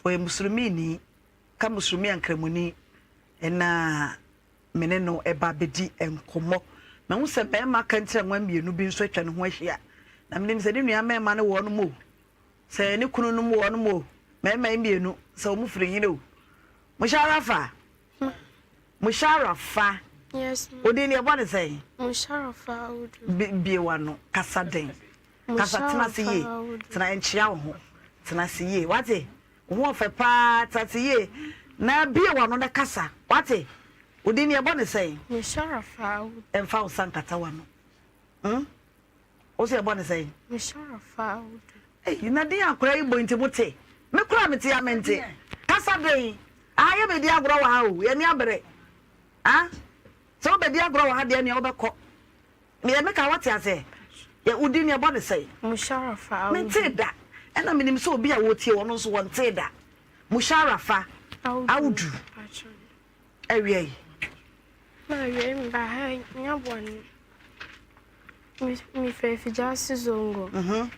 Ɔyɛ Musulmini, ka Musulmi a Nkramoni, ɛna me ne no ba abɛdi nkɔmmɔ. Mahu sɛ mmarima kantiranwa mmienu bi nso atwa ne ho ahyia, na menim sɛ ne nua mmarima ne wɔnom o, sɛ ne kununom wɔnom o, mmarima yi mmienu, sɛ wɔn firi hene o. Musharafa, Musharafa, Yes, ma. Odin deɛ ɛbɔ ne sɛn? Musharafa Audu. Bie w'ano, kasa den. Kasa, tena ase yie. Tena, nkyea wo ho. Tena ase yie, wate? Wo ho ɔfɛ paa, tena ase yie. Na bie w'ano na kasa, wate? Wo din yɛbɔ ne sɛn? Musharafa Audu. Mfa wo nsa nkata w'ano. Hmm? Wo so yɛbɔ ne sɛn? Musharafa Audu. Ei, na din akora yi bɔ nti mo te? Me koraa mete a mente. Kasa den. Aha yɛ bɛdi agorɔ wɔ ha o, yɛn ani abere. Ah? Sɛ wobɛdi agorɔ wɔ ha deɛ nea wobɛkɔ. Deɛ meka woate aseɛ? Yɛ wo din yɛbɔ no sɛn? Musharafa Audu. Mentee da. Ɛna menim sɛ obi a ɔretie ɔno nso ɔntee da. Musharafa Audu. Awia yi. Ma awia yi meba ha nya bɔne. Mefiri Afigyase Zongo. Mhm.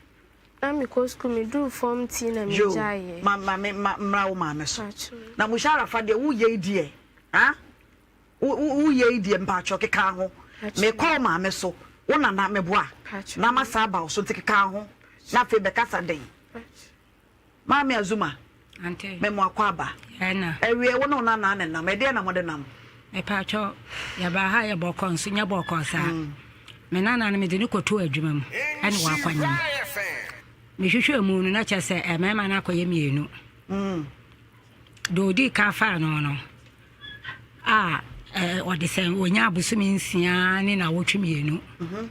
Na mekɔ sukuu meduru fam ti na megyaeɛ. Ma ma me ma mmra wo maame so. Na Musharafa deɛ woyɛ yi deɛ. Ha? Wo wo yɛ yi deɛ mpaatwɔ keka ho. Me kɔ wo maame so, wo nana me boa na ma san aba wo so nti keka ho na afei bɛ kasa den. Maame Azuma, me mo akɔ aba. Ɛwiɛ wo ne wo nana ne nam, ɛdeɛ na mo de nam? Mepaatwɔ, yɛ baa ha yɛ bɔkɔ nso nyɛ bɔkɔ saa. Me nana no me de no kɔ too adwuma mu ɛne wakɔ nyem. Me hwehwɛ mu no na kyɛ sɛ ɛmɛɛma no akɔyɛ mienu. Deɛ ɔdii kan faa no no, a ɔde sɛ ɔnya abosome nsia ne nawɔtwe mmienu mhm.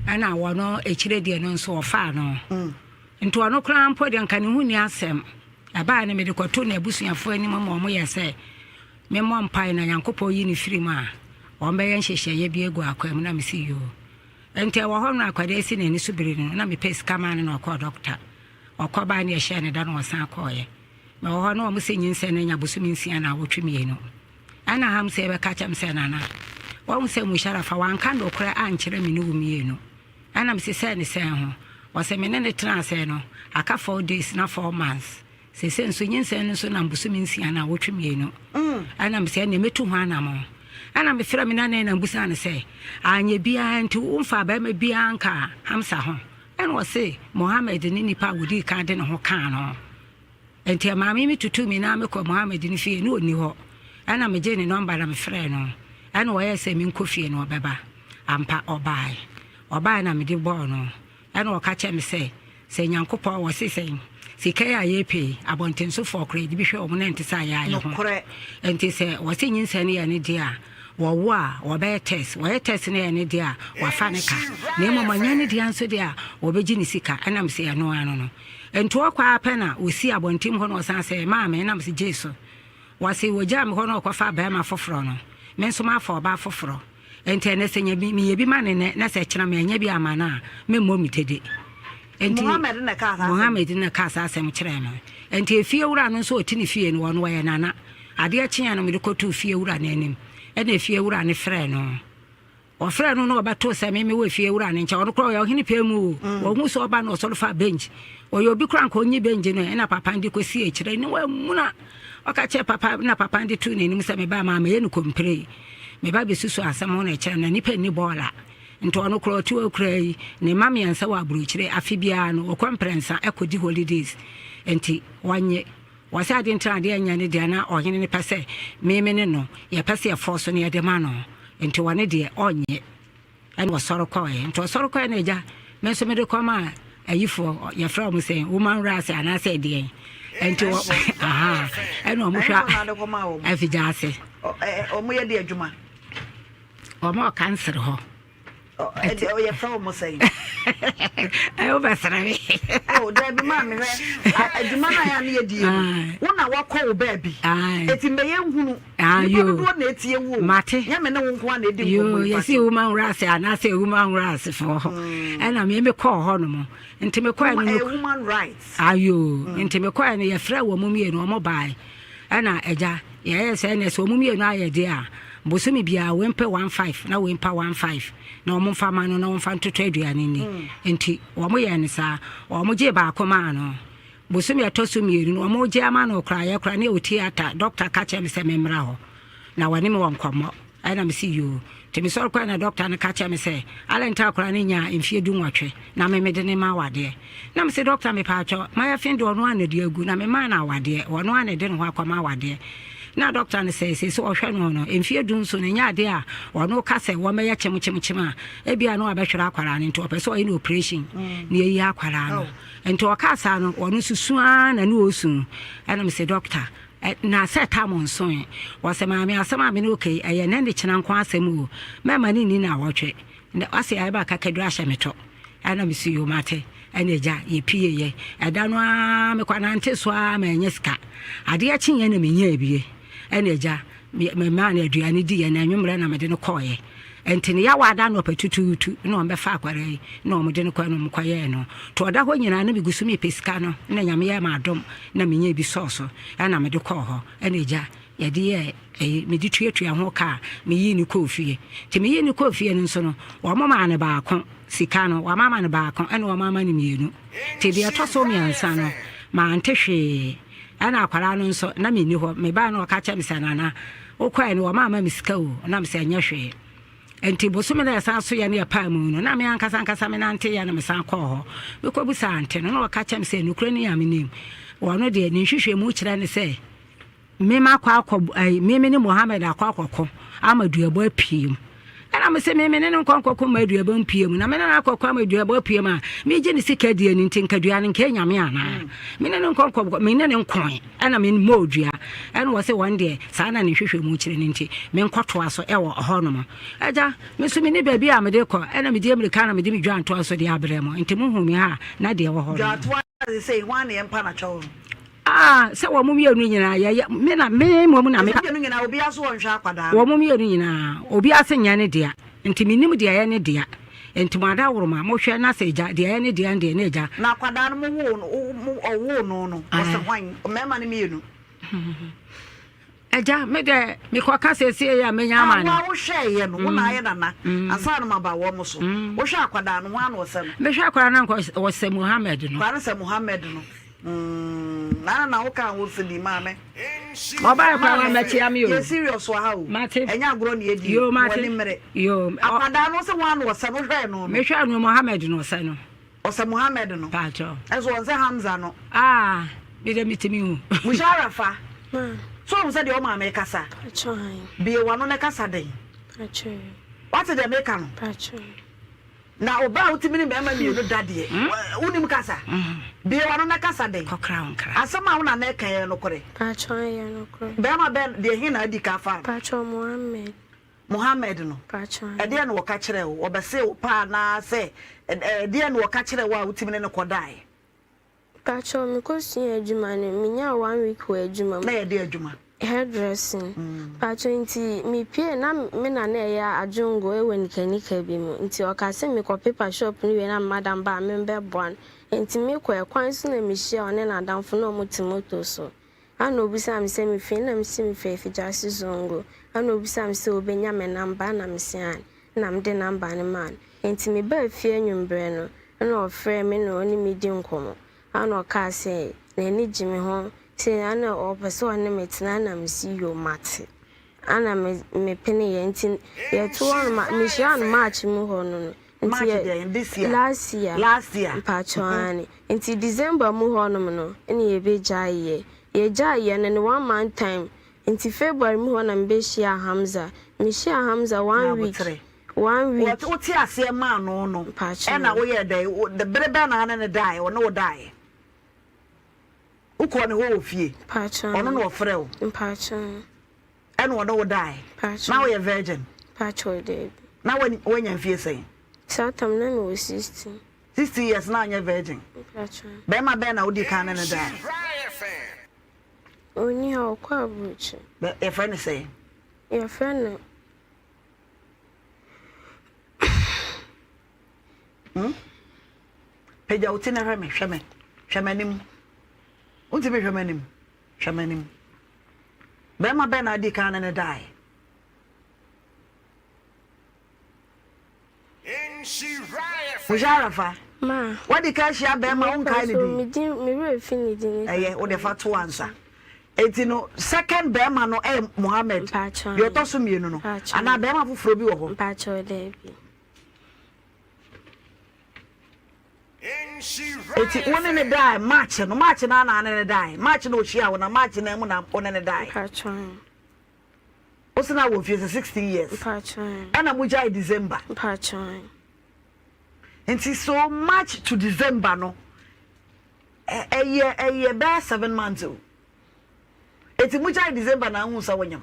ɛna wɔno akyire deɛ no nso ɔfaa no mm. nti ɔno koraa mpo deɛ nka ne ho nni asɛm ɛbaa no mede kɔto n'abusuafoɔ anim ma ɔmo yɛ sɛ memmɔ mpae na nyankopɔn yi ne firi mu a wɔn bɛyɛ nhyehyɛeɛ bi agu akwan mu na mesi yoo nti ɛwɔ hɔ no akwadaa si n'ani so bere no na mepɛ sika maa no na ɔkɔɔ dɔkta ɔkɔ baa ne ɛhyɛɛ ne da na ɔsan kɔɔeɛ Mewɔ hɔ na wɔn se nyinsɛn no anya bosome nsia naawɔtwe mmienu. Ɛna Hamsey bɛka kyerɛ me sɛ, Nana, wahu sɛ Musharafa wanka nokorɛ ankyerɛ me ne wo mmienu. Ɛna mese, Sɛɛ ne sɛn ho? Ɔse, me ne no tenaa ase no, aka four days na 4 months. Seesei nso nyinsɛn no nso nam bosome nsia naawɔtwe mmienu. Ɛna mese, ɛneɛ mɛtu ho anamɔn. Ɛna mefrɛ me nana na mbusaa no sɛ, anyɛ biara nti womfaa barima biara nkaa Hamsa ho? Ɛna ɔse, Mohammed ne nipa a wɔdii kan de ne ho kaa no. Enti ɛmaa me metutuu me nan mekɔɔ Mohammed no fie, na ɔnni hɔ. Ɛnna megyee ne nɔmba na mefrɛɛ no. Ɛnna ɔyɛɛ sɛ menkɔ fie no ɔbɛba. Ampa, ɔbae. Ɔbae na mede bɔɔ no. Ɛnna ɔka kyerɛɛ me sɛ, Sɛ Nyankopɔn, wɔse sɛn? Sika yi a yɛrepɛ yi, abɔntensofoɔ koraa, yɛde bi hwɛ wɔn na ɛnte sɛ ayɛ ayɛ ho. Nokorɛ. Enti sɛ wɔse nyinsɛn no yɛ ne dea a, wɔwo a, wɔbɛyɛ test. Wɔyɛ test no yɛ ne dea a, wɔafa ne ka. Na mmom ɛnyɛ ne dea nso deɛ a, wɔbɛgye ne sika. Ɛnna mese, Ɛno ara no no. Nti ɔkɔ ara pɛ na ɔsii abɔnten hɔ na ɔsan sɛ, Maame, na mese, Gyee so. Wɔse wɔgyaa me hɔ na ɔkɔfaa barima foforɔ no, me nso mafa ɔbaa foforɔ. Nti ɛnnɛ sɛ nya bi, meyɛ bi ma no nnɛ na sɛ kyena mannya bi amma no a, memmɔ me dede. Nti Mohammed na ɛkaa saa asɛm? Mohammed na ɛkaa saa asɛm kyerɛɛ no. Nti efiewura no nso ɔte ne fie no, ɔno ɔyɛ nana. Adeɛ kyeeɛ no mede kɔtoo fiewura no anim. Ɛna efiewura no frɛɛ no. Wɔfrɛɛ no na ɔbɛtoo sɛ me mewɔ efie wura no nkyɛn. Ɔno koraa ɔyɛ ɔhene pɛɛ mu o. Ɔhu sɛ ɔba no ɔsɔre faa bench. Ɔyɛ obi koraa nka ɔnyi bench no ɛna papa no de kɔsi akyire ne wamuna. Ɔka kyerɛɛ papa na papa no de too n'anim sɛ me ba maa mɛyɛ no kompire. Me ba bɛsusu asɛm ho na ɛkyerɛ no na nipa nni bɔɔla. Nti ɔno koraa ɔte hɔ koraa yi ne mma mmiɛnsa wɔ aburokyire afe biara no ɔkɔ mprɛnsa ɛkɔdi holidays nti ɔnye. Wɔsɛ ade nti na adeɛ nyɛ ne deɛ na ɔhene no pɛ sɛ me me ne no yɛpɛ sɛ yɛfɔɔ so na yɛde ma no nti ɔne deɛ ɔnyɛ ɛna ɔsɔre kɔɛ nti ɔsɔre kɔɛ na agya me nso mede kɔma ayifoɔ yɛfrɛ wɔn sɛ woman rights anaasɛ ɛdeɛn nti wɔ aha ɛna wɔn hwɛ afigya ase wɔn yɛ de adwuma wɔn ɔkansere hɔ. Yɛfrɛ wɔn sɛn? Wobɛsrɛ me. Oh, dabi maa me hwɛ. Adwuma no a yɛ a ne yɛ die no, wo na wakɔ wo baabi. Eti mbɛyɛ nhunu. Nipa dodoɔ na etie wo. Mate. Nyɛ me ne wo nko a na edi nkɔmmɔ yi. Yɛsi woman rights anaasɛ woman rights foɔ. Ɛna me me kɔɔ hɔ nom. Nti me kɔɛ no. Woman rights. Ayo. Nti me kɔɛ no yɛfrɛ wɔn mmienu wɔn bae. Ɛna agya, yɛyɛɛ sɛ ɛnɛ sɛ wɔn mmienu ayɛ deɛ a, bosome biara wei mpɛ one five na wei mpa one five na wɔn mfa ma no na wɔn mfa ntoto aduane nni. Nti wɔn yɛɛ no saa. Wɔn gyee baako maa no. Bosome a ɛtɔ so mmienu no, wɔregye ama no koraa, yɛ koraa ne yɛwɔ theatre, doctor ka kyerɛɛ me sɛ memmra hɔ na wɔne me wɔ nkɔmmɔ. Ɛna mese yoo. Nti mesɔre kɔɛ na doctor no ka kyerɛɛ me sɛ adɛn nti akwadaa no nyaa mfeɛ du nwɔtwe na me mede no ma awadeɛ. Na mese doctor mepaakyɛw, mayɛ deɛ ɔno ara na ɛde agu na memaa no awadeɛ, ɔno ara na ɛde ne ho akɔma awadeɛ. Na doctor no sɛ seesei ɔhwɛ no no, mfeɛ du nso no ɛnyɛ adeɛ a ɔno ka sɛ wɔmmɛyɛ kyem kyem kyem a ebia na wabɛhwere akwadaa no nti ɔpɛ sɛ ɔyɛ no operation na yɛyi akwadaa no. Nti ɔkaa saa no, ɔno nso su ara na ne ɔresu. Ɛna mese, Dɔkta, na sɛ tam nsoe. Ɔse, Maame, asɛm a me ne wo ka yi, ɛyɛ nnɛ ne kyena nko asɛm o. Mɛmma no nni nnawɔtwe. Na ɔse, Ayɛ ma kakaduru ahyɛ me to. Ɛna mese, Yoo, mate. Ɛna agya, yɛpieeɛ. Ɛda no ara, mekɔnante so ara mannya sika. Adeɛ kyeeɛ na menyaa bie. Ɛna agya, memaa no aduane diiɛ, na anwummerɛ na mede no kɔeɛ. Nti ne yaw ada anɔpa tutuutu na wɔbɛfa akwadaa yi na wɔde no kɔɛ na wɔkɔyɛɛ no. Nti ɔda hɔ nyinaa na megu so mepɛ sika no na Nyame yɛɛ me adom na menyaa bi sɔɔ so ɛna mede kɔɔ hɔ ɛna agya yɛde yɛɛ ɛyi mede tuatua ho ka a meyii no kɔɔ fie. Nti meyii no kɔɔ fie no nso no wɔn maa no baako sika no wɔn ama no baako ɛna wɔn ama no mmienu. Nti deɛ ɛtɔ so mmiɛnsa no mante hwee. Ɛna akwadaa no nso, na menni hɔ. Mebaeɛ no ɔka kyerɛɛ me sɛ, Nana, wokɔeɛ no wɔamma me sika o. Na mesɛ, Ɛnyɛ hwee. Enti bosome no a ɛsan soeɛ no yɛpaa mu no, na me ankasa ankasa menanteeɛ na mesan kɔɔ hɔ. Mekɔbisaa ante no, na ɔka kyerɛɛ me sɛ, Nokorɛ ni a menim. Ɔno deɛ, ne nhwehwɛmu kyerɛ ne sɛ, Me makɔ akɔ ɛyi me me ne Mohammed akɔ akɔko ama duabɔ apue mu. Ɛna me se me me ne no nkɔ nkɔko ma duabɔ mpue mu na me ne no akɔko ama duabɔ apue mu a megye ne sika die no nti nka dua no nka ɛnyame anaa mm. me ne no nkɔ nkɔ me ne no nkoe ɛna me mmɔɔ dua ɛna wɔ se wɔn deɛ saa na ne nhwehwɛ mu kyerɛ no nti me nkɔtoa so ɛwɔ hɔ nom agya me nso me ne baabi a mede kɔ ɛna mede mmirika na mede me dwa ntoa so de abrɛ mo nti mo hu me ha na deɛ wɔ hɔ no. Dwatoa sɛ hwan na yɛmpa na kyɛw no. Ah, sɛ wɔn mmienu nyinaa yɛyɛ me na me mmom na me. Wɔn mmienu nyinaa obiara so wɔnhwɛ akwadaa no. Wɔn mmienu nyinaa obiara se nyɛ ne dea nti menim deɛ ɛyɛ ne dea nti mo adaworoma mohwɛ na sɛ agya deɛ ɛyɛ ne dea deɛ na agya. Na akwadaa no mo woo no mo ɔwoo no no ɔsɛ hwan mmarima no mmienu. Agya, me dɛ, mekɔka seesei a menya ama no. Ah, wo a wohwɛeɛ no, wo na ayɛ nana, ansa na maba wɔn so. Wohwɛ akwadaa no, hwan na ɔsɛ no? Mehwɛ akwadaa no anka ɔsɛ Muhammad no. Akwadaa no sɛ Muhammad no. Mm, nana na woka ho sɛ di maame. Ɔbaa akwadaa no mɛkyea me o. Yɛ serious wɔ ha o. Mate. Ɛnyɛ agorɔ na yɛdi. Yo, mate. Wɔ ne mmerɛ. Yo. Akwadaa no sɛ hwan na ɔsɛ no, wohwɛɛ no no? Mehwɛɛ no, Muhammad na ɔsɛ no. Ɔsɛ Muhammad no. Paatwɔ. Ɛnso ɔnsɛ Hamza no. Ah, me deɛ metumi hu. Musharafa, so wohu sɛ deɛ wo maame rekasa? Paatwɔ ae. Bue w'ano na kasa den. Paatwɔ ee. Woate deɛ meka no? Paatwɔ ee. Na ɔbaa a wotumi ne mmarima mmienu da deɛ, wonim kasa? Bue w'ano na kasa den. Kɔkra wo nkra. Asɛm a wo nana reka yi, ɛyɛ nokorɛ? Paatwɔ ɛyɛ nokorɛ. Barima bɛn, deɛ he na adi kan faa no? Paatwɔ Muhammad. Muhammad no, ɛdeɛn na wɔka kyerɛɛ wo? Wɔbɛsee wo paa anaa sɛ ɛdeɛn na wɔka kyerɛɛ wo a wotumi ne no kɔdaeɛ? Mpakyɛw, mekɔsuaa adwuma no, menyaa one week wɔ adwuma mu. Na yɛde adwuma? Hairdressing. Mpakyɛw, nti mepuee na me na na ɛyɛ adwongo wɔ nikanika bi mu, nti ɔkaa sɛ mekɔpepa shop no wie na me madam ba a membɛboa no. Nti mekɔɛ, kwan so na mehyiaa ɔne n'adamfo na wɔte moto so. Ana obisaa me sɛ mifi he? Nna mese mifi Efigyase Zongo. Ana obisaa me sɛ obenya me namba? Nna mese aane. Nna mede namba no maa no. Ntsi mebaa fie anwumberɛ no, nna ɔfrɛɛ me na ɔne me di nkɔmmɔ. Ana ɔkaa sɛ n'ani gye me ho, sɛ ana ɔpɛ sɛ ɔne me tena. Nna mese yoo mate. Ana me mepeneeɛ. Ntsi yɛtoo hɔ no ma mehyiaa no March mu hɔ no no. Nti March yɛ deɛn? This year? Last year. Last year. Mpakyɛw aane. Nti December mu hɔ nom no na yɛbɛgyae yɛ. Yɛgyae yɛ no ne one month time. Nti February mu hɔ na mebɛhyiaa Hamza. Mehyiaa Hamza one week, Nyaboterɛ. one week. Wote wote aseɛ maa no no Mpakyɛw. ɛna woyɛɛ dɛn? Wo bere bɛn na ne no daeɛ? Ɔne wo daeɛ? Wokɔɔ ne hɔ wɔ fie? Mpakyɛw. Ɔno na ɔfrɛɛ wo? Mpakyɛw. Ɛna ɔne wo dae? Mpakyɛw. Na woyɛ virgin? Mpakyɛw, daabi. Na woanya mfie sɛn? Saa tam na mewɔ 16. 16 years na anyɛ virgin? Mpakyɛw. Bɛrima bɛn na wodii kan ne no dae? Onni ha, ɔkɔ aburokyire. Bɛ, yɛfrɛ no sɛn? Yɛfrɛ no. Hmm? Pagya wo ti na hwɛ me, hwɛ me, hwɛ m'anim. Wontumi hwɛ m'anim. Hwɛ m'anim. Barima bɛn na adi kan ne no dae? Musharrafa. Ma. Wadi kan ahyia bɛrima wonkae ne din? Me din me werɛ fi ne din. Ɛyɛ wode fa to ansa. Enti no second bɛrima no ɛyɛ Mohammed. Deɛ ɔtɔ so mmienu no. Anaa bɛrima foforɔ bi wɔ hɔ? Mpakyɛw daabi. Eti wo ne ne dae March no March no ana ne ne dae March na ohyia wo na March na mu na wo ne ne dae. Mpakyɛw. Wo sɛ na wɔ fie sɛ 16 years. Mpakyɛw. Ɛna mo gyae December. Mpakyɛw. Nti so March to December no ɛyɛ ɛyɛ bɛyɛ 7 months o. Eti mo gyae December na ahu sɛ wonyam.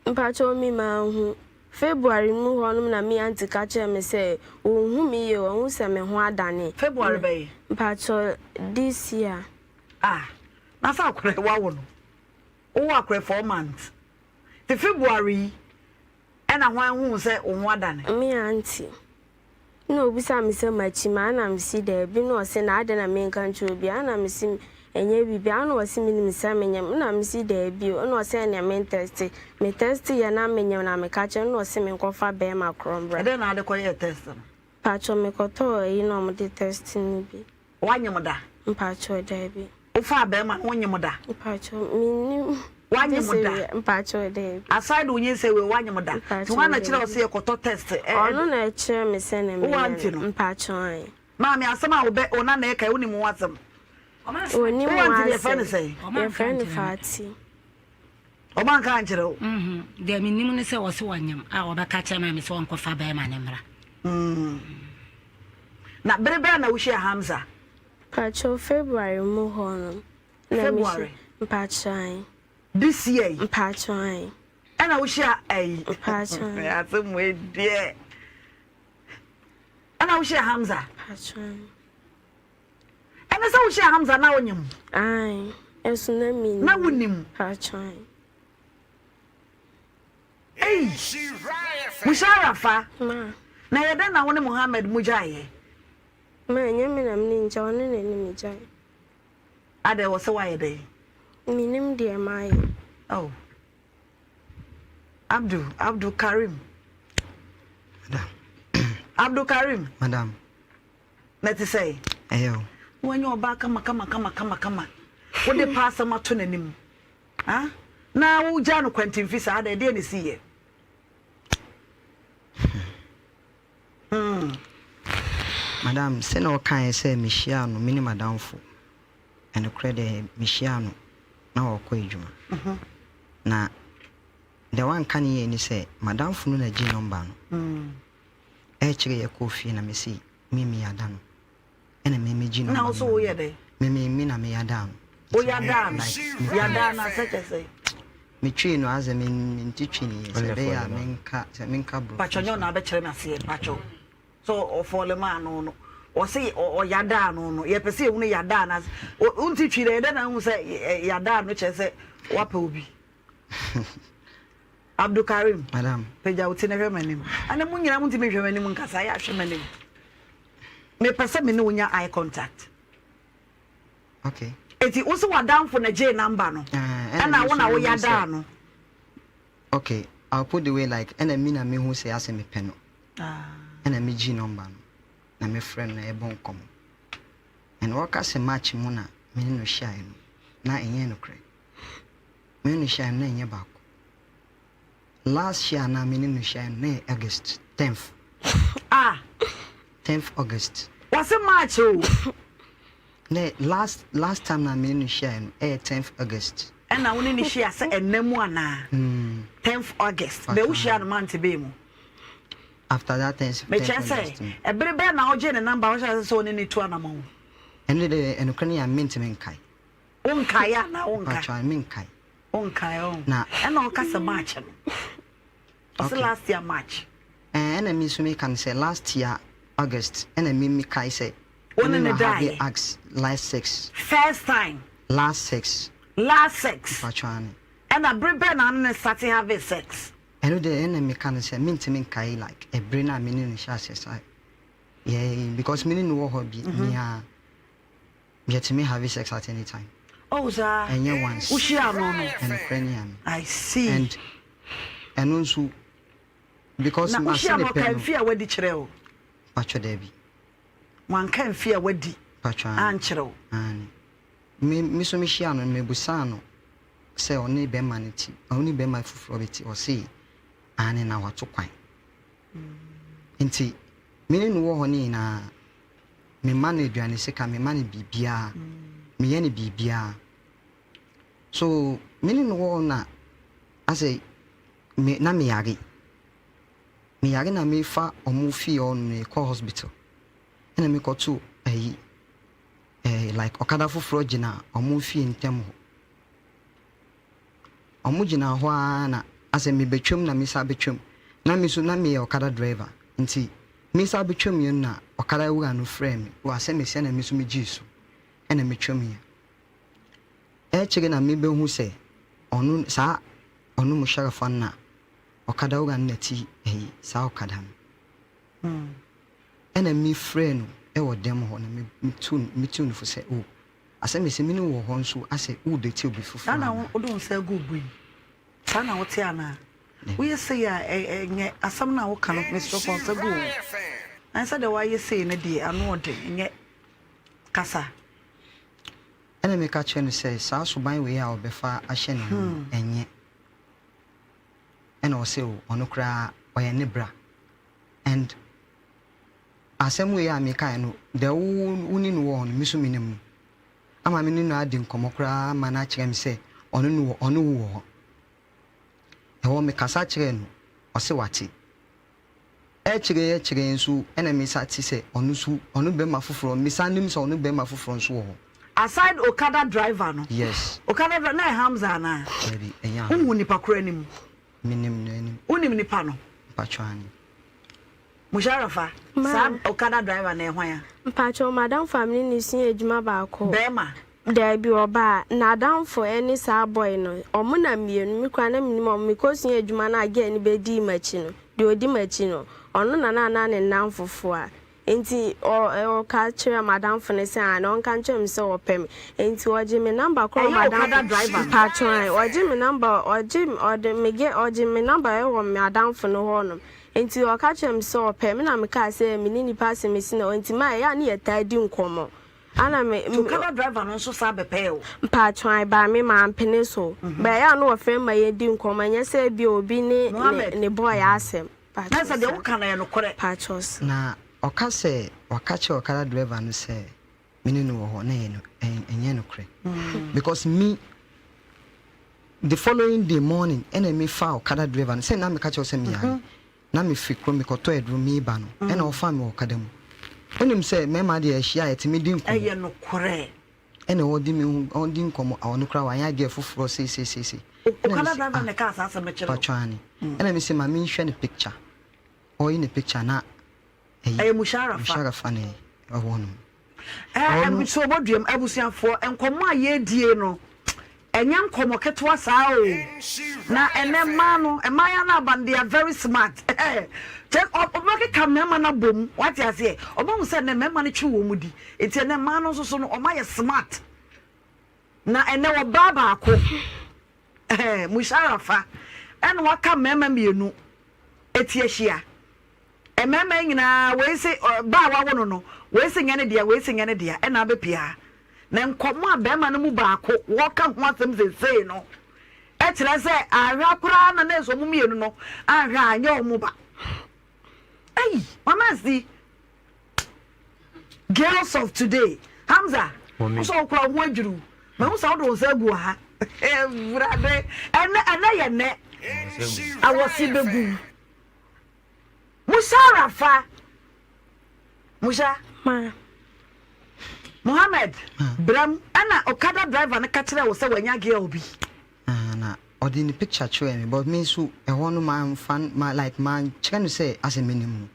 Mpakyɛw me manhu. February mu hɔ nom na me aunty ka kyerɛɛ me sɛ ɔnhu me yie wahu sɛ me ho adane. February bɛn? Mpakyɛw this year. Ah na sɛ akora yi wawo no wowɔ akora 4 months nti February yi ɛna hwan huu sɛ wo ho adane? Me aunty. Nna obisaa me sɛ makyi mu a, nna mese daabi, nna ɔse na adɛn na menka nkyerɛ obiara, nna mese ɛnyɛ biribiara, nna ɔse menim sɛ menyem, nna mese daabi o, nna ɔse ɛneɛ mentɛste, me tɛste yɛ na menyem na meka kyerɛ no, nna ɔse menkɔfa bɛɛma korɔ mbra. Ɛdɛn na wode kɔyɛɛ test no? Mpakyɛw mekɔtɔɔ ayi na ɔmode tɛste no bi. Woanyem da? Mpakyɛw daabi. Wofaa bɛɛma no wonyem da? Mpakyɛw mennim. Wanyem da? Mpakyɛw daabi. Aside wo nyinsɛn wei wanyem da? Mpakyɛw Nti hwan na daabi. kyerɛ wo sɛ yɛkɔtɔ test ɛ Ɔno na ɛkyerɛ me sɛnea Wo meyɛ aunty no. no? Mpakyɛw ae. Maame asɛm a wo bɛ wo nana ɛka yi wonim ho asɛm? Ɔnim Wo ho aunty no yɛfrɛ no asɛm. sɛn? Yɛfrɛ no Fati. Ɔmo anka ankyerɛ wo? Deɛ menim ne sɛ ɔse ɔnyem a ɔbɛka kyerɛ maame sɛ ɔnkɔfa bɛɛma no mmra. Na bere bɛn na wohyiaa Hamza? Mpakyɛw February mu hɔ no na me February. Mpakyɛw ae. This year yi. Mpakyɛw ae. Ɛna wohyia ayi. Mpakyɛw ae. Asɛm wei deɛ. Ɛna wohyia Hamza. Mpakyɛw ae. Ɛne sɛ wohyia Hamza na wonyim. Ae. Ɛso na minim. Na wonim. Mpakyɛw ae. Ei! Musharrafa. Ma. Na ɛyɛ dɛn na wo ne Muhammad mu gyaeɛ? Ma, ɛnyɛ me na me ne no gyae, ɔno na ɛne me gyae. Adɛn, wɔ sɛ woayɛ dɛn? Mennim deɛ mayɛ. Oh. Abdul, Abdul Karim. Madam. Abdul Karim. Madam. Na ɛte sɛ? Ɛyɛ o. Na wanya ɔbaa kama kama kama kama kama. Wode pa asɛm ato n'anim. Ah? Na wogyaa no kwantimfi saa adɛn, ɛdeɛn na ɛsiiɛ? Hmm. Madam, sɛnea ɔkaeɛ sɛ mehyiaa no, me ne m'adamfo, ɛnokorɛ deɛ mehyiaa no na ɔrekɔ adwuma. Mhm. Na deɛ wanka ne yie ne sɛ m'adamfo no na gye nɔmba no. Mm. Ɛkyerɛ yɛkɔɔ fie na mese me meyada no. Ɛna me megye nɔmba no. Na wo so woyɛ dɛn? Me me me na meyada no. Woyadaa no? Yadaa no asɛ kyɛ sɛ? Metwee no asɛ me mente twi no yie sɛ ɛbɛyɛ a menka sɛ menka borɔfo. Pakyɛ nyɛ ɔna abɛkyerɛ me aseɛ pakyɛ sɛ ɔfɔle maa no no ɔse ɔyadaa no no yɛpɛ sɛ yɛhunu yadaa no ase wonte twi dɛ yɛdɛ na ahu sɛ yadaa no kyerɛ sɛ wapɛ obi. Abdulkarim. Madam. Pagya wo ti na hwɛ m'anim. Ana mo nyinaa montumi nhwɛ m'anim nkasa yɛ ahwɛ m'anim. Mepɛ sɛ me ne wo nya eye contact. Okay. Eti wo se w'adamfo na gyee number no. Ɛna wo na wo yadaa no. Okay, I'll put the way like ɛna mi na mehu sɛ asɛ mepɛ no. Ɛna me gye number no na me frɛ no na yɛbɔ nkɔmmɔ. And wɔka sɛ March mu na me ne no hyiaeɛ no, na ɛnyɛ nokorɛ. Me ne no hyiaeɛ no na ɛnyɛ baako. Last year na me ne no hyiaeɛ no na ɛyɛ August 10th. Ah. 10th August. Wɔse March o. Ne last last time na me ne no hyiaeɛ no ɛyɛ 10th August. Ɛna wo ne no hyia sɛ ɛnna mu anaa? 10th August. Bɛ wo hyia no month bɛn mu? After that 10th Mekyerɛ August. sɛ ɛbere bɛn na wogyee ne number wohyɛ ase sɛ wo ne no tu anamɔn? Ɛno de ɛnokorɛ no yɛ a mentumi nkae. Wonkae anaa wonka? Mpakyɛw menkae. Wonkae ɔn. Na ɛna ɔka sɛ March no. Ɔse last year March. Ɛɛ ɛna me nso meka no sɛ last year August ɛna me mekae sɛ Wo ne no have daeɛ? ask last sex. First time? Last sex. Last sex. Mpakyɛw ane. Ɛna bere bɛn na wo ne no starte have sex? Ɛno deɛ ɛna meka no sɛ mentumi nkae like ɛbere no a me ne no hyɛ aseɛ saa yɛ because me ne no wɔ hɔ bi mea yɛtumi have sex at any time. Oh saa. Ɛnyɛ once. Wohyia no no. Ɛnokorɛ ne ame. I see. And ɛno nso because Na mase wohyia ne no pɛ ɔka no. mfe a wadi kyerɛ wo? Mpakyɛ daabi. Wanka mfe a wadi Mpakyɛ aane. ankyerɛ wo? Aane. Me me nso mehyiaa no no mebusaa no sɛ ɔne bɛrima no te, ɔne bɛrima foforɔ bi te, ɔse aane na wato kwan. Nti me ne no wɔ hɔ no nyinaa mema no aduane sika, mema no biribiara, meyɛ no biribiara. So me ne no wɔ hɔ na asɛ me na meyare. Meyare na mefa ɔmo fie hɔ no mekɔ hospital ɛna mekɔto ayi eh, like ɔkada foforɔ gyina ɔmo fie ntam hɔ. Ɔmo gyina hɔ ara na asɛ mebɛtwam na mesa bɛtwam. Na me nso na meyɛ ɔkada driver nti mesa bɛtwam yɛ no na ɔkada wura no frɛɛ me wɔ asɛ mesia na me nso megyee so ɛna metwam yɛ. Ɛkyere na mebɛhu sɛ ɔno saa ɔno Musharrafa no na ɔkada wura no na ti ɛyi saa ɔkada no. Ɛna me frɛɛ no ɛwɔ dɛm hɔ na me metu no fo sɛ oh asɛ mese me ne wo wɔ hɔ nso asɛ wo date obi foforɔ Saa na anaa? wode wo nsa agu wo bo yi? Saa na wote anaa? Woyɛ sei a ɛnyɛ asɛm no a woka no mesrɛ fa wo nsa gu wo ho. Ɛne sɛdeɛ woayɛ sei no deɛ ano ɔden ɛnyɛ kasa. Ɛna meka kyerɛɛ no sɛ saa suban wei a ɔbɛfa ahyɛ ne ho no ɛnyɛ. Ɛna ɔse o ɔno koraa ɔyɛ ne bra and asɛm wei a mekaeɛ no deɛ wo wo ne no wɔ hɔ no me nso menim no ama me ne no adi nkɔmmɔ koraa ama no akyerɛ me sɛ ɔno no wɔ ɔne wo wɔ hɔ. Ɛhɔ mekasa kyerɛɛ no ɔse wate. Ɛkyeree ɛkyeree nso ɛna me sa te sɛ ɔno nso ɔno bɛma foforɔ me san nim sɛ ɔno bɛma foforɔ nso wɔ hɔ. Aside okada driver no. Yes. Okada driver na ɛyɛ Hamza anaa? Dabi ɛnyɛ Hamza. Wohu nipa koro anim? Me nim no anim. Wonim nipa no? Mpakyɛw aane. Musharafa, saa okada driver no ɛyɛ hwan a? Mpakyɛw madamfo a me ne no sua adwuma baako. Bɛɛma? Daabi ɔbaa. N'adamfo ɛne saa boy no ɔmo na mienu me koraa na menim ɔmo mekɔ sua adwuma no a girl no bɛdii makyi no deɛ ɔdi makyi no ɔno na na na ne nnamfofo a nti ɔ ɔka kyerɛɛ madamfo no sɛ aane ɔnka nkyerɛ me sɛ ɔpɛ me nti ɔgye me number koraa Ɛyɛ okada madamfo driver no. mpakyɛw ae ɔgye me number ɔgye ɔde me gɛ ɔgye me number ɛwɔ madamfo no hɔ nom nti ɔka kyerɛɛ me sɛ ɔpɛ me na mekaa sɛ me ne nipa asɛm asi na ɔnti ma ɛyɛ a ne yɛtaa di nkɔmmɔ Ana me To kada driver no nso saa bɛpɛɛ o. Mpaatwɔ ae baa me mampene so but ɛyɛ a na wɔfrɛ me ma yɛdi nkɔmmɔ ɛnyɛ sɛ ebia obi ne ne ne boy asɛm Na mpaatwɔ sɛ deɛ saa woka no ɛyɛ nokorɛ. mpaatwɔ saa. Na ɔka sɛ waka kyerɛ ɔkada driver no sɛ me ne no wɔ hɔ na ɛyɛ no ɛnyɛ nokorɛ because me the following day morning ɛna me fa ɔkada driver no sɛ na meka kyerɛ wo sɛ meyare Na mefiri kurom mekɔtɔ aduro mereba no ɛna ɔfaa me wɔ ɔkada mu. Wonim sɛ mmarima deɛ yɛhyia a yɛtumi di nkɔmmɔ. Ɛyɛ nokorɛ. Ɛna ɔdi me ho ɔdi nkɔmmɔ a ɔno koraa wanyɛ adeɛ foforɔ sei sei sei sei. Ɛna Okada mese driver ah na ɛkaa saa asɛm no kyerɛ wo? mpakyɛ aane. Ɛna mese ma menhwɛ ne picture. Ɔyi ne picture na ɛyi Ɛyɛ Musharafa. Musharafa na ɛwɔ hɔ nom. Ɛɛ so ɔbɔduam abusuafoɔ nkɔmmɔ a yɛredie no ɛnyɛ nkɔmmɔ ketewa saa o na ɛnɛ mmaa no mmaayewa no aba no they are very smart kyɛ ɔbɛkeka mmarima no abom wate aseɛ ɔbɛhu sɛ ɛnɛ mmarima no twe wɔn mu di nti ɛnɛ mmaa no nso so no wɔn ayɛ smart na ɛnɛ ɔbaa baako ɛɛ musharafa ɛna waka mmarima mmienu eti ahyia. Mmarima yi nyinaa, wei se ba a wawo no no, wei se nyɛ ne dea, wei se nyɛ ne dea, ɛna abɛpue ha. Na nkɔmmɔ a barima no mu baako wɔka ho asɛm seesei no kyerɛ sɛ anhwɛ koraa na nɛɛse wɔn mmienu no anhwɛ a anyɛ wɔn ba. Ei, Mama Asi, girls of today. Hamza, wo sɛ wokora wo ho adwiriw. Mahu sɛ wode wo nsa agu wɔ ha. Awurade, ɛnɛ ɛnɛ yɛ nɛ. Awɔse bɛgu. Musharafa Musha Ma. Mohammed bram ɛna okada driver no ka kyerɛɛ wo sɛ wanya girl bi. Ah na ɔde ne picture kyerɛɛ me but me nso ɛhɔ no manfa ma like mankyerɛ no sɛ asɛ menim no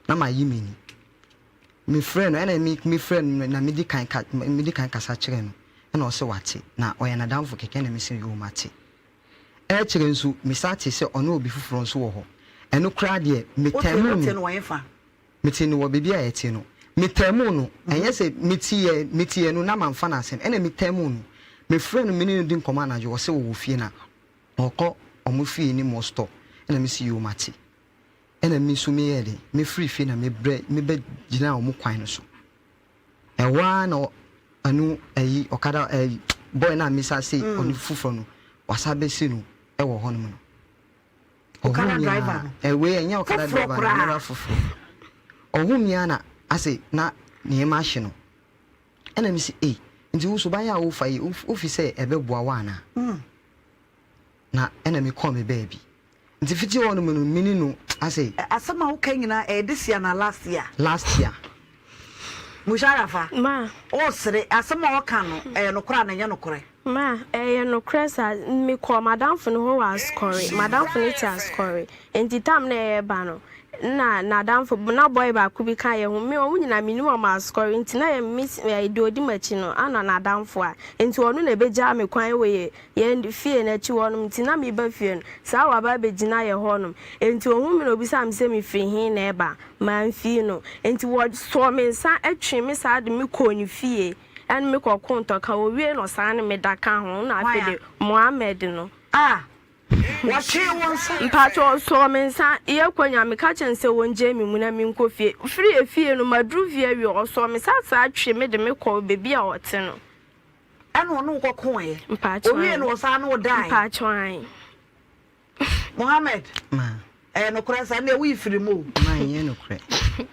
na mayi m'ani. Mefrɛɛ no ɛna me mefrɛɛ no na medi kan ka medi kan kasa kyerɛɛ no ɛna ɔse wate na ɔyɛ n'adamfo kɛkɛ ɛna mese yoo mate. Akyire nso, mesan tee sɛ ɔne obi foforɔ nso wɔ hɔ. Ɛno koraa deɛ, Wote metaamu wote no. no wɔ hefa? Metee no wɔ baabi a yɛte no. Metaamu no. Ɛnyɛ sɛ meteeɛ, meteeɛ no na mamfa no asɛm. Ɛna metaamu no. Mefrɛɛ no, me ne no di nkɔmmɔ anadwo, ɔse ɔwɔ fie na ɔrekɔ wɔn fie no mu store. Ɛna mese yoo mate. Ɛna me nso meyɛɛ dɛn? Mefirii fie na mebrɛ, mebɛgyinaa wɔn kwan no so. Ɛhɔ ara na ɛno ɛyi ɔkada ɛyi boy no a mesa se ɔne foforɔ no wasa bɛsi no ɛwɔ hɔnom no. Okada driver no. Ɛwei ɛnyɛ okada Foforɔ driver no koraa. another foforɔ. Ɔhu me ara na ase na nneɛma ahye no. Ɛna mese ei nti wo suban a wofa yi wofi sɛ ɛbɛboa wo anaa? Na ɛna mekɔɔ me baabi. Nti fiti hɔ nom no mene no ase. Asɛm a woka nyinaa ɛyɛ this year anaa last year? Last year. Musharafa, Ma. wosere, asɛm a ɔka no ɛyɛ nokorɛ anaa ɛnyɛ nokorɛ? Ma, ɛyɛ nokorɛ saa, mekɔɔ m'adamfo no hɔ wɔ Asukɔre, m'adamfo no te Asukɔre, nti tam na yɛreba no, na n'adamfo, na boy baako bi ka yɛn ho, me wɔn nyinaa mennim wɔn Asukɔre, nti na yɛ me, deɛ ɔdi m'akyi no, ana n'adamfo a, nti ɔno na ɛbɛgyaa me kwan wɔ yɛ, yɛn fie no akyi hɔnom, nti na mereba fie no, saa waba abɛgyina yɛn hɔnom, nti ɔhuu me na ɔbisaa me sɛ mefiri he na ɛreba, mamfii no, nti wɔsɔɔ me nsa twee me saa de me kɔɔ ne fie. Ɛne me kɔ ko ntɔka owie na ɔsan ne me da ka ho na afei de Mohammed no. Ah wɔtwee wo nsa. Mpakyɛ ɔsɔɔ me nsa yɛ kɔ nya me ka kyerɛ no sɛ wɔngyae me mu na me nkɔ fie firi efie no maduru fie awie ɔsɔɔ me nsa saa twe me de me kɔ baabi a ɔte no. Ɛna ɔne wo kɔ koeɛ. Mpakyɛ Owie no ɔsan ne wo dae. Mpakyɛ ae. Mohammed, ɛyɛ nokorɛ saa? Ɛnneɛ woyi firi mu o. Ma ɛnyɛ nokorɛ.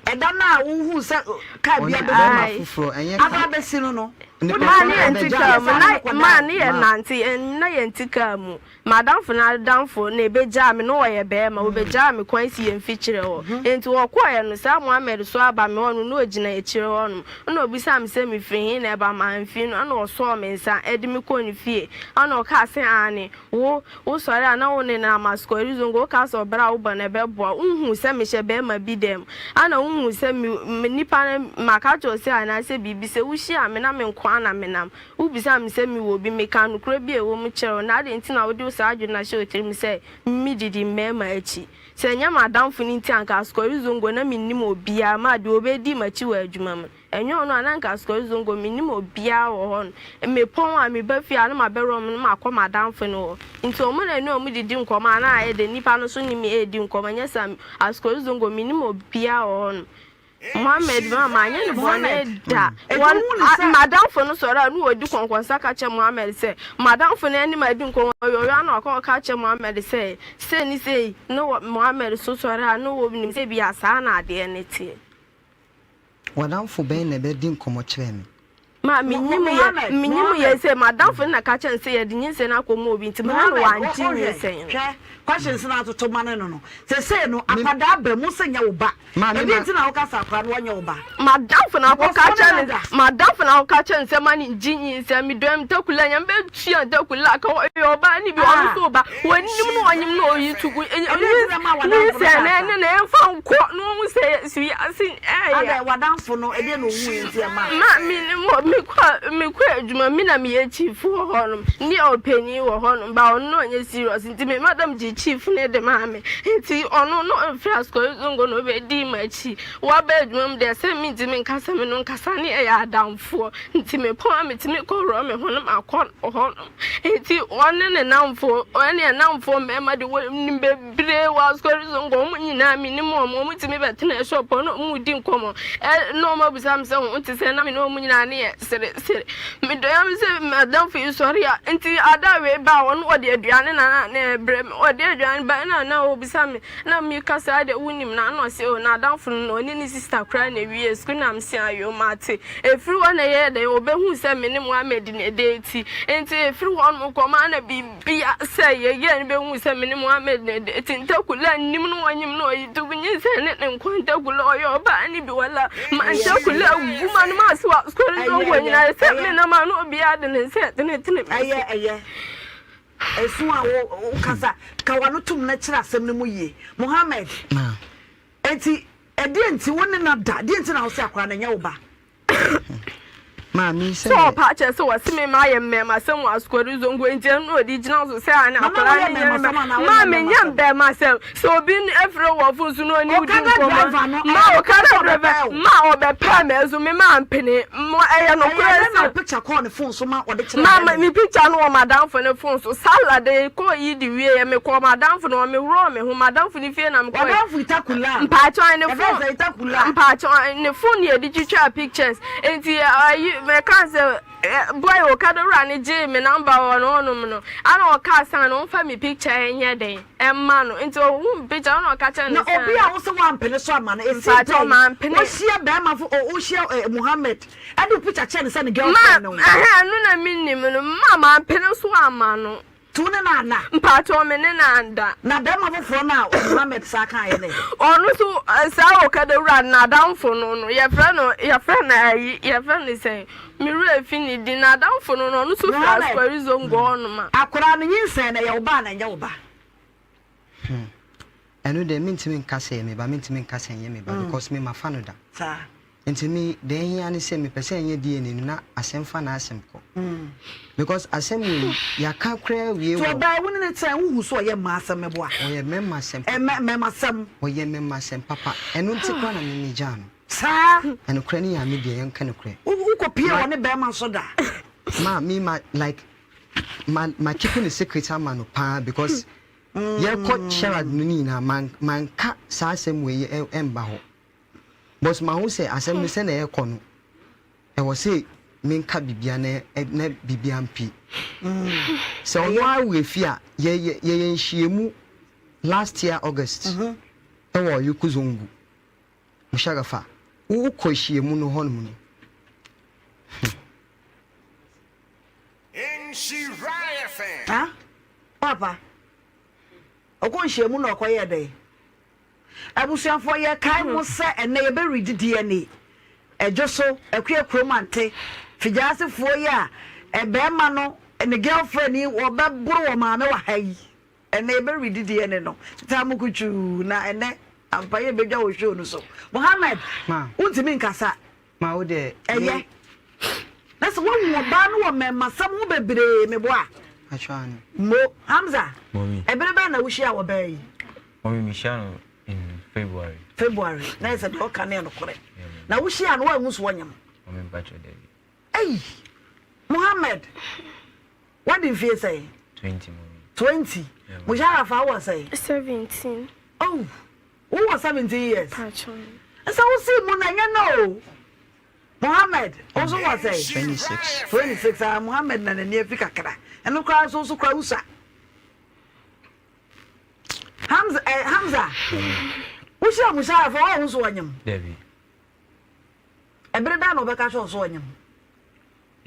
Ɛda no a wohuu sɛ kaa bi Ɔne bɛrima foforɔ, ɛnyɛ aba abɛsi no no, wode Maa ne kaa yɛn ti bɛgyaa kaa mu, saa na no kɔdae. maa ne yɛn nante, na yɛn ti kaa mu. M'adamfo no adamfo na ebegyaa me, na ɔyɛ bɛrima, obegyaa me kwan si yɛn mfikyire hɔ. Enti wɔkɔeɛ no, saa Mohammed so aba me hɔ no, na ogyina akyire hɔnom. Ɛnna obisaa me sɛ mefiri he na ɛba, mamfiri no, ɛnna ɔsɔɔ me nsa de me kɔɔ ne fie. Ɛnna ɔkaa sɛ, Aane, Wo, wosɔre a na wo nenam Asukɔre Zongo, woka sɛ ɔbra a wobɔ no ɛbɛboa wo. Wonhuu sɛ mehyɛ bɛrima bi dɛm? Ana wonhuu sɛ me, me nipa no, maka akyerɛ wo sɛ anaasɛ biribi, sɛ wohyia me na me nko ara na menam. Wobisaa me sɛ mewɔ obi, mekaa nokorɛ bi a ɛwɔ mu kyerɛɛ wo, na adɛn nti na wode saa adwene no ahyɛ wo tirim sɛ medidi mmarima akyi? Sɛ ɛnyɛ m'adamfo no nti a anka Asukɔre Zongo na mennim obiara, maa deɛ ɔbɛdi m'akyi wɔ adwuma mu no. Ɛnyɛ ɔno a na anka Asukɔre Zongo mennim obiara wɔ hɔ no. Mepɔn a meba fie a na mabɛworɔ me na makɔ m'adamfo no hɔ. Nti ɔmo na ɛne ɔmo didi nkɔmmɔ a na ayɛ dɛ nnipa no nso ne me redi nkɔmmɔ nyɛ saa Asukɔre Zongo mennim obiara wɔ hɔ no. Mohammed ma manyɛ no bɔne da. Wɔn a m'adamfo no sɔre a na ɔdi kɔnkɔnsa ka kyerɛ Mohammed sɛ m'adamfo no ne me adi nkɔmmɔ ɔyɛ a na wakɔ akɔka akyerɛ Mohammed sɛ sei ne sei na Mohammed nso sɔre a na ɔnim sɛ ebia saa na adeɛ no teɛ. W'adamfo bɛn na ɛbɛdi nkɔmmɔ kyerɛɛ me? Ma menyim yɛ, menyim yɛ sɛ m'adamfo no na ka kyerɛ no sɛ yɛde nyinsɛn no akɔma obi nti maa no wangye nyinsɛn no. Hwɛ questions no atoto ma no no no sesei no akwadaa ba mu sɛ nyɛ wo ba ɛdeɛn nti na woka sɛ akwadaa no ɔnyɛ wo ba. M'adamfo no akɔka kyerɛ no m'adamfo no akɔka kyerɛ no sɛ ma no ngye nyinsɛn medɔ ntakula nyame bɛtua ntakula ka ɔyɛ ɔbaa no bi ɔno nso ɔba Wɔnim no ɔnyim no oyi to gu nyinsɛn na ɛne na ɛmfa nkɔ na ɔhu sɛ wiase ɛyɛ. Adɛn w'adamfo no ɛdeɛn na ɔhuiɛ nti ɛma. Ma me ne mo mekɔ mekɔ adwuma me na meyɛ chief wɔ hɔnom ne ɔpanin wɔ hɔnom ba ɔno na ɔnyɛ serious nti me madam gye chief no de maa me nti ɔno na ɔmfiri asukɔre zongo na ɔbɛdii m'akyi waba adwuma mu deɛ sɛ mentumi nka sɛ me no nkasa ne ɛyɛ adamfoɔ nti mepɔn a metumi kɔworɔ me ho no makɔ hɔnom. Enti ɔne ne nnamfo, ɔne ne nnamfo mmarima de wɔnim bebree wɔ asɔre so nkɔ wɔn nyinaa menim wɔn, wɔtumi bɛtena shop hɔ na wɔredi nkɔmmɔ. Ɛ na wɔabisa me sɛ ho te sɛ na me ne wɔn nyinaa ne yɛ seresere. Medɔ ya me sɛ m'adamfo yi sɔre a, nti ada wei ba a ɔno ɔde aduane na na ɛbrɛ me. Ɔde aduane ba na na ɔbisa me na meka sɛ adeɛ wonim no a na ɔse oh n'adamfo no na ɔne ne sista koraa na ɛwie sukuu na mese ayo mate. Ɛfiri hɔ na ɛyɛɛ dɛn? Wɔbɛhuu sɛ me ne Mohammed na ɛdeeti. Enti ɛfiri hɔ nom kɔ, maa na biribia sɛ yɛyɛɛ no bɛhuu sɛ me ne Mohammed na ɛdeeti. Ntakula nnim no ɔnyim no ɔyi togu nyinsɛn ne ne nkwa ntakula ɔyɛ ɔbaa ne bi wala ma ntakula gu ma no ma ase wɔ asɔre zongo nyinaa sɛ me na ma no obiara de ne nsa ɛtenetene me so. Ɛyɛ ɛyɛ ɛsu a wo kasa ka w'ano tom na kyerɛ asɛm no mu yie Mohammed. Enti, ɛdeɛn nti wo ne no ada? Deɛn nti na wo se akwadaa no nyɛ wo ba? Maame sɛ. Sɛ ɔpa kyɛ sɛ wɔse me ma ayɛ mmɛɛmasɛm wɔ Asukɔre Zongo nti ɛno na ɔde gyina so sɛ ane akwadaa no nyɛ ne mɛ ma menyɛ mbɛɛmasɛm sɛ obi frɛ wɔ fon so na ɔne wo di nkɔmmɔ ma okada driver ma ɔbɛpɛɛ me nso me ma mpene mo ɛyɛ nokorɛ sɛ ma me picture no wɔ madamfo ne fon so salad kɔ yi di wie yɛ mekɔ madamfo no me worɔ me ho madamfo ne fie na mekɔ mpakyɛ ne fon mpakyɛ ne fon yɛ de twitwa pictures Nti ayi mɛka sɛ boy okada wura no gyee me number wɔ no hɔnom no ana ɔkaa sɛ ana ɔmfa me picture ɛnyɛ dɛn ɛmma no nti ɔhu me picture ana ɔka kyerɛ no Na sɛ obi a ana wo sɛ woampene so ama no ɛsi mpakyɛw dɛn mampene wohyia bɛrima fo o wohyia eh, Muhammad ɛde wo picture kyerɛ no sɛ ne ma girlfriend ne wo ɛhɛn ɛno na mennim no ma mampene so amma no. Nti wo ne no anna? Mpakyɛw me ne no anda. Na bɛrima foforɔ no a Mohammed saa kaeɛ no ɛ? Ɔno nso saa okada wura no n'adamfo no no yɛfrɛ no yɛfrɛ no ayi yɛfrɛ no sɛn me werɛ afi ne din n'adamfo no no ɔno nso firi Mohammed, Asukari Zongo hɔnom a. Akwadaa no nyinsɛn no ɛyɛ wo ba anaa ɛnyɛ wo ba? Hmm. Ɛno deɛ mentumi nka sɛ ɛyɛ me ba, mentumi nka sɛ ɛnyɛ me ba because me mafa no da. Saa. Nti me deɛ ɛhia ne sɛ mepɛ sɛ ɛnyɛ DNA no na asɛm fa n'asɛm kɔ. Because asɛm wei yɛaka koraa wie So wɔ. ɔbaa wo ne ne tena wohu sɛ ɔyɛ mmaa asɛm mɛboa? Ɔyɛ mmarima asɛm papa. Ɛmɛ mmarima asɛm. Ɔyɛ mmarima asɛm papa. Ɛno nti koraa na me megyaa no. Saa. Ɛnokorɛ ne Nyame deɛ yɛnka nokorɛ. Wo wokɔ pie wɔ ne bɛrima so da? Ma me ma like ma ma keep ne secret ama no paa because yɛkɔ Sherrod no ne nyinaa man manka saa asɛm wei ɛmba hɔ. But mahu sɛ asɛm no sɛnea ɛrekɔ no, ɛwɔ sɛ menka biribiara na na biribiara mpue. Sɛ ɔno ara werɛ fi a, yɛyɛ yɛyɛ nhyiamu last year August ɛwɔ Oyoko Zongo, Musharafa. Wokɔ nhyiamu no hɔnom no, Ah, papa, ɔkɔ nhyiamu na ɔkɔyɛɛ dɛn? Abusuafoɔ yɛkae mo sɛ ɛnnɛ yɛbɛ read DNA Ɛdwo so Akua kurom ante Figyaase foɔ yi a bɛɛma no ne girlfriend yi wɔbɛ boro wɔ maame wɔ ha yi ɛnnɛ yɛbɛ read DNA no taa mo kutwuu na ɛnnɛ ampa yɛ bɛdwa wɔ show no so Mohammed wontumi nkasa Ma wo deɛ. Ɛyɛ. Na sɛ woahu ɔbaa no wɔ mmɛɛmasɛm ho bebree meboa. Atwa ano. Mo, Hamza. Mommy. Ɛbere bɛn na wohyia ɔbaa yi? Mommy, mehyia no in February. February. Na yɛ sɛ deɛ ɔka no yɛ nokorɛ. Na wohyia no woanhu so ɔnyem? Mommy, mpakyɛ dabi. Ei! Mohammed, wadi mfie sɛn? 20 mommy. 20. Musharafa wowɔ sɛn? 17. Oh! Wo wɔ 17 years? Pacho. Nsa wo sii mu no ɛnyɛ nɛ o. Mohammed, wo nso wɔ sɛn? 26. 26 ah Mohammed na n'ani afi kakra. Ɛno koraa nso nso koraa wusa. Hamza eh, Hamza. Wohyia Musharraf a ɔho nso ɔnyem. Dabi. Ɛbere bɛn na ɔbɛka kyerɛ ɔso ɔnyem?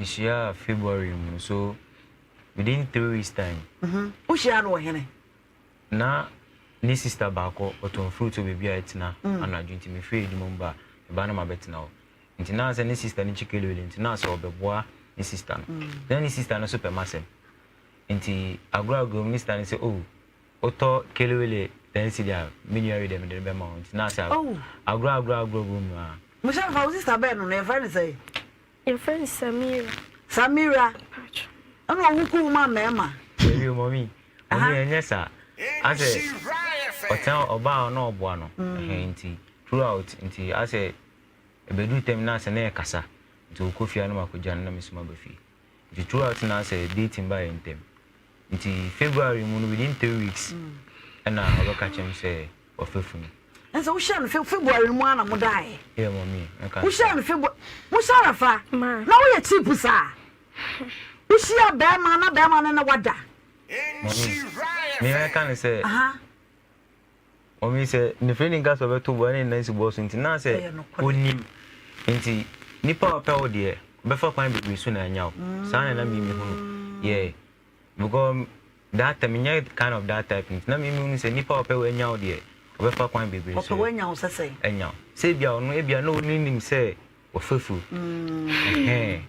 Yɛhyia February mu so within 3 weeks time. Mhm. Wohyia no wɔ hene? Na ne sister baako ɔtɔn fruit wɔ baabi a yɛtena anadwo nti mefiri adwuma mu ba a meba na mabɛtena hɔ. Nti na sɛ ne sister no kyi kelewele nti na sɛ ɔbɛboa ne sister no. Na ne sister no nso pɛ m'asɛm. Nti agorɔ agorɔ mu ne sister no sɛ oh wotɔ kelewele 10 cedi a me nua wei deɛ mede no bɛma wo. Nti na sɛ agorɔ agorɔ agorɔ agorɔ mu a. Michelle fa wo sister bɛn no no yɛfrɛ no sɛn? Yɛfrɛ no Samira. Samira. Ɛna ɔwo kuw ma mmarima. Dabi o mɔmi. Mɔmi ɛnyɛ saa. Asɛ ɔtena ɔbaa a na ɔboa no. Ɛhɛn nti throughout nti asɛ ɛbɛduru tɛm na asɛ na yɛ kasa. Nti ɔkɔ fie a na makɔgya no na me nso maba fie. Nti throughout na asɛ dating baa yɛn ntam. Nti February mu no within 3 weeks ɛna ɔbɛka kyerɛ me sɛ wafa funu. Ɛsɛ wohyia no February mu ara na mo daeɛ. Yeah mɔmi mɛka. Wohyia no February Musharafa na woyɛ cheap saa. Wohyia bɛrima na bɛrima no ne wada. Mɔmi me mɛka no sɛ. Mɔmi sɛ ne firi ne nka sɛ ɔbɛto boɔ ne nan si boɔ so nti na sɛ onim nti nipa a ɔpɛ wo deɛ ɔbɛfa kwan bebree so na anya wo saa na na mi mi hunu yeah because that time nyɛ kind of that type nti na mi mi hunu sɛ nipa a ɔpɛ wo anya wo deɛ ɔbɛfa kwan bebree so ɔpɛ wo anya wo sɛ sɛn anya wo sɛ ebia ɔno ebia na ɔno nim sɛ ɔfɛ furu ɛhɛn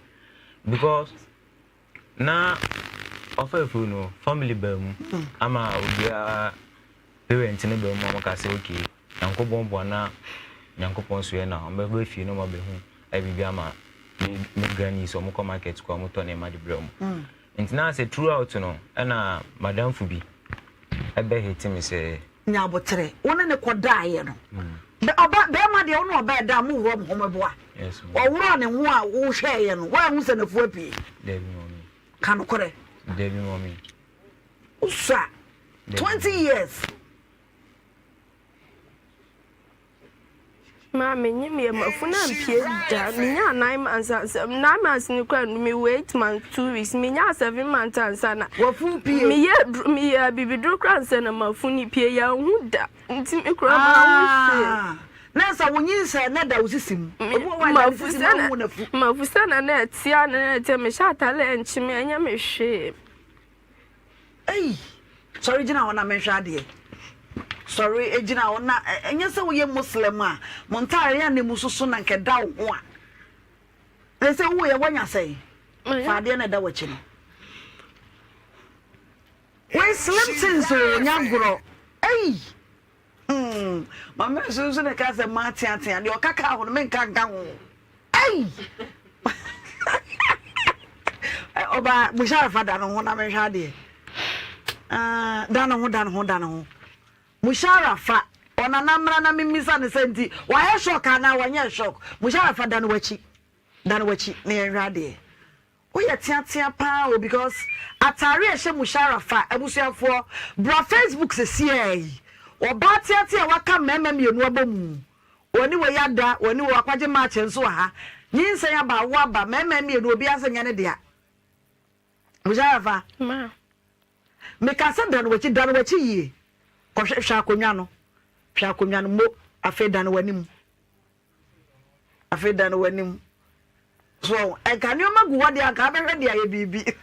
because na ɔfɛ furu no family baa mu ama obiara parent no baa mu a wɔka sɛ okay Nyankopɔn boa na Nyankopɔn so yɛ na wɔbɛba fie na wɔabɛhu ayɛ biribi ama. me me grannies ɔmo kɔ market kɔ ɔmo tɔ nneɛma de brɛ ɔmo. Nti na sɛ throughout no ɛna madamfo bi ɛbɛ hit me sɛ. Nya aboterɛ, wo ne no kɔdaeɛ no, bɛ ɔba bɛrima deɛ wo ne ɔbaa da a moworɔ mo ho mɛboa? Yes mom. Ɔworɔɔ ne ho a wohwɛeɛ no, woanhu sɛ n'afu apue? Dabi mommy. Ka nokorɛ. Dabi mommy. Wosua 20 years. Maa menyim yɛ mafunu ammpue da minyaa nine months ansa nine months no koraa no mewɔ eight months two weeks minyaa seven months ansa na Wafunu pue. meyɛ duro meyɛ abibiduro koraa ansa na mafunu pue yɛanhu da nti me koraa manhu hwee. Ah, na sɛ wo nyinsɛn na da wo sisi mu. Obi wɔ hɔ a ɛda ne sisi mu a wonhu n'afu. Mafu sɛ na na ɛtea na na ɛtea mehyɛ ataare a ɛnkye me ɛnyɛ me hwee. Ei! Sɔre gyina hɔ na menhwɛ adeɛ. Sɔre gyina hɔ na ɛnyɛ sɛ woyɛ Muslim a, mo ntaare a na emu soso na nka ɛda wo ho a. Ɛsɛ sɛ woyɛ woanya sɛn? Fa adeɛ na ɛda w'akyi no. Wei slim things o, nya agorɔ. Ei! Hmm, Maame nso nso na ɛka sɛ maateatea, deɛ ɔka kaa ho no menka nka ho. Ei! Ɔbaa Musharafa da ne ho na menhwɛ adeɛ. Ah, da ne ho, da ne ho, da ne ho. Musharafa, ɔnana mmra na memmisa ne sɛ nti wayɛ shock anaa wanyɛ shock. Musharafa da ne w'akyi, da ne w'akyi na yɛnhwɛ adeɛ. Woyɛ teatea paa o because ataare a ɛhyɛ Musharafa abusuafoɔ bra Facebook sesiaa yi ɔbaa teatea a waka mmarima mmienu abɔ mu wɔne wei ada wɔne wei wakwagye match nso wɔ ha nyinsɛn aba awo aba mmarima mmienu obiara sɛ nyɛ ne dea Musharafa meka sɛ dane w'akyi dane w'akyi yie kɔhwɛ hwɛ akonnwa no hwɛ akonnwa no mo afei dane w'anim Afei dane w'anim. So ɛnka nneɛma gu hɔ deɛ anka abɛhwɛ deɛ ayɛ biribi.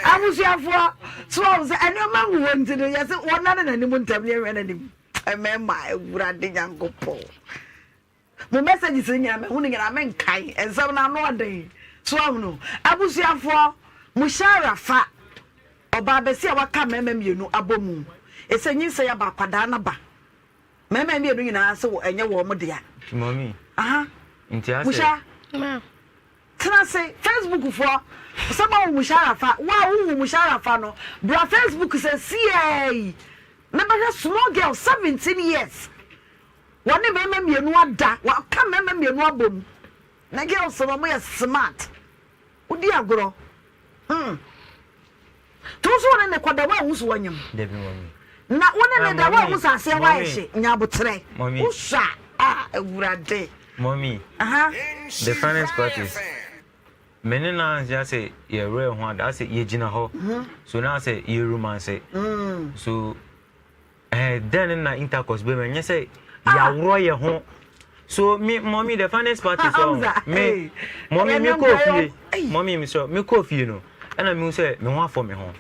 Abusuafoɔ so wɔn sɛ nneɛma ngu hɔ nti no yɛsɛ wɔnane n'anim ntɛm ne yɛhwɛ n'anim. Mmarima awurade Nyankopɔn. Mo messages no nyinaa mahu no nyinaa menkae nsɛm no ano ɔden so ahunu abusuafoɔ Mushara fa ɔbaa bɛsi a waka mmarima mmienu abɔ mu ɛsɛ nyinsɛn aba akwadaa no aba mmarima mmienu nyinaa sɛ wɔ ɛnyɛ wɔn mo dea. Mami. Aha. Nti asɛ. Musha. Ma. Tena ase Facebook foɔ sɛ ma wo Mushara fa wo a wohu Mushara fa no bra Facebook sɛ siaa yi na bɛhwɛ small girl 17 years Wɔne mmarima mmienu ada, wɔaka mmarima mmienu abom. Na girls no wɔyɛ smart. Wodi agorɔ. Hmm. Nti wo nso wo ne ne kɔda woanhu so wɔnyem. Dabi mami. Na wo ne ne da woanhu sɛ aseɛ hɔ ayɛ hye. Nya aboterɛ. Mami. Wosua a awurade. Mami. Aha. The finest part is me ne no anhyɛ ase yɛwerɛ ho ada asɛ yɛgyina hɔ so na asɛ yɛ romance so Eh, dɛn na intercourse bɛ mu ɛnyɛ sɛ yɛaworɔ yɛ ho so me mommy the funniest part is oh, me mommy me kɔ fie mommy me so me kɔ fie no ɛna me hu sɛ me ho afɔ me ho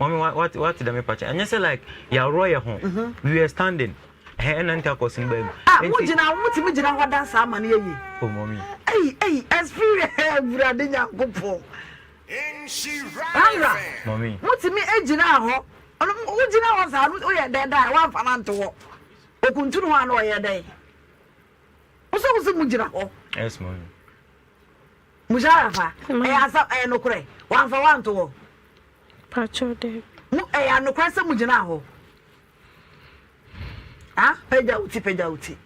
mommy what what what dɛ me pakyɛ ɛnyɛ sɛ like yɛaworɔ yɛ ho mm-hmm. we were standing ɛhɛn ɛna intercourse no baa mu. ah mo gyina mo tumi gyina hɔ dan saa ama no yɛ yie. oh mommy. ɛyi ɛyi experience awurade nyankopɔn. Sandra, motumi gyinaa hɔ, wogyina hɔ saa no woyɛ dɛn dae, woamfa no anto hɔ, okuntunu hɔ a na ɔyɛ dɛn? Wosɛ wo sɛ mo gyina hɔ. Yes, mommy. Musharafa, ɛyɛ asa ɛyɛ nokorɛ, wamfa wo anto hɔ. Pacho dɛ. Mo ɛyɛ anokorɛ sɛ mo gyina hɔ. Ah, pagya wo ti, pagya wo ti.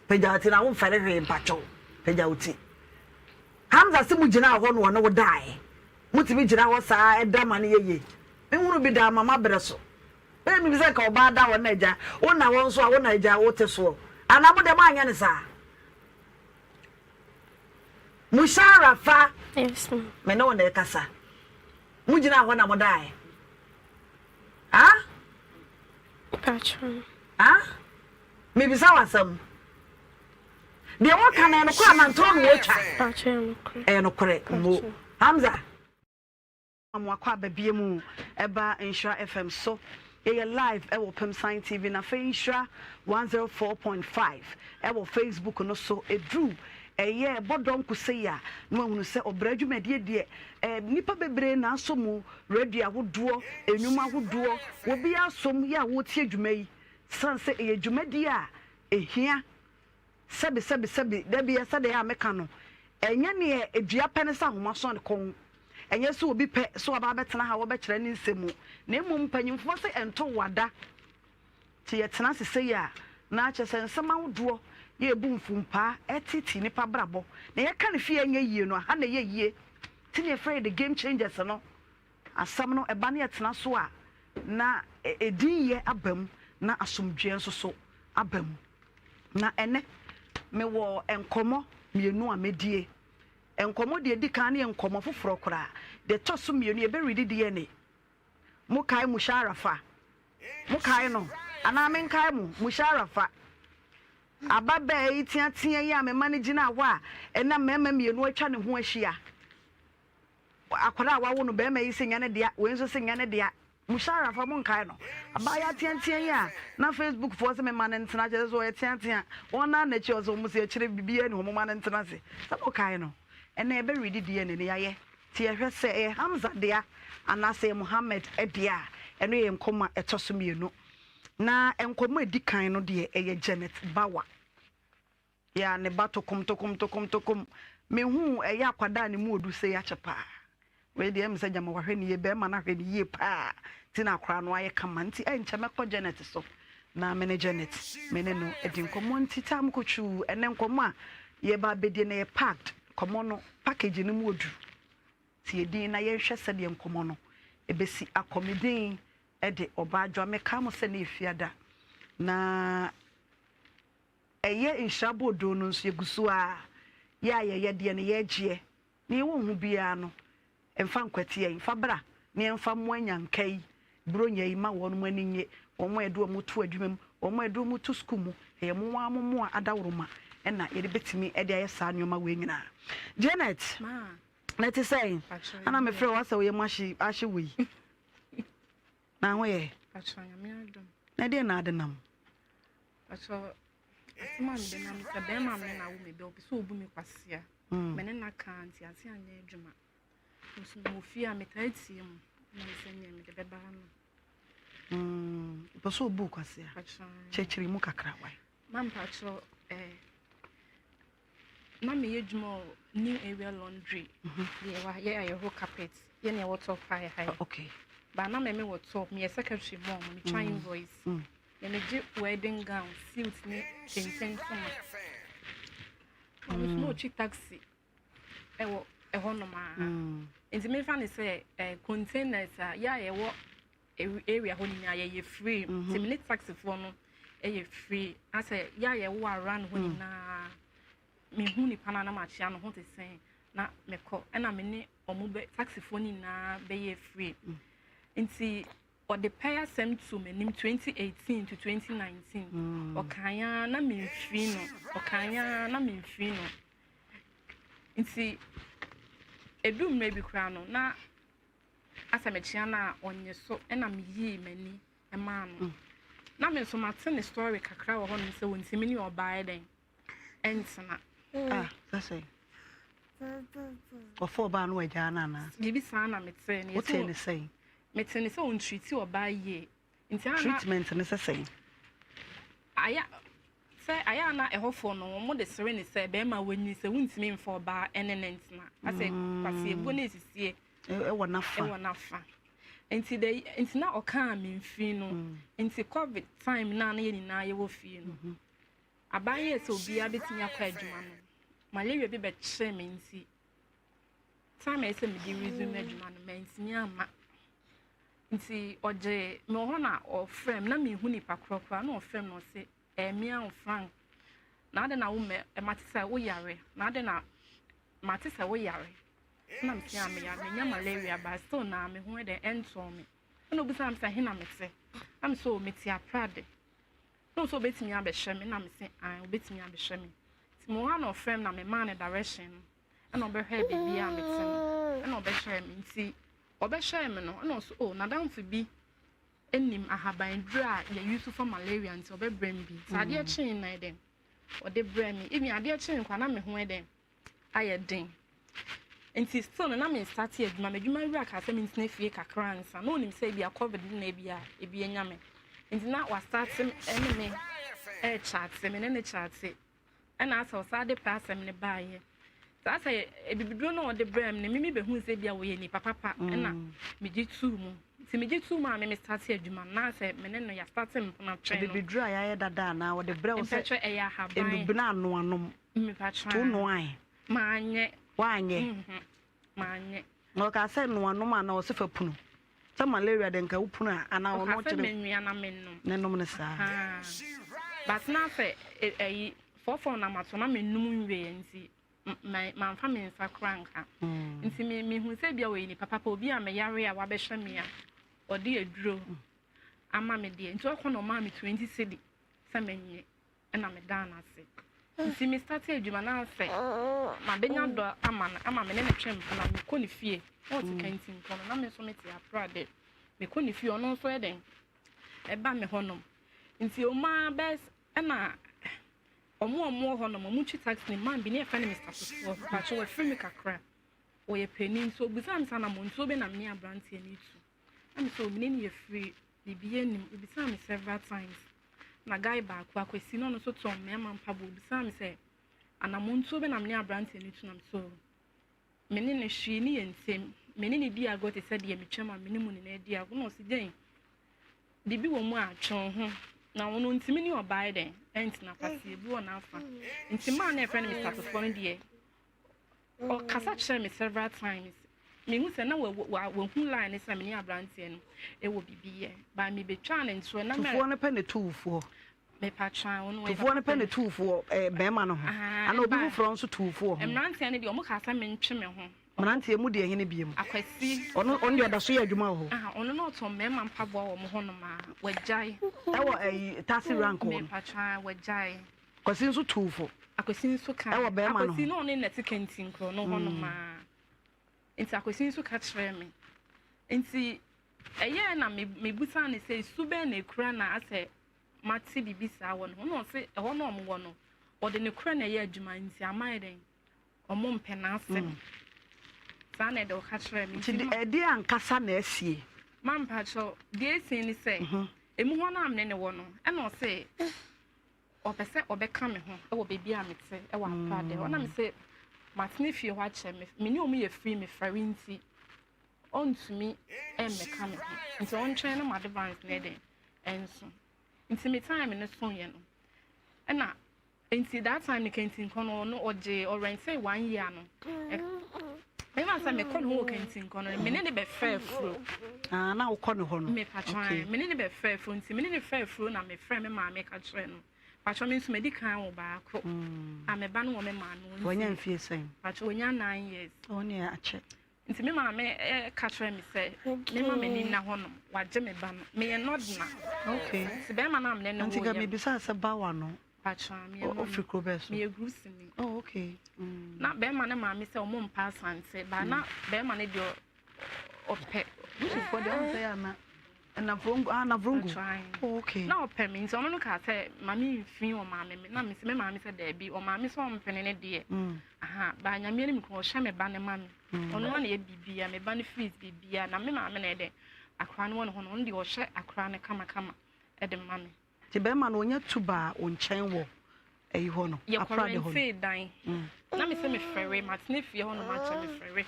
Pagya wo ti na wo mfɛre hwee mpacho. Pagya wo ti. Hamza se mo gyinaa hɔ na ɔne wo daeɛ? Motumi gyina hɔ saa da ma no yɛ yie? Menhunu bi da ama mabrɛ so. Bɛyɛ mebisa nka ɔbaa da hɔ na agya wo na hɔ nso a wo na agya wo te soɔ anaa mo deɛ moanyɛ no saa? Mushara fa Yes ma'am. me ne wo na ɛkasa. Mo gyinaa hɔ na mo daeɛ? Ah? Pacho. Ah? Mebisa wo asɛm. Deɛ wɔka no ɛyɛ nokorɛ anaa ntorɔ na wɔtwa? Ɛyɛ nokorɛ mo. Hamza. Mo akɔ aba bie mu ɛba Nhyira FM so. Yɛyɛ live ɛwɔ Pemsan TV na afei Nhyira 104.5 ɛwɔ Facebook no so. Ɛduru ɛyɛ ɛbɔ dɔnko sei a na wahunu sɛ ɔbrɛ adwumadie deɛ ɛɛ nnipa bebree na asɔ mu, radio ahodoɔ, nnwuma ahodoɔ, obiara asɔ mu yɛ a wɔretie dwuma yi sane sɛ ɛyɛ dwumadie a ɛhia. Sɛbi sɛbi sɛbi, da bi sɛdeɛ a meka no, ɛnyɛ neɛ dua pɛ ne sɛ ahoma sɔ ne kɔn. Ɛnyɛ sɛ obi pɛ sɛ ɔba abɛtena ha wɔbɛkyerɛ ne nsɛm mu, na mmom mpanyimfoɔ se ɛnto wo ada. Nti yɛtena ase sei a, na kyerɛ sɛ nsɛm ahodoɔ yɛ ɛbu mfumpaa, ɛtetee nnipa abrabɔ. Na yɛka no fie a ɛnyɛ yie no, aha na ɛyɛ yie. Nti na yɛfrɛ yɛ the game changers no. Asɛm no, ɛba na yɛtena so a, na edinyɛ aba mu, na asomdwoeɛ nso so aba mu. Na ɛnnɛ, mewɔ nkɔmmɔ mmienu a mɛdie. Nkɔmmɔ deɛ ɛdi kan no yɛ nkɔmmɔ foforɔ koraa. Deɛ ɛtɔ so mmienu, yɛbɛredi DNA. Mokae Musharafa? Mokae no? Anaa menkae mo? Musharafa. Ababaa yi teatea yi a me mma no gyinaa hɔ a ɛna mmarima mmienu atwa ne ho ahyia. Akwadaa a wawo no, barima yi se nyɛ ne dea, wei nso se nyɛ ne dea. Musharraf a monkae no? Abaayewa teatea yi a na Facebook foɔ se memma no ntena, kyerɛ sɛ ɔyɛ teatea. Wɔn nan n'akyi ɔse wɔn se akyire biribiara ni hɔ, momma no ntena ase. Sɛ mokae no? Ɛnnɛ yɛbɛ readi DNA no, yɛayɛ. Nti yɛhwɛ sɛ ɛyɛ Hamza dea anaasɛ ɛyɛ Muhammad dea a, ɛno yɛ nkɔmmɔ a ɛtɔ so mmienu. Na nkɔmmɔ a ɛdi kan no deɛ ɛyɛ Janet Bawa. Yeah ne ba tokom tokom tokom tokom Mehuu ɛyɛ akwadaa a ne mu odu sei akyɛ paa Wei deɛ ɛyɛ me sɛ gyama wahwɛ ne yie bɛɛma no ahwɛ ne yie paa nti na akwadaa no ayɛ kama nti ɛnkyɛ mɛkɔ Janet so na me ne Janet me ne no adi nkɔmmɔ nti tam kotwuu ɛnɛ nkɔmmɔ a yɛba abɛdie no yɛ packed nkɔmmɔ no package no mu odu nti yɛdin na yɛnhwɛ sɛdeɛ nkɔmmɔ no ɛbɛsi akɔ me din ɛde ɔbaa dwa mekaa mo sɛ ne yɛ fiada na Ɛyɛ nhyira boodoo no nso yɛgu so ara yɛ a yɛyɛ deɛ no yɛgyeɛ na yɛwɔ hu biara no mfa nkwati yɛn fa bra na yɛmfa mmoa nyanka yi buronya yi ma wɔn ani nnye wɔn a yɛde wɔn to adwuma mu wɔn a yɛde wɔn to sukuu mu ɛyɛ mo ara mo mmoa adaworoma ɛna yɛde bɛtumi de ayɛ saa nneɛma wei nyinaa Janet na ɛte sɛn ana mefrɛ wo asɛ woyɛ mu ahye ahye wei na ho yɛ na ɛdeɛ na ade nam Pakyɛ asɛm a mede nam sɛ bɛrima me na wo me bɛ ɔpɛ sɛ ɔbu me kwasea mm. me ne na ka nti ase anyɛ adwuma nso mewɔ fie a metaa tie mu na mesɛ neɛ mede bɛba no mm, ɔpɛ sɛ ɔbu kwasea kyerɛkyerɛ mu kakra wae ma mpakyerɛ eh, na meyɛ adwuma wɔ new area laundry mhm. deɛ wa yɛ ayɛho carpet yɛ nea ɛwɔ top ha yɛ ha yɛ okay ba na mɛmɛ wɔ top meyɛ secretary mɔ mo metwa mm. invoice mm. na megye wedding gown suit ne kente ntoma na ɔno nso na ɔtwi taxi ɛwɔ ɛhɔnom a mm. nti mefa ne sɛ eh, containers a yɛ a yɛwɔ area hɔ nyinaa yɛyɛ free mhm. nti me ne taxifoɔ no yɛ free asɛ yɛ a yɛwɔ around hɔ mm. nyinaa mehu nipa no a na makyea no ho te sɛn na mekɔ ɛna me ne ɔmo bɛ taxifoɔ no nyinaa bɛyɛ free mm. nti ɔde pɛ asɛm to m'anim 2018 to 2019 mm. ɔkan ara na memfiri no ɔkan ara na memfiri no nti edu mmerɛ bi koraa no na Asɛ mekyea no a ɔnnye so ɛna meyii m'ani maa no. Mm. Na me nso mate ne story kakra wɔ hɔnom sɛ wɔntumi ne ɔbaa yɛ dɛn ɛntena. Mm. Ah, sɛ sɛ. Ɔfɔ ɔbaa no wagyaa no anaa? Biribi saa na metee no. Wotee ne sɛn? Metee ne sɛ ɔntriti ɔbaa yie. Nti ana Treatment ne sɛ sɛn? Ayɛ sɛ ayɛ ana ɛhɔfoɔ no wɔn de sere ne sɛ bɛrima wanyi sɛ wontumi mfa ɔbaa ɛne ne ntena. Asɛ mm. kwasiebuo ne esisie. Ɛwɔ n'afa. Ɛwɔ n'afa. Nti de nti na ɔkaa me mfiri no. Mm. Nti covid time na na yɛn nyinaa yɛwɔ fie no. Mm -hmm. Aban yɛ sɛ obiara bɛtumi akɔ adwuma no. Malaria bi bɛkyerɛ me nti time a ɛsɛ mede resume adwuma no mantumi amma. Nti ɔgye me wɔ hɔ na ɔfrɛ me na mehu nipa korɔ koraa na ɔfrɛ me na ɔse ɛɛ me a Frank na adɛn na wo mɛ mate sɛ woyare na adɛn na mate sɛ woyare na mese a meyare menya malaria but still na me ho ɛdɛn ɛntɔɔ me ɛna obisa me sɛ he na mete na me sɛ o mete aprade na ɔsɛ obetumi abɛhwɛ me na mese an obetumi abɛhwɛ me nti mewɔ hɔ na ɔfrɛ me na memaa no direction no ɛna ɔbɛhwɛɛ baabi a mete no ɛna ɔbɛhwɛɛ me nti ɔbɛhwɛɛ me no ɛna ɔso o n'adamfo bi nim ahaban duro a yɛ use for malaria nti ɔbɛbrɛ me bi nti adeɛ mm. kyee na ɛdɛn ɔde brɛ me even adeɛ kyee nkwa na me ho ɛdɛn ayɛ den nti still no na me start adwuma m'adwuma wura kaa sɛ mentena fie kakra ansa na onim sɛ ebi a covid na ebi a ebi anya me nti na wa start ɛne me ɛɛkyate me ne ne kyate. Ɛna asɛ ɔsan de pɛ asɛm no baeɛ. Saa sɛ abibiduro no a ɔde brɛɛ me no, me mebɛhuu sɛ ebia ɔyɛ nipa papa ɛna megye too mu. Nti megye too mu a me me starte adwuma no, na sɛ me ne no yɛastarte mpena twɛn no. Abibiduro a yɛayɛ dada anaa wɔde brɛ wo sɛ Mpɛkyɛ ɛyɛ ahaban. nnubena anoanom? Mepatwa. To noae? Manyɛ. Woanyɛ? Mhm. Manyɛ. Na ɔkaa sɛ noanom anaa ɔse fa punu? Sɛ malaria de nka wo punu a anaa ɔno Ɔkaa sɛ kyerɛ menwea na mennom. Ne nom no saa. Ahaa. But na sɛ ɛyi fɔɔfɔɔ na mato na mennom nwieɛ nti mamfa me nsa koraa anka. Nti me mehu sɛ ebia ɔyɛ nipa papa, obi a meyare a wabɛhwɛ me a ɔde aduro ama me deɛ. Nti ɔkɔ na ɔmaa me 20 cedi sɛ menyɛ ɛna medaa no ase. Nti me starte adwuma na sɛ mabɛnya dɔ ama no ama me ne no twe mpena mekɔ ne fie na ɔte kantinkɔ no na me nso mete aprade mekɔ ne fie ɔno nso ɛdɛn ɛba me hɔnom nti ɔmaa bɛs ɛna Ɔmo a ɔmo wɔ hɔ nom, ɔmo twi taxi no, man bi ne yɛfrɛ no Mister Fofoɔ, mpakyɛw wafiri me kakra, ɔyɛ panin nti obisaa me sɛ anamɔntuo bɛn na me ne abranteɛ no retu, na me sɛ oh me ne no yɛfiri biribiara nnim, obisaa me several times, na guy baako Akwasi na ɔno nso tɔn mmarima mpaboa, obisaa me sɛ anamɔntuo bɛn na me ne abranteɛ no retu, na me sɛ oh me ne no hwee ne yɛn ntem, me ne no di agorɔ te sɛ deɛ metwam a me ne mo nyinaa di agorɔ, na ɔse dɛn Biribi wɔ mu a, twe wo ho. Na ɔno ntumi ne ɔbaa yɛ dɛn ɛntena kwasi ebi wɔ n'afa. Nti maa na ɛfrɛ no Mr. Tofoɔ no deɛ ɔkasa kyerɛ me several times. Mehu sɛ na wahu line ne sɛ me ne aberanteɛ no ɛwɔ biribi yɛ. Ba mebɛtwaa ne ntorɔ na Tofoɔ no pɛ ne tuufoɔ. Mepatwa ɔno ɔyɛ Tufoɔ no pɛ ne tuufoɔ ɛɛ bɛrima no ho. Ana obi foforɔ nso tuufoɔ ho. Mmeranteɛ no deɛ ɔmo kaa sɛ mentwe me ho. Mmeranteɛ mu deɛ hene biom? Akwasi. Ɔno ɔno deɛ ɔda so yɛ adwuma wɔ hɔ. Aha ɔno na ɔtɔn mmarima mpaboa wɔ ɔmo hɔ nom a wagyae. Ɛwɔ ɛyi taxi rank hɔ no. Mepatwa wagyae. Akwasi nso tuu fo. Akwasi nso ka. Ɛwɔ bɛrima no ho. Akwasi na ɔne nɛte kantinkorɔ no hɔ nom a. Nti Akwasi nso ka kyerɛɛ me. Nti ɛyɛɛ na me mebusaa no sɛ su bɛn na ekura na asɛ mate biribi saa wɔ ne ho na ɔse ɛhɔ na ɔmo wɔ no ɔde ne korɛ na ɛyɛ adwuma nti ama yɛ dɛn Ɔmo mpɛ n'asɛm. Saa na ɛde ɔka kyerɛɛ me. Nti ɛdeɛ ankasa na asie? Ma mpakyɛw, deɛ esie ne sɛ, emu hɔ no a mene ne wɔ no, ɛna ɔse ɔpɛ sɛ ɔbɛka me ho wɔ baabi a mete wɔ Aprade hɔ. Ɛna mese matena fie hɔ akyɛ, me ne ɔmo yɛ free, mefɛre nti ɔntumi mmɛka me ho. Nti ɔntwɛn na m'advance no yɛ dɛn ɛnso. Nti me time no soeɛ no, ɛna Nti that time no Kɛntinkɔ no ɔno ɔgyee ɔrɛntee one year no mema sɛ mekɔ ne hɔ wɔ Kɛntinkɔ no me ne ne bɛfrɛ afuro. Ah, na wokɔ ne hɔ no. Me patron okay. Me ne ne bɛfrɛ afuro nti me ne ne frɛ afuro na mefrɛ me maame ka kyerɛ no. Patron me nso madi kan wɔ baako. A me ba no wɔ me maame wɔ nti. Wɔnya mfie sɛn? Patron wɔnya 9 years. Ɔne akyɛ. Nti me maame ka kyerɛɛ me sɛ memma m'ani nna hɔnom, wagye me ba no. Meyɛ nɔdena. Okay. Nti bɛrima no a mene ne Nti woeɛ ka no. mebisaa sɛ bawa no, Patraa, meyɛ nɔdena. ofiri kuro bɛɛ so? Meyɛ Grusini. Oh, okay. Mm. Na bɛrima no maame sɛ ɔmo mpa Asante, ba na bɛrima no deɛ ɔpɛ. Grusifoɔ deɛ ɔmo sɛ yɛ ana Navrongo, ah Navrongo. Oh, okay. Na ɔpɛ me nti ɔno no kaa sɛ ma me mfi ɔmaame me na me sɛ me maame sɛ daabi ɔmaame sɛ ɔmpene ne deɛ. Mm. Aha, ba nyame anim kura ɔhyɛ me ba ne ma me. Mm. Ɔno na yɛ bibia, me ba no fees bibia na me maame na ɛdɛ akora no wɔ ne ho no ɔno deɛ ɔhyɛ akora no kama kama ɛde ma me. Nti bɛrima no ɔnya tu baa wo nkyɛn wɔ ɛyi hɔ no, Aprade hɔ no? Yɛkɔ rentee dan. Na me sɛ mefɛre, matena fie hɔ nom akyɛ mefɛre.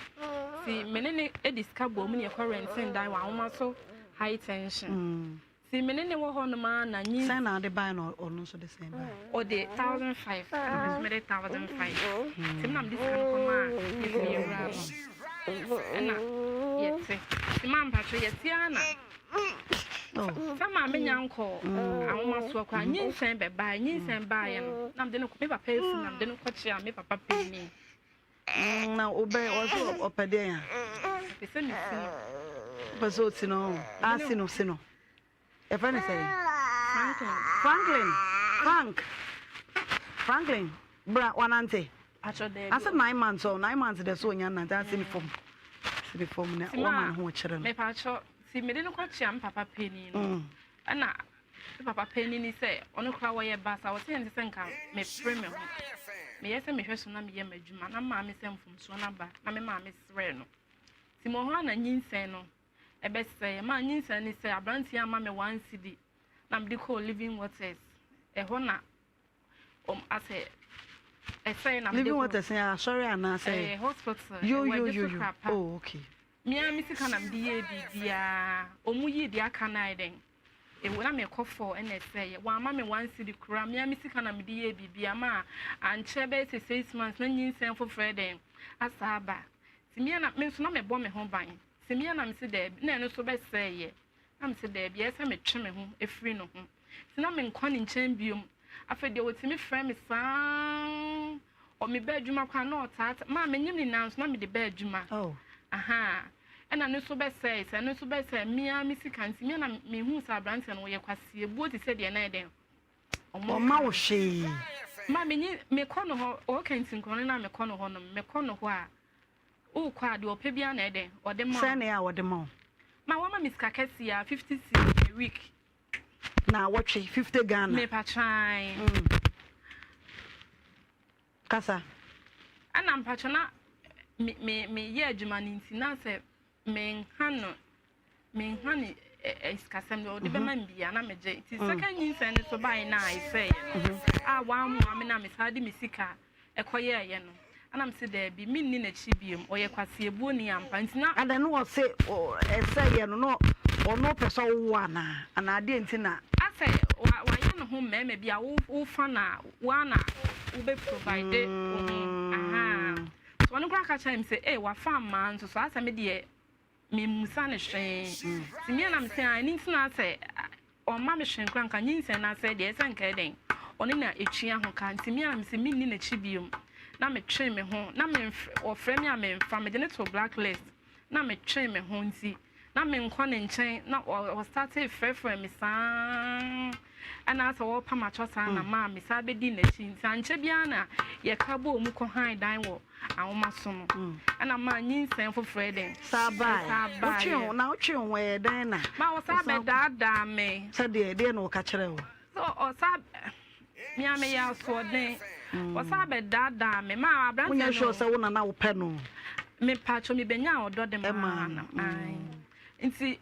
Nti me ne no de sika bɔɔ mu na yɛkɔ rentee dan wɔ Ahomaso high tension. Nti me ne no wɔ hɔ nom ara na nyi. Sɛn na ade bae na ɔno nso de sɛn bae? Ɔde 1005 ɛna me nso mede 1005. Nti me na mede sika no kɔmaa yɛ fie wura no. Ɛna yɛte. Nti maa mpakyɛ yɛte ara na. Sɛ maame nya nkɔ ahomasoɔ koraa nyinsɛn bɛbaeɛ nyinsɛn baeɛ no na mede no me papa afu na mede no kɔkyea me papa panin. Na wobɛ ɔsɛ ɔpɛ deɛn a? Ɔpɛ sɛ mesi no. Ɔpɛ sɛ ɔsi no a si no si no. Yɛfrɛ no sɛn? Franklin. Franklin Frank Franklin bra wanante. Ase 9 months ɔ 9 months dɛ so onya nante ase ne fam si ne fam na wɔma ne ho kyerɛ no. Mepatwɔ ti mede no kɔkyea me papa panin no ɛna me papa panin ni sɛ ɔno koraa wɔyɛ basa ɔsɛ ɛnsɛ sɛ nka mepere me ho meyɛ sɛ mehwɛ so na meyɛ m'adwuma na maame sɛ mfomsoɔ no aba na me maame srɛ no nti mɔ hɔ a na nyinsɛn no ɛbɛsɛe ɛma nyinsɛn ne sɛ aberanteɛ ama me 1 cedi na mede kɔɔ Living Waters ɛhɔ na ɔm asɛ. Ɛsɛe na mede Living water sɛn asɔre anaasɛ? Ɛyɛ hospital. Yo Ɛwɔ yo Adwo yo so yo. Krapa. Oh okay. Me ara me sika na mede yɛɛ biribiara. Ɔmo yii deɛ aka no ayɛ dɛn? Ewo na mekɔ fɔɔ ɛna ɛsɛeɛ. Wamma me one cedi koraa. Me ara me sika na mede yɛɛ biribiara ma ankyɛ bɛyɛ sɛ 6 months na nyinsɛn foforɔ ayɛ dɛn? Asa aba. Nti me ara na me nso na mebɔ me ho ban. Nti me ara na mese daabi na ɛno nso bɛsɛeɛ. Na mese daabi ɛyɛ sɛ metwe me ho firi ne ho. Nti na menkɔ ne nkyɛn biom. Afei deɛ ɔtumi frɛ me saa ɔ meba adwuma koraa na ɔtaata maa menyim ne nan so na mede ba adwuma. Oh. Aha. Ɛna no nso bɛsɛe sɛ ɛno nso bɛsɛe me ara me sika nti me na mehu sɛ aberanteɛ no ɔyɛ kwaseɛbuo te sɛ deɛ na yɛ dɛn Ɔmma wo hwee. Ma menyi mekɔ no hɔ ɔka nti nkɔno na mekɔ no hɔ no mekɔ no hɔ a wokɔ a deɛ ɔpɛ biara na ɛdɛn ɔde ma wo. Sɛn na ɛyɛ a wɔde ma wo? Ma wɔma me sika kɛseɛ a 50 cedis a week. Na wɔtwe 50 Ghana. Mepatwan. Kasa. Ɛna mpatwa na me me meyɛ adwuma no nti na sɛ menha no menha ne sikasɛm deɛ ɔde bɛma me bia na megye nti second nyinsɛn no so baeɛ no a ɛsɛeɛ no a wammoa me na mesaa de me sika ɛkɔyɛɛyɛ no ɛna mese daabi menni n'akyi biom ɔyɛ kwaseɛbuo ni ampa nti na Ada no ɔse ɛsɛeɛ no na ɔno pɛ sɛ ɔwo anaa anaa adeɛ nti na asɛ wayɛ ne ho mmarima bi a wofa no a woa na wobɛ provide wo ho aha so ɔno koraa ka kyerɛ me sɛ ee wafa mmaa nso so asɛ me deɛ memmusa no hwee nti me na mesɛ a ɛno nti na asɛ ɔmma me hwee koraa nka nyinsɛn no asɛ deɛ ɛsɛ nka ɛdɛn ɔno na ɛtua ho ka nti me a mesɛ menni n'akyi biom na metwe me ho na ɔfrɛ me a memfa mede ne to blacklist na metwe me ho nti na menkɔ ne nkyɛn na ɔstate frɛfrɛ me saa ɛna asɛ wɔpa makyɔ saa na maa me saa bɛdi n'akyi nti ankyɛ biara na yɛka bɔɔ mu kɔ han dan wɔ ahoma so no ɛna maa nyinsɛn foforɔ dɛn saa baa wotwe ho na wotwe ho ɛyɛ dɛn na ma ɔsaa bɛdaadaa me sɛdeɛ deɛ na ɔka kyerɛ wo sɛ ɔsaa mea meyɛ asoɔden ɔsaa bɛdaadaa me ma aberanteɛ wonyɛ sure sɛ wo nana wopɛ no mepatwo mebɛnya ɔdɔ de maa no nti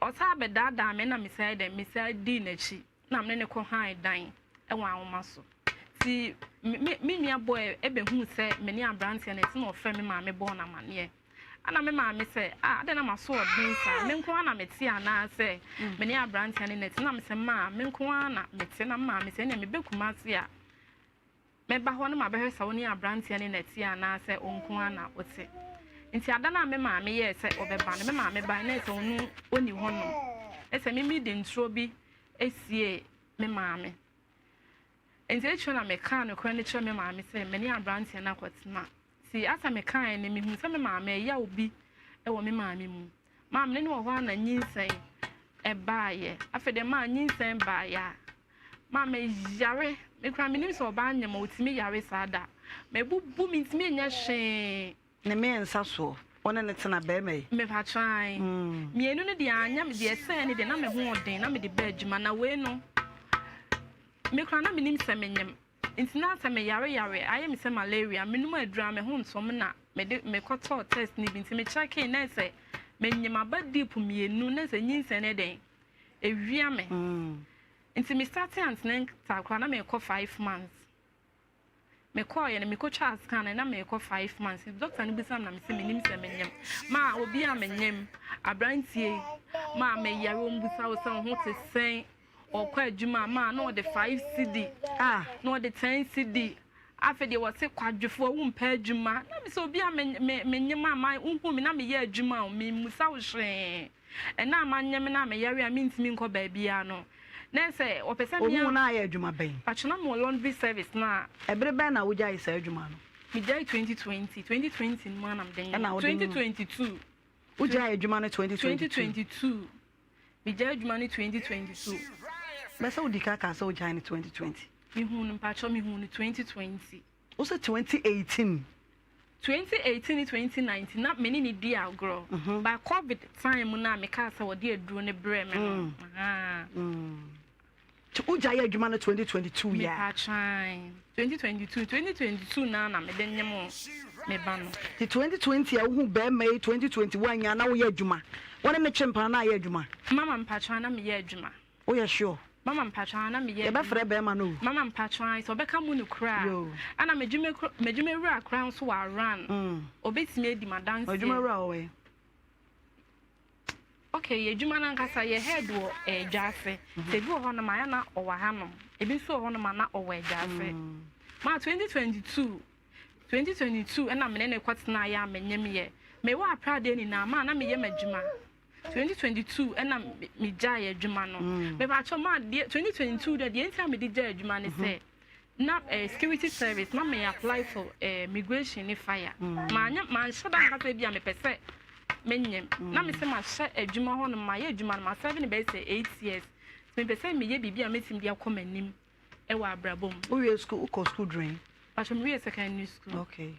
ɔsaa bɛdaadaa me na mesaa dɛn mesaa dii n'akyi na mene ne kɔ han dan ɛwɔ ahoma so nti me nua bɔɛ ɛbɛhu sɛ me ne aberanteɛ no ɛti na ɔfrɛ me maame bɔɔ no amanneɛ ana me maame sɛ ah adɛn na maso ɔden saa me nko ara na mete anaasɛ me ne aberanteɛ no nɛte na mesɛ maa me nko ara na mete na maame sɛ ɛnea mebɛ Kumase a mɛba hɔ no mabɛhwɛ sɛ wo ne aberanteɛ no nɛte anaasɛ wo nko ara na wote. Nti ada no a me maame yɛɛ sɛ ɔbɛba no, me maame bae na ɛsɛ ɔno ɔni hɔnom. Ɛsɛ mimi de nturo bi esie me maame. Nti akyire na mekaa nokorɛ no kyerɛ me maame sɛ me ne aberanteɛ no akɔtena. Nti asa mekaeɛ no mehu sɛ me maame ɛyaw bi wɔ me maame mu. Maame ne no wɔ hɔ a na nyinsɛn ɛbaeɛ. Afei deɛ maa nyinsɛn baeɛ a maame yare. Me koraa menim sɛ ɔbaa nyem a ɔtumi yare saa da. Mabubu mentumi nyɛ hwee. Ne mmiɛnsa soɔ wo ne ne tena bɛrima yi. Mepatran mmienu no deɛ anyɛ me deɛ ɛsɛɛ ne deɛ na me ho ɔden na mede ba adwuma na wei no me koraa na menim sɛ menyem nti na sɛ meyare yare ayɛ me sɛ malaria menom aduru a me ho ntɔ me na mede mekɔtɔɔ test no bi nti me checkee na sɛ menyem aba deep mmienu na sɛ nyinsɛn no dɛn ewia me nti me start antenatal koraa na mekɔ 5 months. Mekɔɔeɛ no, mekɔtwaa scan no na merekɔ 5 months. Doctor no bisa me na mese menim sɛ menyem. Maa obi a menyem, aberanteɛ yi, maa meyare ɔmbusa wo sɛ wo ho te sɛn, ɔkɔ adwuma maa na ɔde 5 cedi, Ah. na ɔde 10 cedi. Afei deɛ wɔse kwadwofoɔ wompɛ adwuma. Na mesɛ obi a menyem a ma wohu me na meyɛ adwuma o, memmusa wo hwee. Ɛna a manyem na meyare a mentumi nkɔ baabiara no, na sɛ ɔpɛ sɛ mea Ohun na ayɛ adwuma bɛn? Patro na mewɔ laundry service na Ɛbere bɛn na wogyae saa adwuma no? Megyae 2020, 2020 no mu ara na mede Ɛna wode nyem? 2022. Wogyae adwuma no 2022? 2022. Megyae adwuma no 2022. Bɛ sɛ wodi ka kaa sɛ wogyae no 2020. Mehuu no mpakyɛw mehuu no 2020. Wo sɛ 2018? 2018 ne 2019 na me ne ne di agorɔ. By COVID time mu na mekaa sɛ wɔde aduro no brɛɛ me no. Nti wogyae adwuma no 2022 yɛ a? Mepatwan 2022 2022 na na mede nyem me ba no. Nti 2020 a wohu bɛrima yi 2021 nya na woyɛ adwuma. Wo ne ne twe mpana na ayɛ adwuma? Mama mpatwan na meyɛ adwuma. Woyɛ sure? Mama mpakyɛw na meyɛ. Yɛbɛfrɛ bɛrima no o. Mama mpakyɛw sɛ ɔbɛka mu no koraa. Ɛna m'adwuma wura koraa nso wɔ around. Ɔbɛtumi adi m'adanseɛ. Adwuma wura wɔ wɔ Okay, yɛ adwuma no ankasa yɛ head wɔ ɛdwa ase. Sɛ ebi wɔ hɔnom a na ɔwɔ hanom. Ebi nso wɔ hɔnom a na ɔwɔ ɛdwa ase. Ma 2022 2022 ɛna mene ne kɔtena yɛ a menyem yɛ. Mewɔ apradeɛ nyinaa ma na meyɛ m'adwuma. 2022 ɛna megyae adwuma no. Mepakyɛw ma deɛ 2022 deɛ deɛ nti a mede gyae adwuma ne sɛ na eh, security service na me apply for eh, migration ne fire. Mm. Maanyɛ manhyɛ da nka sɛ bi a mepɛ sɛ menyem. Mm. Na mesɛ mahyɛ adwuma hɔ no mayɛ adwuma no masɛve no bɛyɛ sɛ 8 years. Mepɛ sɛ meyɛ biribi a mɛtumi de akɔ m'anim. wɔ abrabɔ mu. Wo wie school, wokɔ school during? Pacho me wie secondary school. Okay.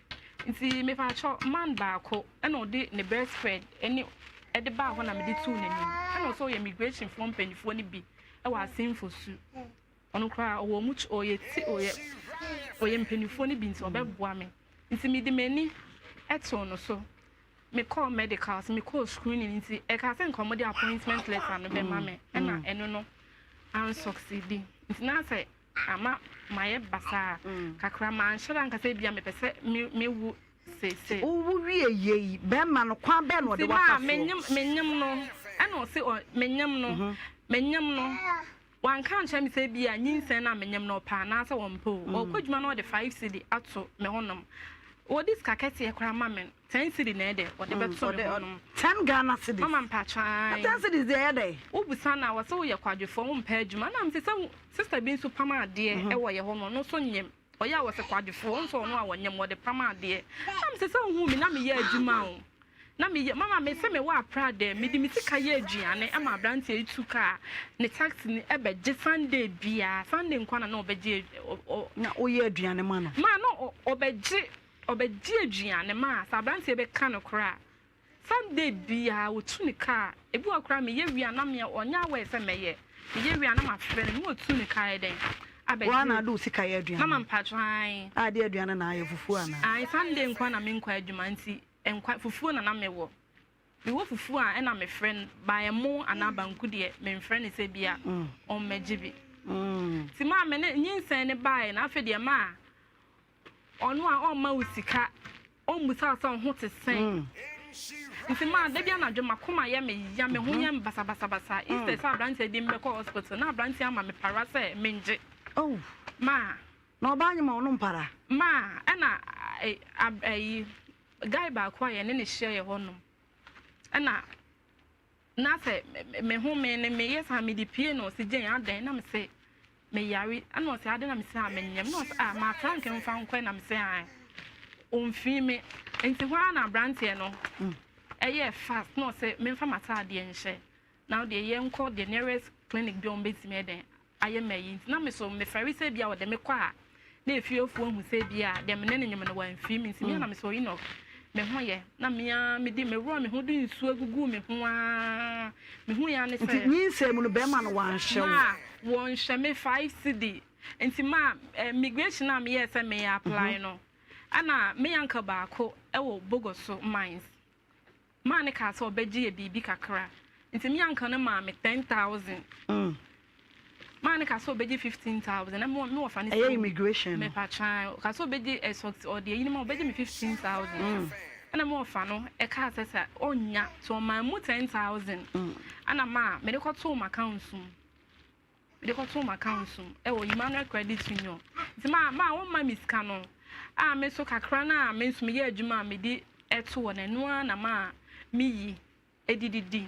Nti me pacho man baako ɛna ɔde ne best friend ɛne ɛde baa hɔ na mede tuu n'anim ɛna ɔsɛ ɔyɛ immigration foɔ mpanimfoɔ no bi ɛwɔ asenfo su ɔno koraa ɔwɔ mu ɔyɛ ti ɔyɛ ɔyɛ mpanimfoɔ no bi nti ɔbɛboa me nti mede m'ani ɛtoo no so mekɔɔ medicals mekɔɔ screening nti ɛka sɛ nka wɔde appointment letter no bɛma me ɛna ɛno no ansucceedi nti na sɛ ama mayɛ basaa kakra manhyɛ da nka sɛ ebia mepɛ sɛ mewu seesei. Wowu wie yei bɛrima no kwan bɛn na ɔde wafa soɔ? Nti maa menyem no ɛna ɔse menyem no menyem no Wanka ankyerɛ me sɛ ebia nyinsɛn no a menyem no ɔpɛ anaasɛ ɔmpɛ o. Ɔkɔ adwuma na ɔde 5 cedi ato me hɔnom. Ɔde sika kɛseɛ koraa ma me no, 10 cedi na ɛdɛ ɔde bɛto me hɔnom. 10 Ghana cedis? Mama mpakyɛ ae. Na 10 cedis deɛ ɛyɛ dɛn? Wobisa no a, ɔse woyɛ kwadwofoɔ, wompɛ adwuma. Ɛna mese sɛ sister bi nso pam adeɛ wɔ yɛ hɔ no, ɔno nso nyem. Ɔyɛ a wɔse kwadwofoɔ, nso ɔno a ɔnyem, wɔde pam adeɛ. Na mese sɛ wohuu me na meyɛ adwuma o. Na meyɛ, mama mese mewɔ apra dɛm, mede me sika yɛ aduane ma aberanteɛ yi tu kaa, ne taxi no ɛbɛgye Sunday biara, Sunday nkoa na na ɔbɛgye ɔ. Na woyɛ aduane ma no? Ma na ɔbɛgye, ɔbɛgye aduane ma sɛ aberanteɛ bɛka no koraa. Sunday biara ɔtu ne kaa, ebi wɔ hɔ koraa meyɛ wie a na me ɔnyɛ aware sɛ mɛyɛ, meyɛ wie a na mafrɛ no na watu ne kaa ayɛ dɛn abɛgye. Woa na ade wo sika yɛ aduane? Mama mpakyɛw ae. A de aduane na ayɛ fufuo anaa? Ae Sunday nkoa na menkɔ adwuma nti nkwa fufuo na na mewɔ. Mewɔ fufuo a ɛna mefrɛ no, ba ɛmo anaa banku deɛ memfrɛ no sɛ bia ɔmmɛgye bi. Nti maa me ne nyinsɛn no baeɛ no afei deɛ maa Ɔno a ɔmma wo sika, ɔmmisa wo sɛ wo ho te sɛn. Nti maa da bi anadwo m'akoma yɛ me ya, me ho yɛ me basabasabasa. Instead sɛ aberanteɛ de me bɛkɔ hospital, na aberanteɛ ama me para sɛ mengye. Oh. Maa. Na ɔbaa nyem a ɔnom para? Maa ɛna ayi guy baako a yɛne no hyia yɛ hɔnom ɛna. Na sɛ me ho me no meyɛ saa mede pie na ɔse Jane adɛn na mese meyare ɛna ɔse adɛn na mese a menyam na ɔse a ma Frank mfa nkɔ na mese ae ɔmfii me nti hɔ ara na aberanteɛ no ɛyɛɛ fast na ɔse memfa m'ataadeɛ nhyɛ na deɛ yɛnkɔ the nearest clinic bi a ɔmbɛtumi ɛdɛn ayɛ me ayi nti na me so mefɛre sɛ ebia ɔde me kɔ a na efiefoɔ ahu sɛ ebia deɛ me ne no nyem no wamfiri me nti me a na me sɛ Enoch me ho yɛ na me ara mede meworɔ me ho de nsuo agugu me ho ara me hu ya ne sɛ Nti nyinsɛn mu no bɛrima no wanhwɛ wo? Ma wɔnhwɛ me 5 cedi nti ma eh, migration a meyɛɛ sɛ me apply no ɛna me uncle baako ɛwɔ Bogoso mines Maa no kaa sɛ ɔbɛgye yɛ biribi kakra nti me uncle no maa me 10,000. Maa no kaa sɛ ɔbɛgye 15,000 na me wɔfa no Ɛyɛ immigration no. Mepa kyan ɔkaa sɛ ɔbɛgye ɛsɔ ɔde ayi no ma ɔbɛgye me 15,000 ɛna me wɔfa no ɛkaa sɛ sɛ ɔnnya nti ɔmaa mu 10,000 ɛna maa mede kɔtoo m'account mu. Mede kɔtoo m'account mu wɔ Emmanuel Credit Union. Nti ma ma wɔmma me sika no a me nso kakra no a me nso meyɛ adwuma a mede to hɔ no ɛno ara na ma meyi de didi.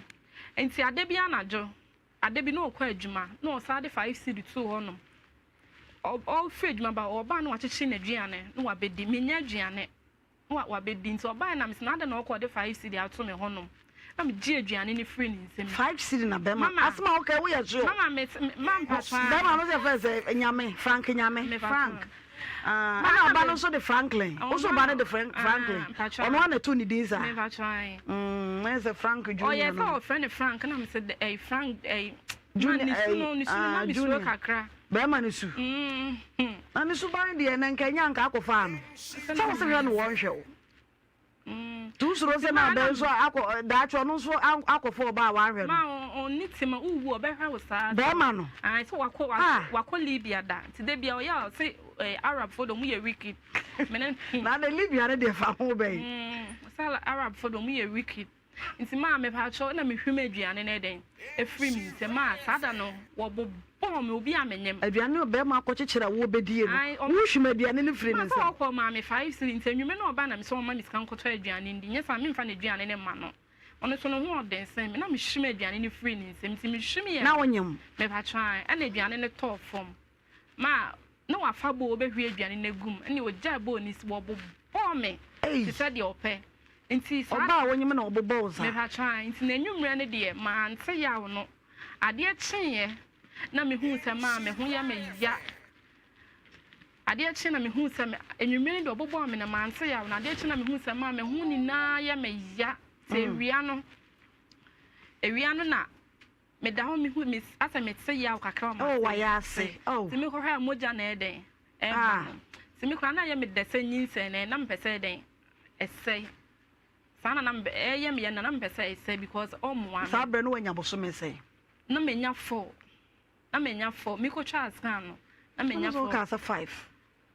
Nti ada bi anadwo, ada bi na ɔkɔ adwuma na ɔsan de 5 cedi too hɔnom. Ɔfiri adwuma ba ɔba na wakyekyere n'aduane na wabɛdi. Mennya aduane. Na wabɛdi nti ɔbaeɛ na mese na adɛn na ɔkɔ ɔde 5 cedi ato me hɔnom na megye aduane no firi ne nsam. 5 cedi na bɛrima asɛm a woka woyɛ sure. Mama me ma mpatwa. Bɛrima no sɛ fɛ sɛ nyame Frank nyame Frank. Ɛna ɔba no nso de Franklin. Wo so ɔba no de Franklin. Ɔno ana to ne din saa. Ɛyɛ sɛ Frank Junior. Ɔyɛ sɛ ɔfrɛ no Frank na mesɛ ɛy Frank ɛy. Junior ne su no ne su no na mesuro kakra. Bɛrima no su. Na ne suban deɛ na nka ɛnyɛ anka akɔfaa no. Sɛ wo sɛ hwɛ no wɔnhwɛ wo. Tu suro sɛ na bɛn nso akɔ daakye ɔno nso akɔfa ɔbaa wanhwɛ no. ɔnni tema, wowu a ɔbɛhwɛ wo saa. Bɛrima no? Ae, sɛ wakɔ Ah. wakɔ Libya da. Nti da bia ɔyɛ a ɔse eh, Arabfoɔ de ɔmo yɛ wicked. Mene Na de Libya no deɛ fa ho bɛn? Sɛ Arabfoɔ de ɔmo yɛ wicked. Nti maa mepaakyɛw na mehwim aduane no ɛdɛn ɛfiri me nsam a saa da no wɔbobɔɔ me obi a menyem. Aduane no bɛrima akɔkyekyere a wɔbɛdie no, wohwim aduane no firi ne nsam. Maa sɛ ɔkɔ maa me 5 cedi nti anwummerɛ na ɔba na mesɛ ɔmma me sika nkɔtɔ aduane ndi nyɛ saa memfa n'aduane no mma no. Ɔno nso ne ho ɔden sen me na mehwim aduane no firi ne nsam nti mehwim yɛ. Na wonyem? Mepaakyɛw ae ɛna aduane no tɔɔ fam. Ma na wafa bowl bɛhwie aduane no agu mu ɛnna ɔgyae bowl no si wɔbobɔɔ me te sɛ deɛ ɔpɛ nti saa Ɔbaa a wonyim na ɔbobɔ wo saa. Mepatwa ae nti n'anwummerɛ no deɛ mante yaw no adeɛ kyeeɛ na mehuu sɛ maa me ho yɛ me ya adeɛ kye na mehuu sɛ me anwummerɛ no deɛ ɔbobɔɔ me na mante yaw no adeɛ kye na mehuu sɛ maa me ho nyinaa yɛ me ya sɛ awia no awia no na Meda hɔ mehu me asɛ mete yaw kakra wɔ m'ase. Oh wayɛ ase oh. Nti mekɔhwɛ a mogya na ɛyɛ dɛn ɛba Ah. no. Nti me koraa na ɛyɛ me dɛ sɛ nyinsɛn no na mepɛ sɛ ɛyɛ dɛn ɛsɛe. Saa na na mepɛ ɛyɛ me ya na na mepɛ sɛ ɛsɛe because ɔmmoa me. Saa berɛ no wanya bosome sɛn? Na manya four. Na manya four. Mekɔtwaa scan no na manya Ɛno nso four. wokaa sɛ five.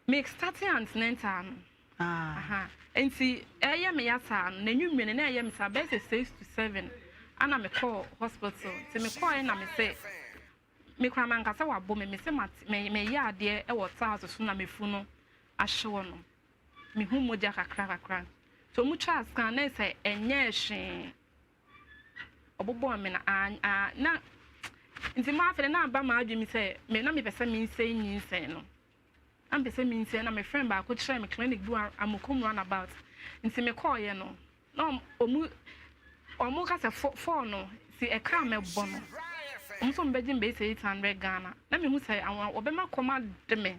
Me startee antenatal no. Ah. Aha. Nti ɛyɛ me ya saa no, n'anwummerɛ no na ɛyɛ me saa bɛyɛ sɛ 6 to 7 ana mekɔɔ hospital. Nti mekɔɔɛ na me sɛ me koraa manka sɛ wabɔ me, me sɛ mate me meyɛ adeɛ wɔ tiles so na mefu no ahye hɔ no. Mehu mogya kakra kakra. Nti ɔmo twaa scan na sɛ ɛnyɛɛ hwee. Ɔbobɔɔ me na a a na nti ma afei na aba m'adwene mu sɛ me na mepɛ sɛ mensɛe nyinsɛn no. Na mepɛ sɛ mensia na me friend baako kyerɛɛ me clinic bi wɔ Amokom runabout nti mekɔɔyɛ no na ɔmu ɔmo ka sɛ four no si ɛka a mɛbɔ no ɔmo sɛ ɔmo bɛgye me bɛyɛ sɛ 800 Ghana na mehu sɛ ɔbɛma kɔm ade me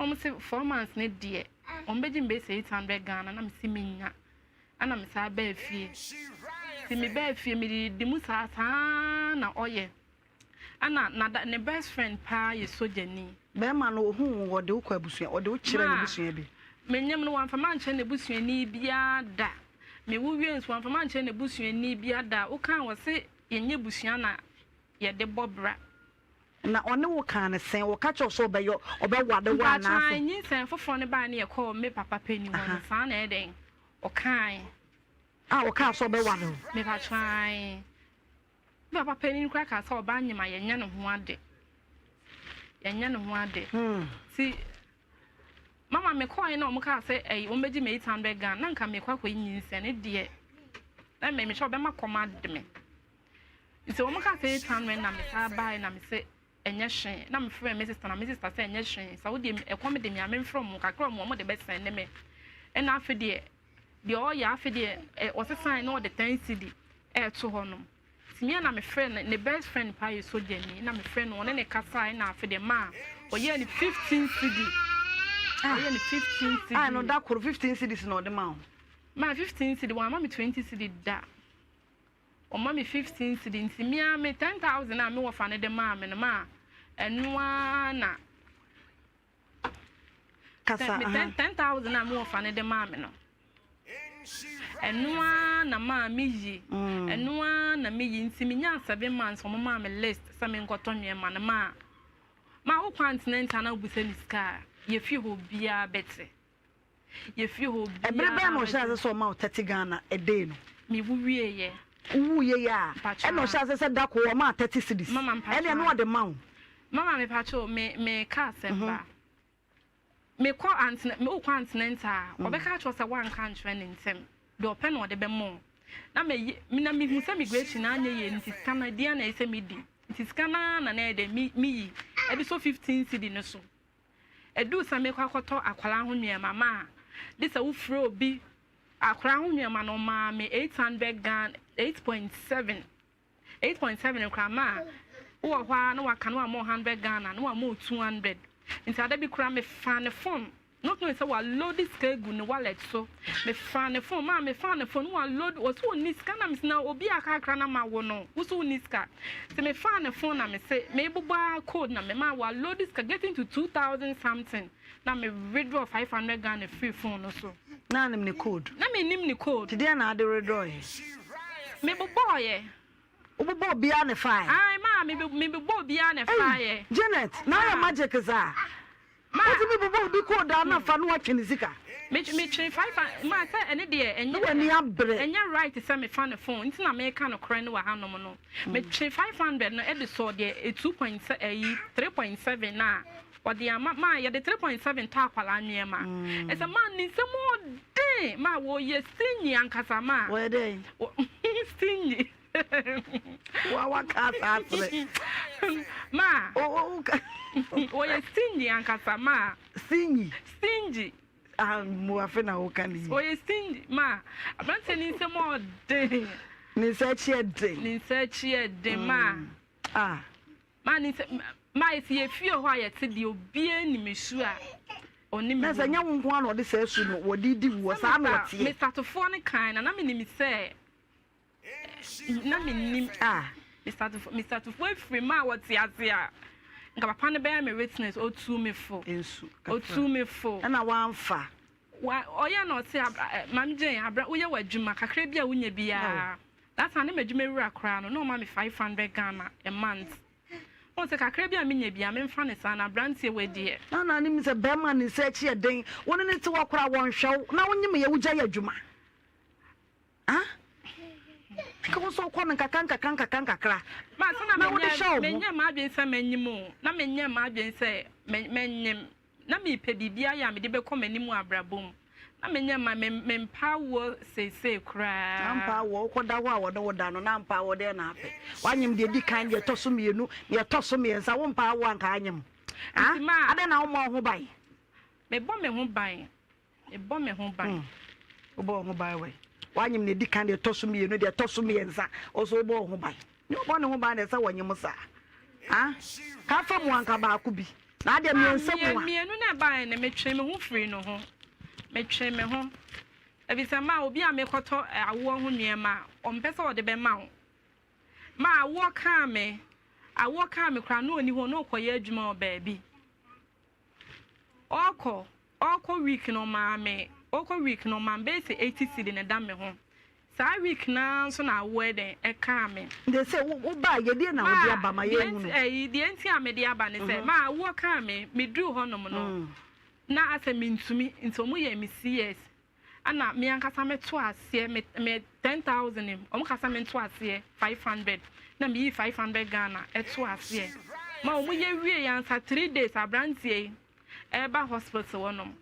ɔmo sɛ 4 months ne deɛ ɔmo bɛgye me bɛyɛ sɛ 800 Ghana na mesi menya ɛna me saa baa fie nti me baa fie medidi mu saa saa na ɔyɛ Ɛna na ne best friend paa yɛ sogyani. Bɛɛma no ohuu wo ɔde wo kɔ abusua ɔde wo kyerɛɛ n'abusua bi. Ma menyem no wamfa mankyerɛ n'abusuani biara da. Me wo wie nso wamfa mankyerɛ n'abusuani biara da. Wo kaa wɔse yɛnyɛ abusua na yɛde bɔ bra. Na ɔne wo kaa no sɛn? Ɔka kyerɛ wo sɛ ɔbɛyɔ ɔbɛware wo Mpakyɛw anaasɛ? ae nyinsɛn foforɔ no bae ne yɛkɔɔ me papa panin hɔ no saa na ɛyɛ dɛn ɔkaae. A ɔkaa sɛ ɔbɛware wo? Mepakyɛw ae. Me papa panin koraa kaa sɛ ɔbaa nyem a yɛnyɛ ne ho ade. Yɛnyɛ ne ho ade. Ti mama mekɔe na wɔn kaa sɛ ɛyi wɔn bɛgye me 800 Ghana na nka mekɔ akɔyi nyinsɛn ne deɛ na mɛ mehyɛ ɔbɛma kɔm ade me. Nti wɔn kaa sɛ 800 na mesaa bae na mesɛ ɛnyɛ hwee na mefrɛ me sister na me sister sɛ ɛnyɛ hwee sɛ wodeɛ ɛkɔm de me a memfrɛ wɔn kakra wɔn wɔn de bɛsɛn ne me ɛna afei deɛ Deɛ ɔyɛ afei deɛ ɔsesae na ɔde 10 cedi ɛɛto hɔ nom. Nti me a na mefrɛ no, ne best friend paa yɛ sogyani, na mefrɛ no ɔne ne kasae na afei deɛ maa ɔyɛɛ no 15 cedi. Ɔyɛɛ no 15 cedi. Ah, no da koro 15 cedis na ɔde ma wo. Maa 15 cedi, wamma me 20 cedi da. Ɔma me 15 cedi nti me ara me 10,000 a me wɔfa no de maa me no maa ɛno ara na Kasa, me aha. 10,000 a me wɔfa no de maa me no. Ɛno ara na maa meyi. Ɛno ara na meyi nti menyaa 7 months wɔn maa me list sɛ menkɔtɔ nneɛma no maa maa wokɔ antenatal na wobisa ne sika a yɛfie hɔ obiara bɛte. Yɛfie hɔ obiara Ɛbere bɛn na ɔhyɛ bɛte. ase sɛ ɔma wo 30 Ghana a day no? Mewu wieeɛ. Wowu yie a Mpakyɛ ɛna ɔhyɛ ase sɛ da koro ɔmaa 30 cedis. Mama mpakyɛ. Ɛnna ɛno ɔde ma wo. Mama mepakyɛ me me ka asɛm ba. Mekɔ antena me wokɔ antenatal a ɔbɛka akyerɛ wo sɛ woanka ankyerɛ ne ntɛm. Deɛ ɔpɛ na ɔde bɛma wo. Na meyi na mehu sɛ migration anyɛ yie nti sika no ɛdeɛn na ɛyɛ sɛ medi. Nti sika no ara na na ɛyɛ dɛ me meyi ɛde sɔ 15 cedi no so. Ɛduu sɛ mekɔ akɔtɔ akwadaa ho nneɛma ma a de sɛ wofrɛ obi akwadaa ho nneɛma no ɔmaa me 800 Ghana 8.7 8.7 koraa ma a wowɔ hɔ ara na waka na wama wo 100 Ghana na wama wo 200 nti ada bi koraa mefaa ne phone not knowing sɛ waload sika agu ne wallet so. Mefaa ne phone maa mefaa ne phone na waload ɔsɛ ɔnni sika na mese na obi a kakra na ma wo no wo so wonni sika nti mefaa ne phone na mese mebobɔ a code na mema waload sika getting to 2000 something na me withdraw 500 Ghana free phone no so. Na anim ne code? Na menim ne code. Nti deɛ na ade withdraw yɛ? Mebobɔɔyɛ. Wobobɔ obiara ne fae. Ae maa me me bobɔ obiara ne faeɛ. Ei Janet na ayɛ magic saa. Wotumi bobɔ obi code a na fa na watwe ne sika. Me me twe 5 maa sɛ ɛne deɛ ɛnyɛ. Na w'ani abere. Ɛnyɛ right sɛ me fa ne phone nti na meka nokorɛ no wɔ ha nom no. Me twe 500 no ɛde sɔɔ deɛ 2 point ɛyi 3.7 no a ɔde ama maa yɛde 3.7 tɔ akwadaa nneɛma. Ɛsɛ maa ne nsam ɔden maa wɔyɛ stingy ankasa maa. Wɔyɛ dɛn? Stingy. Wa wa ka saa sere. Ma. O o ka. Wɔyɛ stingy ankasa ma. Stingy. Stingy. Ah, mu afe na woka ne yi. Wɔyɛ stingy ma. Aberanteɛ ne nsam ɔden. Ne nsa akyi ɛden. Ne nsa akyi ɛden ma. Mm. Ah. Ma ne nsa ma esi yɛ fie hɔ a yɛte deɛ obiara nim su a ɔne me. Na sɛ nyɛ wo nko ara na ɔde saa su no wɔde di wuo saa na ɔteɛ. Mr. Tofoɔ no kan na na menim sɛ na mennim ah Mr. Tufo afiri mu a wɔte ase a nka papa no bɛyɛ me witness otu me fo nsu otu me fo ɛna wamfa wa ɔyɛ na ɔte maame Jane abra woyɛ w'adwuma kakra bi a wonya biara that time ne m'adwuma wura koraa no na ɔma me 500 Ghana a month wɔn sɛ kakra bi a menya biara memfa ne saa na aberanteɛ wɔ adiɛ na na nim sɛ bɛrima ne nsa akyi yɛ den wo ne ne te hɔ koraa wɔnhwɛ wo na wonyim yɛ wogya yɛ adwuma Ah? Nka wo sɛ wokɔ no nkakra nkakra nkakra nkakra. Ma sɛ na Na wode hyɛ wo ho. menyɛ m'adwene sɛ manyim o. Na menyɛ m'adwene sɛ manyim. Na mepɛ biribi ayɛ a mede bɛkɔ m'anim wɔ abrabɔ mu. Na menyɛ ma mempɛ awoɔ seesei koraa. Na mpa awoɔ, wokɔda hɔ a wɔne wo da no, na mpa awoɔ dɛn na apɛ? Woanyem deɛ ɛdi kan, deɛ ɛtɔ so mmienu, deɛ ɛtɔ so mmiɛnsa, wompɛ awoɔ anka anyem. Ah? Nti ma. Adɛn na wommɔ wo ho ban? Mebɔ me ho ban. Mebɔ me ho ban. Hmm. Wobɔ wo ho ban wɛ. Wanyem na edi kan deɛ ɛtɔ so mmienu deɛ ɛtɔ so mmiɛnsa. Ɔso wobɔ wo ho ban. Ne ɔbɔ ne ho ban deɛ sɛ wɔnyem saa. Ha? Ka fa mu anka baako bi. Na adeɛ mmiɛnsa mu a. Mmienu na ɛbaeɛ no metwe me ho firi no ho. Metwe me ho. Efisɛ ma obi a mekɔtɔ awoɔ ho nneɛma a ɔmpɛ sɛ ɔde bɛma wo. Ma awoɔ kaa me. Awoɔ kaa me koraa na ɔni hɔ na ɔkɔyɛ adwuma wɔ baabi. Ɔkɔ ɔkɔ week no ɔmaa me ɔkɔ week no ɔmaa me bɛyɛ sɛ 80 cedi na ɛda me ho. Saa week no ara nso na awoɔ yɛ dɛn ɛkaa me. Nti sɛ wo wo baa yɛ deɛ na wode aba ma yɛn hunu. Ɛyi deɛ nti a mede aba ne sɛ maa awoɔ kaa me meduru hɔnom no na asɛ mentumi nti wɔn yɛɛ me CS. Ɛna me ankasa me to aseɛ me me 10,000 mu wɔn kasa me nto aseɛ 500 na me yi 500 Ghana ɛto aseɛ ma wɔn yɛ wie yɛ ansa 3 days abranteɛ yi ɛreba hospital hɔ nom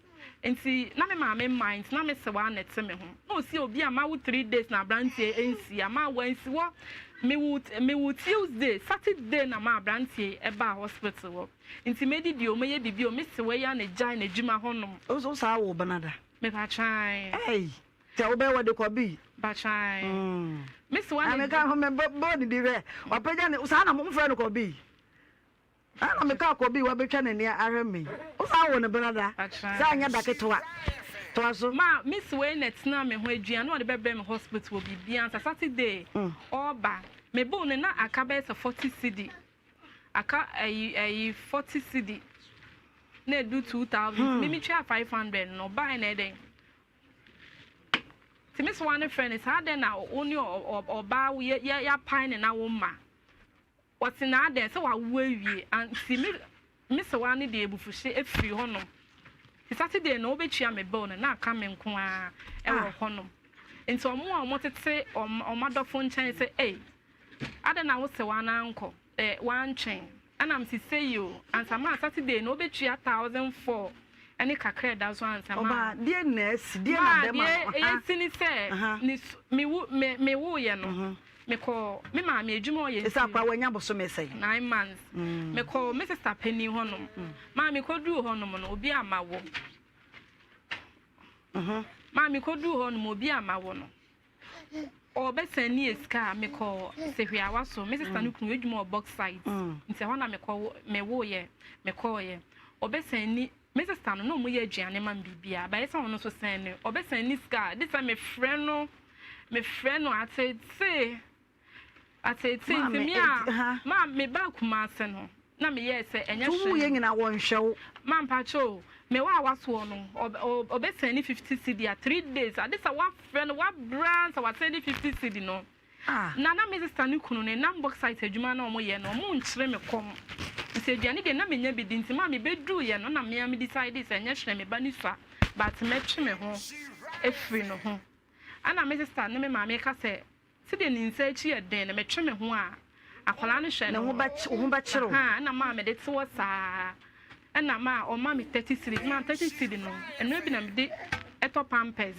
nti na me maame mmaa nti na me se wa na ɛte me ho na osi obi a ma wo 3 days na abranteɛ nsi ama wansi hɔ me wo me wo Tuesday Saturday na ma abranteɛ yi ɛbaa hospital hɔ nti medidi o meyɛ bibi o me se wa yi a na gyae n'adwuma hɔ nom. O saa wo benada. Mepatwae. Ei, sɛ wobɛyɛ wɔde kɔ bi. Patwae. Mm. Me se wa ne. Meka ho me bɔ ne di hwɛ. Wapagya ne saa na mo mfrɛ no kɔ bi. Saa na meka kɔ bi wabɛtwa n'ani ahwɛ me. Wo saa wo ne brada. Sɛ anyɛ da ketewa. Toa so. Ma me se wei na ɛtena me ho aduane ɔde bɛbrɛ me hospital wɔ biribi ansa Saturday ɔba. Me bo no na aka bɛyɛ sɛ 40 cedi. Aka ayi ayi 40 cedi na edu 2000 hmm. Mimi tua 500 no ɔbae na ɛdɛn nti me so wa ne frɛ ne saa dɛn na wo ne ɔbaa yɛ yɛapan ne na wo mma wɔte na adɛn sɛ wawo awie nti me me sɛ wa ne deɛ ebufuhye efiri hɔnom nti Saturday no wobɛtua me bill no na aka me nko ara ɛwɔ ah. hɔnom nti ɔmo a ɔmo tete ɔmo adɔfo nkyɛn sɛ ei Adɛn na wose woanankɔ eh, woantwɛn Ɛna mese sei o, ansa maa Saturday no wobɛtua 1004 ɛne kakra ɛda so ansa maa Ɔbaa, deɛ na asi, deɛ na bɛma no, Maa deɛ ɛsi ne sɛ, ne su, me wu, me, me woeɛ no, mekɔɔ me maame adwuma a ɔyɛ nti. Ɛsɛ akora wanya bosome sɛn? 9 months. Mekɔɔ me sister panin hɔnom. Maa mekɔduruu hɔnom no, obi amma wo. Maa mekɔduruu hɔnom, obi amma wo no. Ɔbɛsɛn ne yɛ sika a mekɔ Sehweawa so. Me sista no kunu adwuma wɔ bauxite. Nti ɛhɔ na mekɔ mewoeɛ mekɔɔeɛ. Ɔbɛsɛn ni me sista no na ɔmo yɛ aduane ma me biribiara. Bayɛ sɛ ɔno nso sɛn ne ɔbɛsɛn ne sika a de sɛ mefrɛ no mefrɛ no ateetee. Ateetee nti me a ma mebaa Kumase no na meyɛɛ sɛ ɛnyɛ hwee. Wowu yɛ nyina wɔnhwɛ wo. Ma mpakyɛ o, me wɔ a wasoɔ no ɔbɛsɛne 50 cedi a 3 days ade sɛ wafrɛ no wabrɛ ansa wasɛne 50 cedi no. Na na me sista ne kunu no, ɛnam bauxite adwuma no a wɔyɛ no, wɔnkyere me kɔm. Nti aduane deɛ na menya bi di. Nti maa mebɛduruiɛ no na me ara me decide sɛ ɛnyɛ hwee me ba no sua but mɛtwe me ho afiri ne ho. Ɛna me sista ne me maame ka sɛ sɛdeɛ ne nsa akyi yɛ den no metwe me ho a akwadaa no hwɛ no. Ne ho bɛkyere wo. Ɛna maa mede te hɔ saa. Ɛna maa ɔma me 30 cedi. Maa 30 cedi no, ɛno bi na mede ɛtɔ pampers.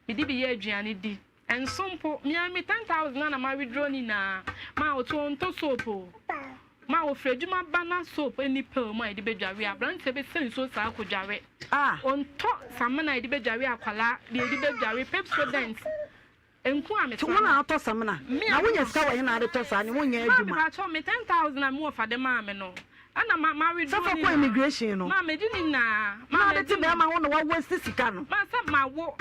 Mede bi yɛ aduane di. Ɛnso mpo, me ara me 10,000 a na ma withdraw ne nyinaa, ma ɔto ɔntɔ soap o. Ma ɔfiri adwuma ba na soap nni pail mu a yɛde bɛdware a, aberanteɛ bɛsa nsuo saa akɔdware. Ɔntɔ samina a yɛde bɛdware akwadaa, deɛ yɛde bɛdware, Pepsodent, nku a Nti wo mesra na no. atɔ samina? Me Na a wonya me sika wɔ he na ade tɔ saa ne wonyɛ Ma adwuma? mepakyɛw me 10,000 a me wɔfa de maa me no, ɛna ma ma Sɛ withdraw fa ne kɔ nyinaa. immigration no. Ma megye ne nyinaa. Ma Na ade te magye ne. bɛrima ho na wa waste sika no. Ma sɛ mawo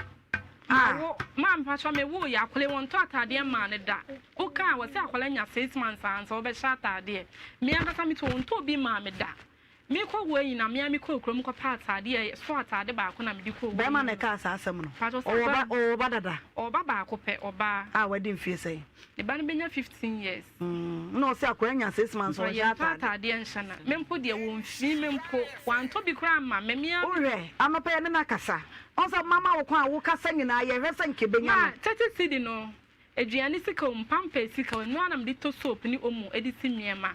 Ah. Mawo maa mpakyɛw me woo yɛ akwadaa yi wɔntɔ ataadeɛ mmaa no da wo kaa wɔ sɛ akwadaa nya 6 months ansa wɔbɛhyɛ ataadeɛ me ankasa me to wɔntɔ obi maa me da me kɔ wɔ yi na me a me kɔ kurom kɔ pɛ ataadeɛ so ataade baako na me de kɔ wɔ Bɛrima yi na ɛkaa saa asɛm no. Mpakyɛw sɛ Ɔwɔ ba ba ɔwɔ ba dada. Ɔwɔ ba baako pɛ ɔbaa. A wadi mfie sɛn? Ne ba no bɛnya 15 years. Mm, na ɔsɛ akwadaa nya 6 months Mpakyɛw ɔnhyɛ yɛntɔ ataade. ataadeɛ nhyɛ no me mpo deɛ wɔnfii me mpo wantɔ bi koraa amma me me ara. Wohwɛ anɔpa yɛne no akasa. Ɔn sɛ mama wo kwan a wo kasa nyinaa yɛ hwɛ sɛ nka ɛbɛnya Ma no. 30 cedi no, aduane sika wɔ mu, pampers sika wɔ mu, ɛno ara na mede tɔ soap ne omo de si nneɛma.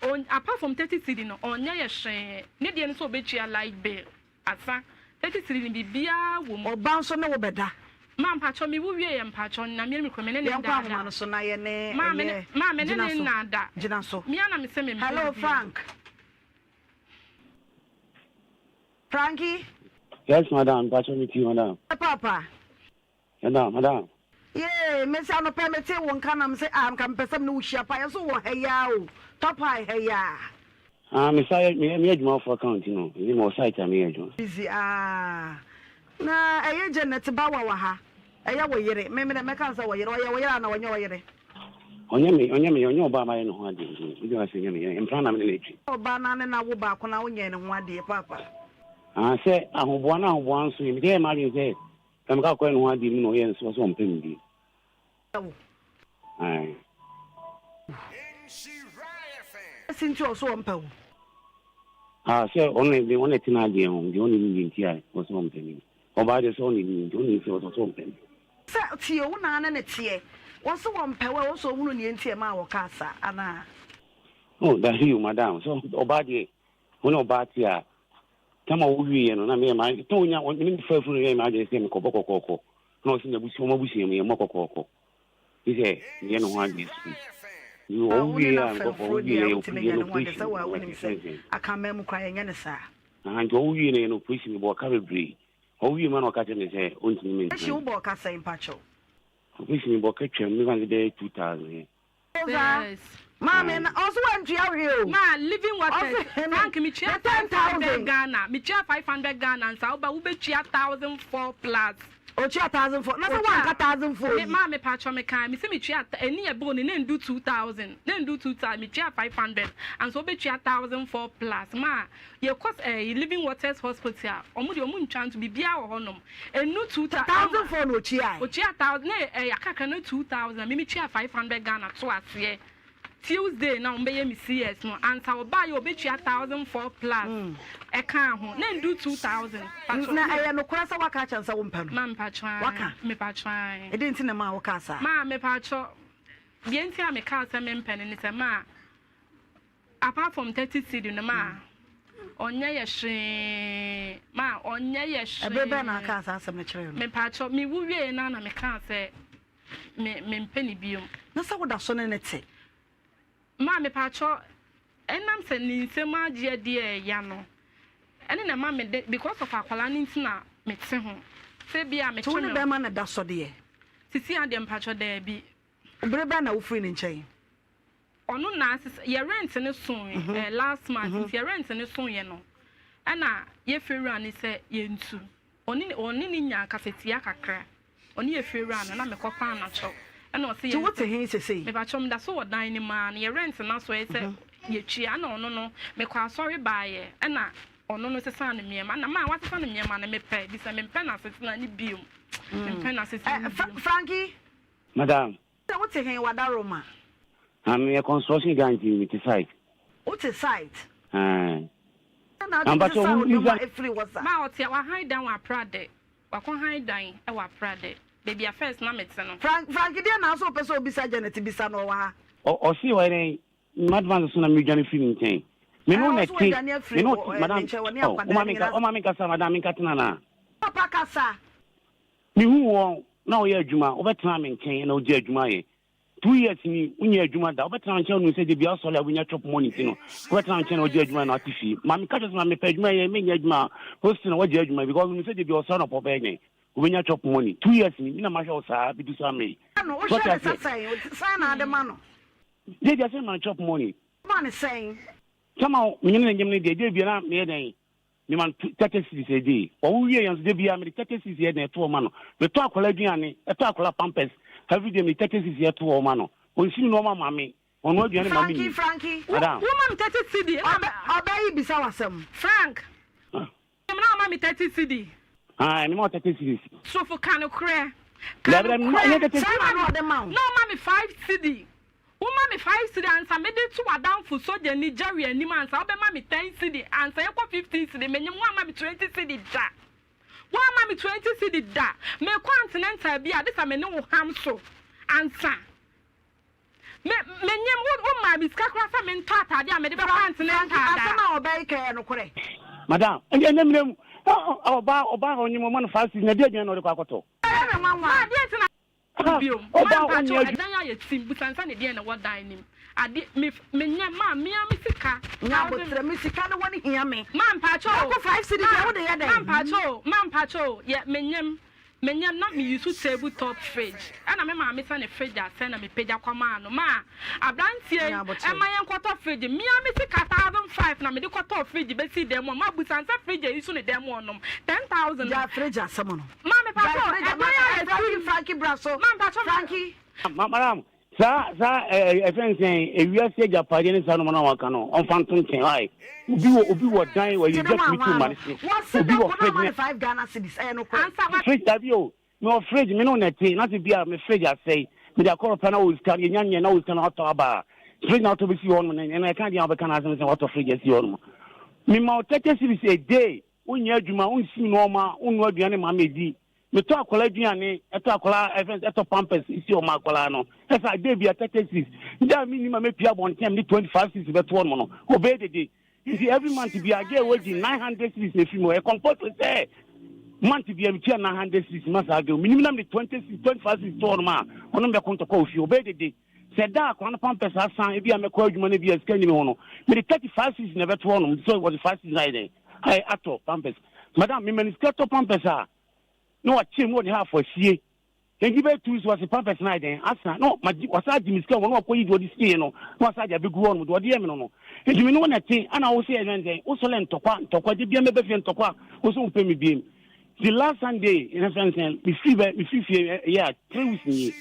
On, apart from 30 cedi no, ɔnyɛ yɛ hwee. Ne deɛ ne sɛ ɔbɛtua light bill. Asa. 30 cedi no biribiara wɔ mu. Ɔba nso ne wo bɛda. Ma mpakyɛw me wu wie yɛ mpakyɛw na me me ne ne Yɛnkɔ ndaa da. ahoma no so na yɛ ne Ma me ne, ɛyɛ ma me ne gyina ne so nnaa da. gyina so. Me ara na me se me mpɛ Hello no bio. Frank. Frankie. Yes madam, mpakyɛ me tie madam. Paapa. Madam, madam. Yee, mese anɔpa yi metee wo nka na mese ah nka mepɛ sɛ me ne wo hyia paa, yɛse wowɔ ha yi ara o, Top High ha yi ara. Ah, me sa yɛ, meyɛ adwuma for account no, nti mewɔ site a meyɛ adwuma. Busy ah, na ɛyɛ Janet ba wa wɔ ha, ɛyɛ wo yere, me me dɛ mɛka no sɛ wo yere, ɔyɛ wo yere anaa ɔnyɛ wo yere? Ɔnyɛ me, ɔnyɛ me, ɔnyɛ ɔbaa a mayɛ ne ho adeɛ nti, me de ɔsɛ nyɛ me yere, mpena na me ne no atwi. Ɔbaa na ne na wo baako na wonyɛɛ ne ho adeɛ paapa. Ah, sɛ ahoboa na ahoboa nso yɛ, mede yɛ m'adwene sɛ sɛ meka kɔyɛ ne ho adeɛ mu na ɔyɛ nso ɔsɛ ɔmpɛ me bio. Ae. Ɛsi nti ɔso ɔmpɛ wo. Ah, sɛ ɔno na ɔno na ɛte n'adeɛ ho nti ɔne ne nti a ɔsɛ ɔmpɛ me. Ɔbaa deɛ sɛ ɔne ne nti ɔne sɛ ɔsɛ ɔmpɛ me. Sɛ tie wo na ne ne teɛ. Wɔse wɔmpɛ wo a, ɛwɔ sɛ ɔhunu neɛ nti ɛmaa wɔkaa saa anaa? Oh, dabi o madam, sɛ ɔbaa deɛ wo ne ɔbaa te a, tam a wowieɛ no na meyɛ ma tɔn onya me ne fa afunu yɛ m'adwene sɛ mekɔbɔ kɔkɔɔkɔ na ɔsɛ n'abusua wɔn abusua mu yɛmmɔ kɔkɔɔkɔ ne sɛ meyɛ ne ho adeɛ sukuu nti Ah, wo ne ɔwowie no a afa nkɔkɔ afuro ɔwowie deɛ no a yɛ wontumi yɛ nyɛ no ne ho adeɛ operation sɛ wo a wɔte wonim sɛ sɛn sɛn akanman mu koraa yɛnyɛ no saa. aha nti ɔwowie no yɛ no operation mebɔ ɔka bebree ɔwowie ma na ɔka kyerɛ me sɛ ɔntumi Ehye mentena wo bɔ ɔka sɛn mpakyɛw? operation mebɔ ɔka twam mefa sɛ bɛyɛ 2000 ɛ Rosa, maame na ɔso wantua hwee o. Ma living waters Ɔse Frank me tua ne 500 10,000. Ghana me tua 500 Ghana nsa wo ba wo bɛ tua 1004 plus. Otua 1004 na sɛ Otua wanka 1004 me yi. maa me patrɔ me kan me se me tua ɛni yɛ bill no na ndu 2000 na ndu 2000 me tua 500 ansa wo bɛ tua 1004 plus ma yɛ kɔ ɛɛ living waters hospital a ɔmo deɛ ɔmo ntwa nto biribiara wɔ hɔ nom ɛnu 2000 1004 na otuae. Otua thousand na ɛyɛ akakra na 2000 me me tua 500 Ghana to aseɛ Tuesday na wɔn bɛyɛ me CS no ansa ɔbaa yɛ ɔbɛtua 1004 plus ɛkaa ho na ndu 2000 patro. Na ɛyɛ nokorɛ sɛ waka akyerɛ no sɛ wompɛ no? Ma mepatro Waka? Mepatro ae. Ɛdeɛn nti na ɛmaa wokaa saa? Ma mepatro deɛ nti a mekaa sɛ mempɛ no ne sɛ ma Apart from 30 cedi no ma ɔnyɛ yɛ hwee ma ɔnyɛ yɛ hwee. Ɛbere bɛn na akaa saa asɛm no kyerɛɛ no? Mepaakyɛw me wu wieɛ no na mekaa sɛ me mempɛ ne biom. Na sɛ woda so ne no te? Ma mepaakyɛw ɛnam sɛ ne nsam agye adi a ɛya no ɛne na ɛma me de because of akwadaa no nti na mete ho sɛ bi a Nti wo metwe ne me. bɛrima no da sɔ deɛ? Sisi adeɛ mpaakyɛw daabi. Bere bɛn na wofiri ne nkyɛn? Ɔno na asesa yɛ rent no so eh, last month nti yɛ rent no so yɛ no ɛna yɛ fie wura no sɛ yɛntu ɔne ɔne ne nya kasatia kakra ɔne yɛ fie wura no na mekɔ paa n'akyɛw ɛna ɔsɛ Nti yɛn wote he sesei? mepakyɛw meda so wɔ dan no mu ara no yɛ rent no aso ɛyɛ sɛ yɛtua ɛna ɔno no mekɔ asɔre baayɛ ɛna ɔno no sesaa ne nneɛma na maa wasesa ne nneɛma no mepɛ bi sɛ mempɛ n'asetena ne biom mempɛ n'asetena ne biom. Frankie. Madam. Sɛ wote he Wadaroma? Ah, meyɛ construction guy nti mete site. Wote site? Ɛɛ. Dɛn na wode sesa wo nneɛma firi hɔ saa? Ma ɔte a wahan dan wɔ Aprade. Wakɔ han dan wɔ Aprade. Baabi a first na mete no. Frank, Frank deɛn na wo sɛ wopɛ sɛ wobisa Janet bisa no ɔwɔ ha. Ɔ, ɔse ɔyɛ dɛn? M'advance so na medwane firi ne nkyɛn. Me ne wo na Ɛɛ, ɔse ɛte. wadwane Me afiri ne wo wo, te, eh, ne madam. nkyɛn, ɔne Oh, akwadaa woma no menka, nyinaa. woma menkasa, madam, menka tena anaa? Papa kasa. Mehuu wɔn na wɔyɛ adwuma, wobɛtenaa me nkyɛn na wogye adwuma ayɛ. 2 years ni, wonyɛ adwuma da, wobɛtena me nkyɛn wonim sɛ da biara wosɔre a wobɛnya chop money nti no, wobɛtena me nkyɛn na wogye adwuma na woate fie. Maame ka kyerɛ sɛ maame mepɛ adwuma yɛ, menyɛ adwuma a, hostel na woagye adwuma because wonim sɛ da biara ɔsɔre anɔpa ɔbɛyɛ dɛn? Wobɛnya chop money. 2 years ni, me na mahwɛ wo saa bɛdu saa mmerɛ yi. No, So wohwɛ wote ne sɛ aseɛ? sɛn? Sɛn na ade ma no? Da biara sɛ mema no chop money. Woma no sɛn? Sama menye no na nyem no deɛ, da biara na meyɛ dɛn? Mema no 30 cedis a day. Ɔwo wie yɛ nso da biara mede 30 cedis yɛ dɛn ɛto hɔ ma no. Metɔ akwadaa aduane, ɛtɔ akwadaa pampers, every day mede 30 cedis ɛto hɔ ma no. Ɔnsi me nneɛma ma me, ɔnoa aduane ma me Frankie, nni. Frankie. Madam. Wo ma me 30 cedi na Ɔbɛ, ɔbɛ yi bisa wo asɛm. Frank, na wo ma me 30 cedi. Ah, mema wo 30 cedis. Sofo ka nokorɛ. Ka Dabi, dabi, mema, nokorɛ. ɛnyɛ 30 Sɛn na na ɔde ma wo? Na ɔma me 5 cedi. Woma me 5 cedi ansa mede to w'adamfo sogyani Jerry anim ansa wobɛma me 10 cedi ansa yɛkɔ 15 cedi menyem woamma me 20 cedi da woamma me 20 cedi da mekɔ antenatal bi a de sɛ me ne wo ham so ansa me menyem wo womaa me sika koraa sɛ mentɔ atade a mede bɛkɔ Frank, antenatal Frankie, asɛm da. a ɔbaa yi ka yɛ nokorɛ? Madam, ɛnde ɛnyɛ mmerɛ mu. Ɔbaa, ɔbaa a ɔnyem ɔma no 5 cedis na ɛde aduane na ɔde kɔ akɔtɔ. Ɛyɛ me nwanwa. Ma adeɛ nti na Ah, Bio, ma ɔbaa a mpakyɛw ɔnyɛ adwuma. ɛdan ayɛ tim, busa nsa ne deɛn na ɛwɔ dan no mu, adeɛ, me, menyɛ, ma mea me sika, Nya thousand. aboterɛ, me sika ne wɔn hia me. Ma mpakyɛw, Baako 5 cedi ma, deɛ wode yɛ ma dɛn? mpakyɛw, ma mpakyɛw, yɛ, menyɛm, menyɛm na me use table top fridge, ɛna me maame sɛ ne fridge asɛe na me pagya kɔmaa no, ma abranteɛ yi, Nya aboterɛ. ɛma yɛn kɔtɔ fridge, mea me sika 1005 na mede kɔtɔɔ fridge bɛsii dan mu hɔ, ma busa nsa fridge a yi so ne dan mu hɔ nom, 10,000. Gyae fridge asɛm no. Ma mepakyɛw, Gyae fridge ɛdan ayɛ Frankie, tim. Frankie bra so. Ma mpakyɛw, Frankie. Ma, madam, saa, saa, ɛ, ɛ, ɛfɛn sɛn, ewiase agyapadeɛ ne saa nneɛma no a waka no, ɔmfa nto nkyɛn, why? Obi wɔ, obi wɔ dan, wɔ Ti ne gya tumi tu wanwa ma no. ne se. Wɔse Obi da wɔ ko na fridge ama ne. ne 5 Ghana cedis, ɛyɛ nokorɛ? Ansa wa. Fridge, dabi o, mewɔ fridge, me ne wo na ɛte, na sɛ bi a me fridge asɛe, mede akɔ repair na wɔ sika, yɛnya nyɛ na wɔ sika na watɔ aba a, fridge na watɔ bɛsi hɔ nom, ɛna ɛka deɛ a wobɛka no asɛm sɛ watɔ fridge asi hɔ nom. Mema wo 30 cedis a day, wonyɛ adwuma, wonsi nneɛma, wonnoa aduane ma me di. Metɔ akwadaa aduane, ɛtɔ akwadaa ɛfɛn ɛtɔ pampers si ɔma akwadaa no. Ɛsɛ ade bi a 30 cedis. Da a mi nim a mepia abɔnten a mede 25 cedis bɛto hɔ nom no, ɔbɛyɛ dede. Nti every month bi a gye ɛwɔ di 900 cedis na efiri mu. Ɛyɛ compulsory sɛ month bi a metua 900 cedis ma saa girl. Minim na mede 20 cedis, 25 cedis to hɔ nom a ɔno mbɛko ntɔkwa wɔ fie. Ɔbɛyɛ dede. Sɛ da akwadaa no pampers asan ebi a mɛkɔ adwuma no bi a sika nim ho no, mede 35 cedis na ɛbɛto hɔ nom. So wɔde 5 cedis na ayɛ dɛn? Ayɛ atɔ pampers. Madam, mema ne sika tɔ pampers a na wakyɛ mu wɔde half asie. Nti bɛyɛ 2 weeks wɔse pampers no ayɛ dɛn asa na magye wasa agye me sika wɔ na wakɔyi deɛ ɔde sie no na wasa agye abɛgu hɔ nom deɛ ɔde yɛ me no no. Nti me ne wo na ɛte ana wo sɛ yɛ dɛn wosɔlɛ ntɔkwa ntɔkwa de bia mɛbɛ fie ntɔkwa wo sɛ wopɛ me biem. The last Sunday ɛna fɛn sɛn mefiri bɛ mefiri fie yɛ a 3 weeks nie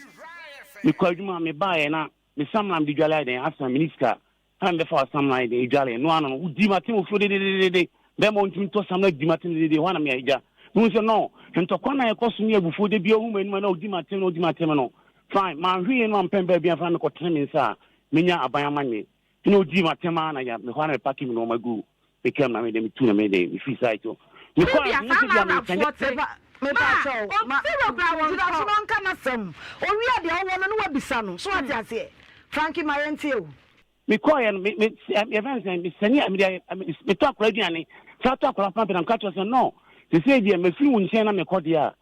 mekɔ adwuma mebaeɛ na me samina mede dwale ayɛ dɛn asa me ne sika ɛna mebɛfa wa samina ayɛ dɛn edwale no ano no wodi ma tem ofuro dededede bɛrima ontumi tɔ samina di ma tem dedede hɔ na me agya mehu sɛ no ntɔkwa na ɛkɔ so ne abufuo de bia ohu m'anim a na odi ma tem na odi ma tem no fine manhwee no ampɛn baabi amfa na mekɔtene me nsa a menya aban amanneɛ ɛna odi ma tem a na ya mehɔ a na mepake me nneɛma gu me kam na mede metu na mede mefiri site hɔ mekɔ a Sylvia, ɛnyɛ saa sɛ bia na mesɛnde Arabfoɔ te. Mepa Ma, mepa kyɛw ma ɔmfiri koraa wɔn gyina so kɔ. na ɔnka n'asɛm. Owie deɛ ɔwɔ no na wabisa no. So wate aseɛ? Frankie ma yɛntie o. Mekɔɔyɛ no me me yɛfɛn sɛ mesɛne a mede metɔ akwadaa aduane saa tɔ akwadaa pampɛ na meka kyerɛ sɛ no sesei deɛ mafiri wo nkyɛn na mekɔ deɛ a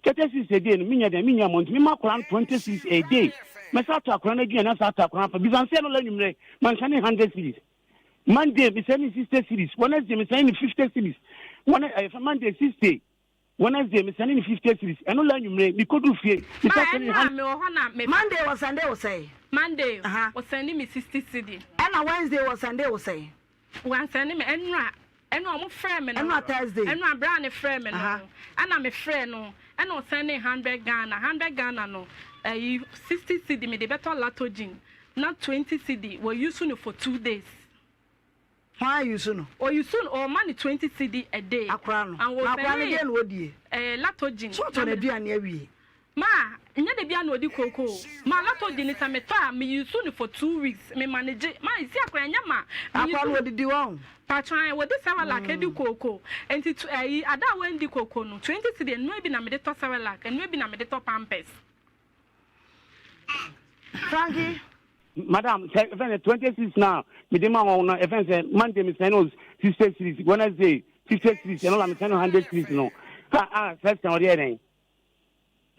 30 cedis a day no menyɛ dɛn menya mmɔ nti mema akwadaa no 20 cedis a day mɛsa atɔ akwadaa no aduane asa atɔ akwadaa no pa bisa nsɛ no la anwummerɛ mansane 100 cedis. Monday mesɛne 60 cedis, Wednesday mesɛne ne 50 cedis, wɔne ɛyɛ Monday 60, Wednesday mesɛne ne 50 cedis ɛno la anwummerɛ mekɔduru fie Ma, mesa sɛne ɛno a mewɔ hɔ na me. Monday wɔ Sunday wo sɛe? Monday, ɔsɛne me 60 cedi. Ɛna Wednesday wɔ Sunday wo sɛe? Wansɛne me ɛnora ɛnora ɔmo frɛ me no. Ɛnora Thursday. Ɛnora bra ne frɛ me no. Ɛna me frɛ no ɛna ɔsɛne 100 Ghana 100 Ghana no ɛyi 60 cedi me de bɛtɔ latogen na 20 cedi wɔ use no for 2 days. Hwan use no? O use no ɔma no 20 cedi a day. Akora no. Na akora no deɛ na odie? Ɛɛ latogen. So ɔtɔ n'aduane awie? Ma, nyɛ da biara na ɔdi kooko o. Ma, lotto di no sɛ metɔ a, me use no for 2 weeks, me manage. Ma, esi akora ɛnyɛ ma, me use. Akora no ɔdidi wɔn. Patro ae, wɔde Cerelac edi kooko. Nti ɛyi, ada a wɔandi kooko no, 20 cedi, ɛnoa bi na mede tɔ Cerelac, ɛnoa bi na mede tɔ Pampers. Frankie. Madam, sɛ ɛfɛn sɛ 20 cedis na mede ma wɔn no, ɛfɛn sɛ Monday me sɛn no 60 cedis, Wednesday 50 cedis, ɛno la me sɛn no 100 cedis no. Ah ah, sɛ sɛn ɔde yɛ dɛn?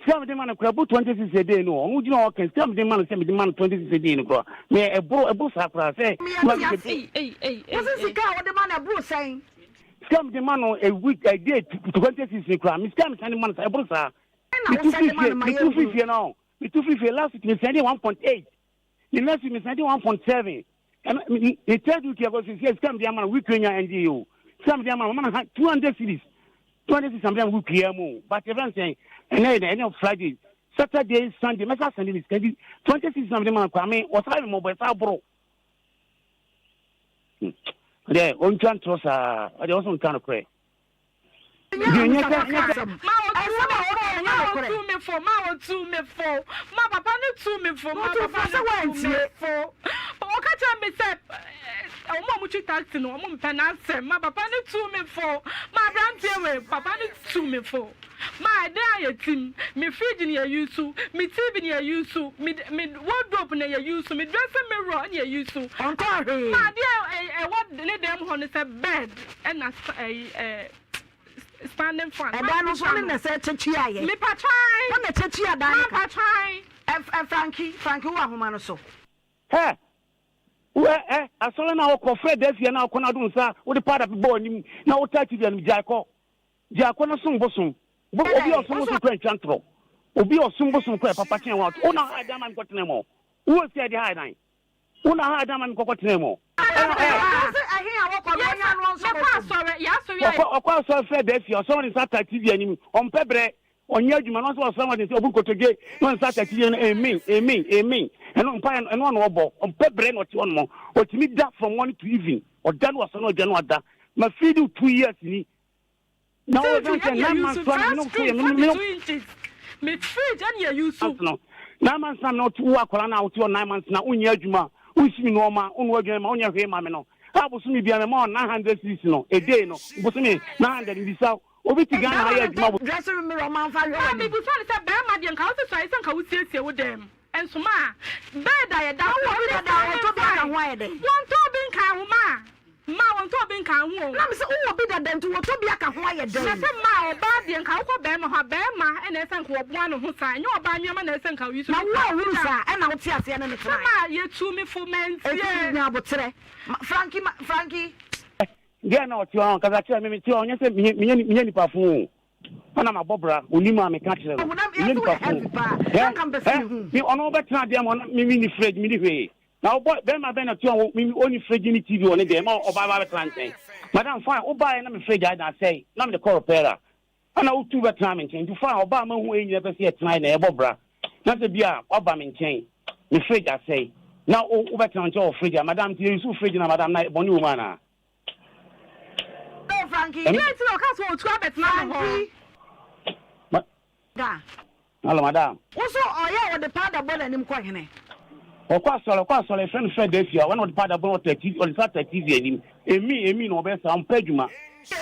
Sika mede ma no kora bu 20 cedis a day no, ɔno gyina hɔ kan sika mede ma no sɛ mede ma no 20 cedis a day no kora. Me ɛboro ɛboro saa koraa sɛ. Meyɛ te ase. Wosi sika a wode ma no ɛboro sɛn? Sika mede ma no a week a day 20 cedis no koraa. Me sika me sɛn de ma no saa ɛboro saa. Ɛna wo sɛn de ma no ma yɛ hu. Metu firi fie no. Metu firi fie last week me sɛn de 1.8. Ne next week me sɛn de 1.7. Ɛna ne third week yɛ kɔ sisi sika mede ama no week nya ɛndi o. Sika mede ama no mama no 200 cedis. 200 cedis na mede ama week yɛ mu. But ɛfɛn sɛn ɛnɛ yɛ ɛnɛ Friday Saturday Sunday mɛsa sɛn de ne sika di 20 cedis na mede ma no kora me wɔsa me mɔbɔ ɛsa aboro. Ɔdeɛ ɔntwa ntorɔ saa ɔdeɛ ɔsɔ nka no korɛ. Ma ɔtuu me fo, ma ɔtuu me fo, ma papa no tuu me fo, ma papa no tuu me fo. Ɔka kyerɛ me sɛ wɔn a wɔtwi taxi no wɔn mpɛ n'asɛm. Ma papa no tuu me fo, ma aberanteɛ wei papa no tuu me fo. Ma ɛdan a yɛtim, me fridge na yɛ use, me TV na yɛ use, me me wardrobe na yɛ use, me dressing mirror na yɛ use. Ɔntɔɔ hwee. Ma adeɛ ɛwɔ ne dan mu hɔ no sɛ bed ɛna ɛyi ɛɛ standing fan. Ɛdan no nso ɔne na ɛsɛ kyɛ tua yɛ. Mepa twan. Wɔn na kyɛ tua dan no ka. Mampa twan. Ɛ ɛ Frankie Frankie wo ahoma no so. Hɛ! Wo ɛ ɛ asɔre no a wokɔ frɛ da fie na wokɔ na wode wo nsa wode powder bebɔ w'anim na wotaa TV anim gyae kɔ. Gyae kɔ na som bosom. Bo obi a ɔsom bosom kora ntwa ntorɔ. Obi a ɔsom bosom kora papa kyɛn wɔn. Wo na ha dan ma me kɔtena mu. Wo wɔ sika de ha dan. Wo na ha dan ma me kɔkɔ tena mu. Ɔkɔ ɔkɔ asɔre frɛ da fie ɔsɔre ne nsa taa TV anim ɔmpɛ brɛ ɔnyɛ adwuma na ɔsɛ ɔsɔre wɔde nsa ɔbu nkotodwe na ɔde nsa taa TV anim amen amen amen ɛno mpa ɛno ɔna ɔbɔ ɔmpɛ brɛ na ɔte hɔ nom ɔtumi da from morning to evening ɔda no ɔsɔre na ɔdwa no ɔda ma feed you 2 years ni na ɔwɔ sɛ 9 months na mene so yɛ mene 42 inches me fridge ɛne yɛ use no 9 months na mene wo akwadaa na wote hɔ 9 months na wonyɛ adwuma wonsi me nneɛma wonnoa aduane ma wonyɛ hwee ma me no a bosome bia mema wɔ 900 cedis no a day no bosome 900 mbisa obi te Ghana ha yɛ adwuma bo dressing mirror ɔma nfa hwɛ Ma w'anim. mebusa no sɛ bɛrima deɛ nka wose sɔre sɛ nka wosiesie wo dan mu nso ma bed a yɛda Na so wowɔ bi ɔne dada a wɔtɔ standing bi aka fan ho ayɛ dɛn? wɔntɔ bi nka ho ma ma wɔntɔ bi nka ho o. Na me sɛ wowɔ bi dada nti wɔtɔ bi aka ho ayɛ Na dɛn? sɛ ma ɔbaa deɛ nka wokɔ bɛrima hɔ a bɛrima ɛna ɛsɛ nka wɔboa ne ho saa ɛnyɛ ɔbaa nneɛma na ɛsɛ nka woyi so Na ne wo a wohunu sika. saa ɛna wote aseɛ ne ne Sɛ tenae. ma yɛtu me fo Eti mantie. nya aboterɛ. Ma Frankie ma Frankie. Deɛ na ɔte hɔ kasa kyerɛ me mete hɔ ɔnyɛ sɛ menyɛ menyɛ nipa fo o ɛna mabɔ bra onim a meka kyerɛ no Ɔhonam menyɛ yɛsɛ nipa woyɛ fo heavy paa. ɛ Na nka mpɛ sɛ ɛ mehu. me ɔno wobɛtena adeɛ ma ɔno me menni fridge menni hwee na wobɔ bɛrima bɛn na ɔte hɔ me ɔnni fridge ne TV wɔ ne deɛ ma ɔbaa ba bɛtena nkyɛn madam fine wobaeɛ na me fridge ayɛ na asɛe na mede kɔ repair ɛna wotu bɛtena me nkyɛn nti fine ɔbaa ma hu ɛyi nyina pɛ sɛ yɛtena na yɛbɔ bra na sɛ bi a waba me nkyɛn me fridge asɛe na wo wobɛtena nkyɛn wɔ fridge a madam nti yɛuse fridge na madam na bɔne wɔ mu anaa Oh Frankie. Deɛ nti na ɔka sɛ ɔtu abɛtena ne hɔ. Frankie. Ma Da. hello madam Wo so ɔyɛ a wɔde powder bɔ n'anim kɔ hene. ɔkɔ asɔre ɔkɔ asɔre efrɛ no fɛ da fie a wɔn ɔde powder bɔ ɔtɛ tv ɔde sa tɛ TV anim emi emi na ɔbɛyɛ saa ɔmpɛ adwuma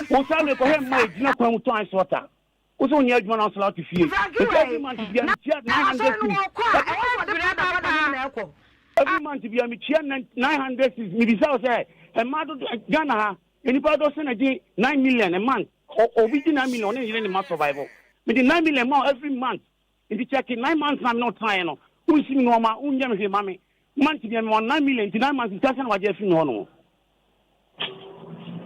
wosan mi kɔhwɛ mma egyina kwan mu tɔn ice water wosɛ wonyɛ adwuma na ɔsɔre ɔte fie Frankie nti every wei. month bia Na metua 900 asɔre no cedis wɔkɔ a ɛwɔ sɛ wɔde powder bɔ n'anim na ɛkɔ. every month bia metua 900 cedis mebisa wo sɛ mmaa dodo Ghana ha nnipa dodo sɛ na gye 9 million a month obi gye 9 million ɔne ne yere ne ma survival mede 9 million ma wo every month nti check 9 months na me ne ɔtenaeɛ no wonsi me nneɔma wonyɛ me hwee ma me month bia mewɔ 9 million nti 9 months sika sɛ na wagye afiri me hɔ no.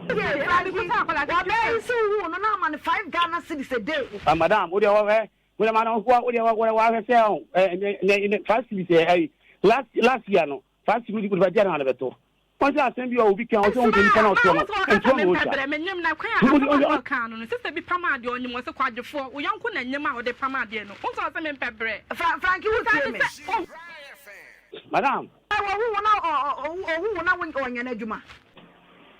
Frankie wɔbɛyi sɛ wohu no na ama no 5 Ghana cedis a day. Ah, madam, wo deɛ wɔhwɛ wo deɛ madam wo deɛ wɔahwɛ sɛ ɛ ɛ ɛ 5 cedis ɛ ɛ last last year no 5 cedis wo de ba gye na bɛtɔ wɔn sɛ asɛm bi a obi kan ɔsɛ wɔn nipa na ɔtoɔ no ntoɔ na ɔtwa. Brɛ menyim na kwan a asɛm a ɔka no no sista bi pam adeɛ ɔnyim wɔ sɛ kwadwofoɔ wo yɔnko na nyim a ɔde pam adeɛ no wo nso ɔsɛ mempɛ brɛ. Frankie wo tie me. Madam. Ɔhu wo na ɔhu wo na ɔnyɛ n'adwuma.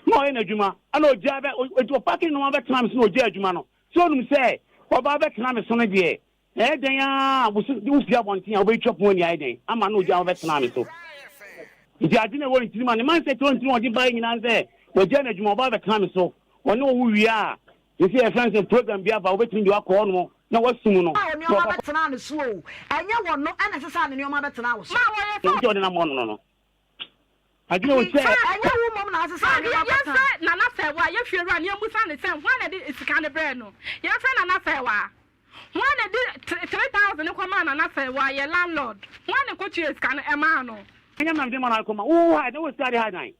Na ɔyɛ n'adwuma ɛna ɔgya bɛ ɔpaaki nneɛma bɛtena mi so na ɔgya adwuma no so onum sɛ ɔbaa bɛtena mi so no deɛ. Ɛyɛ dɛn ara a, wo so wofie abɔnten a wobɛtwa pon ani ayɛ dɛn ama na ogya wobɛtena me so. Nti adwene a ɛwɔ ne tirim a ne mindset wɔ ne tirim a ɔde baeɛ nyinaa ne sɛ wagyae n'adwuma ɔba abɛtena me so. Ɔne wo wie a, seesei yɛfrɛ no sɛ program bi aba wobɛtumi de wakɔ hɔnom na wasum no A na nneɛma wakɔ. bɛtenaa ne so o, ɛnyɛ wɔno na ɛsesaa ne nneɛma bɛtenaa wo so. Ma wɔyɛ sɛ. Nti ɔde nam hɔ no no. Adwene wo sɛ. Ɛnyɛ wo mmom na asesa Frank, nneɛma bɛtena. yɛmfrɛ Nana Sɛwa, yɛn fiewura no, yɛmmisa no sɛ, hwan na ɛde sika no brɛɛ no? Yɛmfrɛ Nana Sɛwa. Hwan na ɛde 3000 no kɔmaa Nana Sɛwa, yɛn landlord? Hwan na ɛkɔtuaa sika no maa no? Ɛnyɛ me na mede ma no akɔma wo. Wo ha ɛdɛn? Wowɔ sika de ha dan?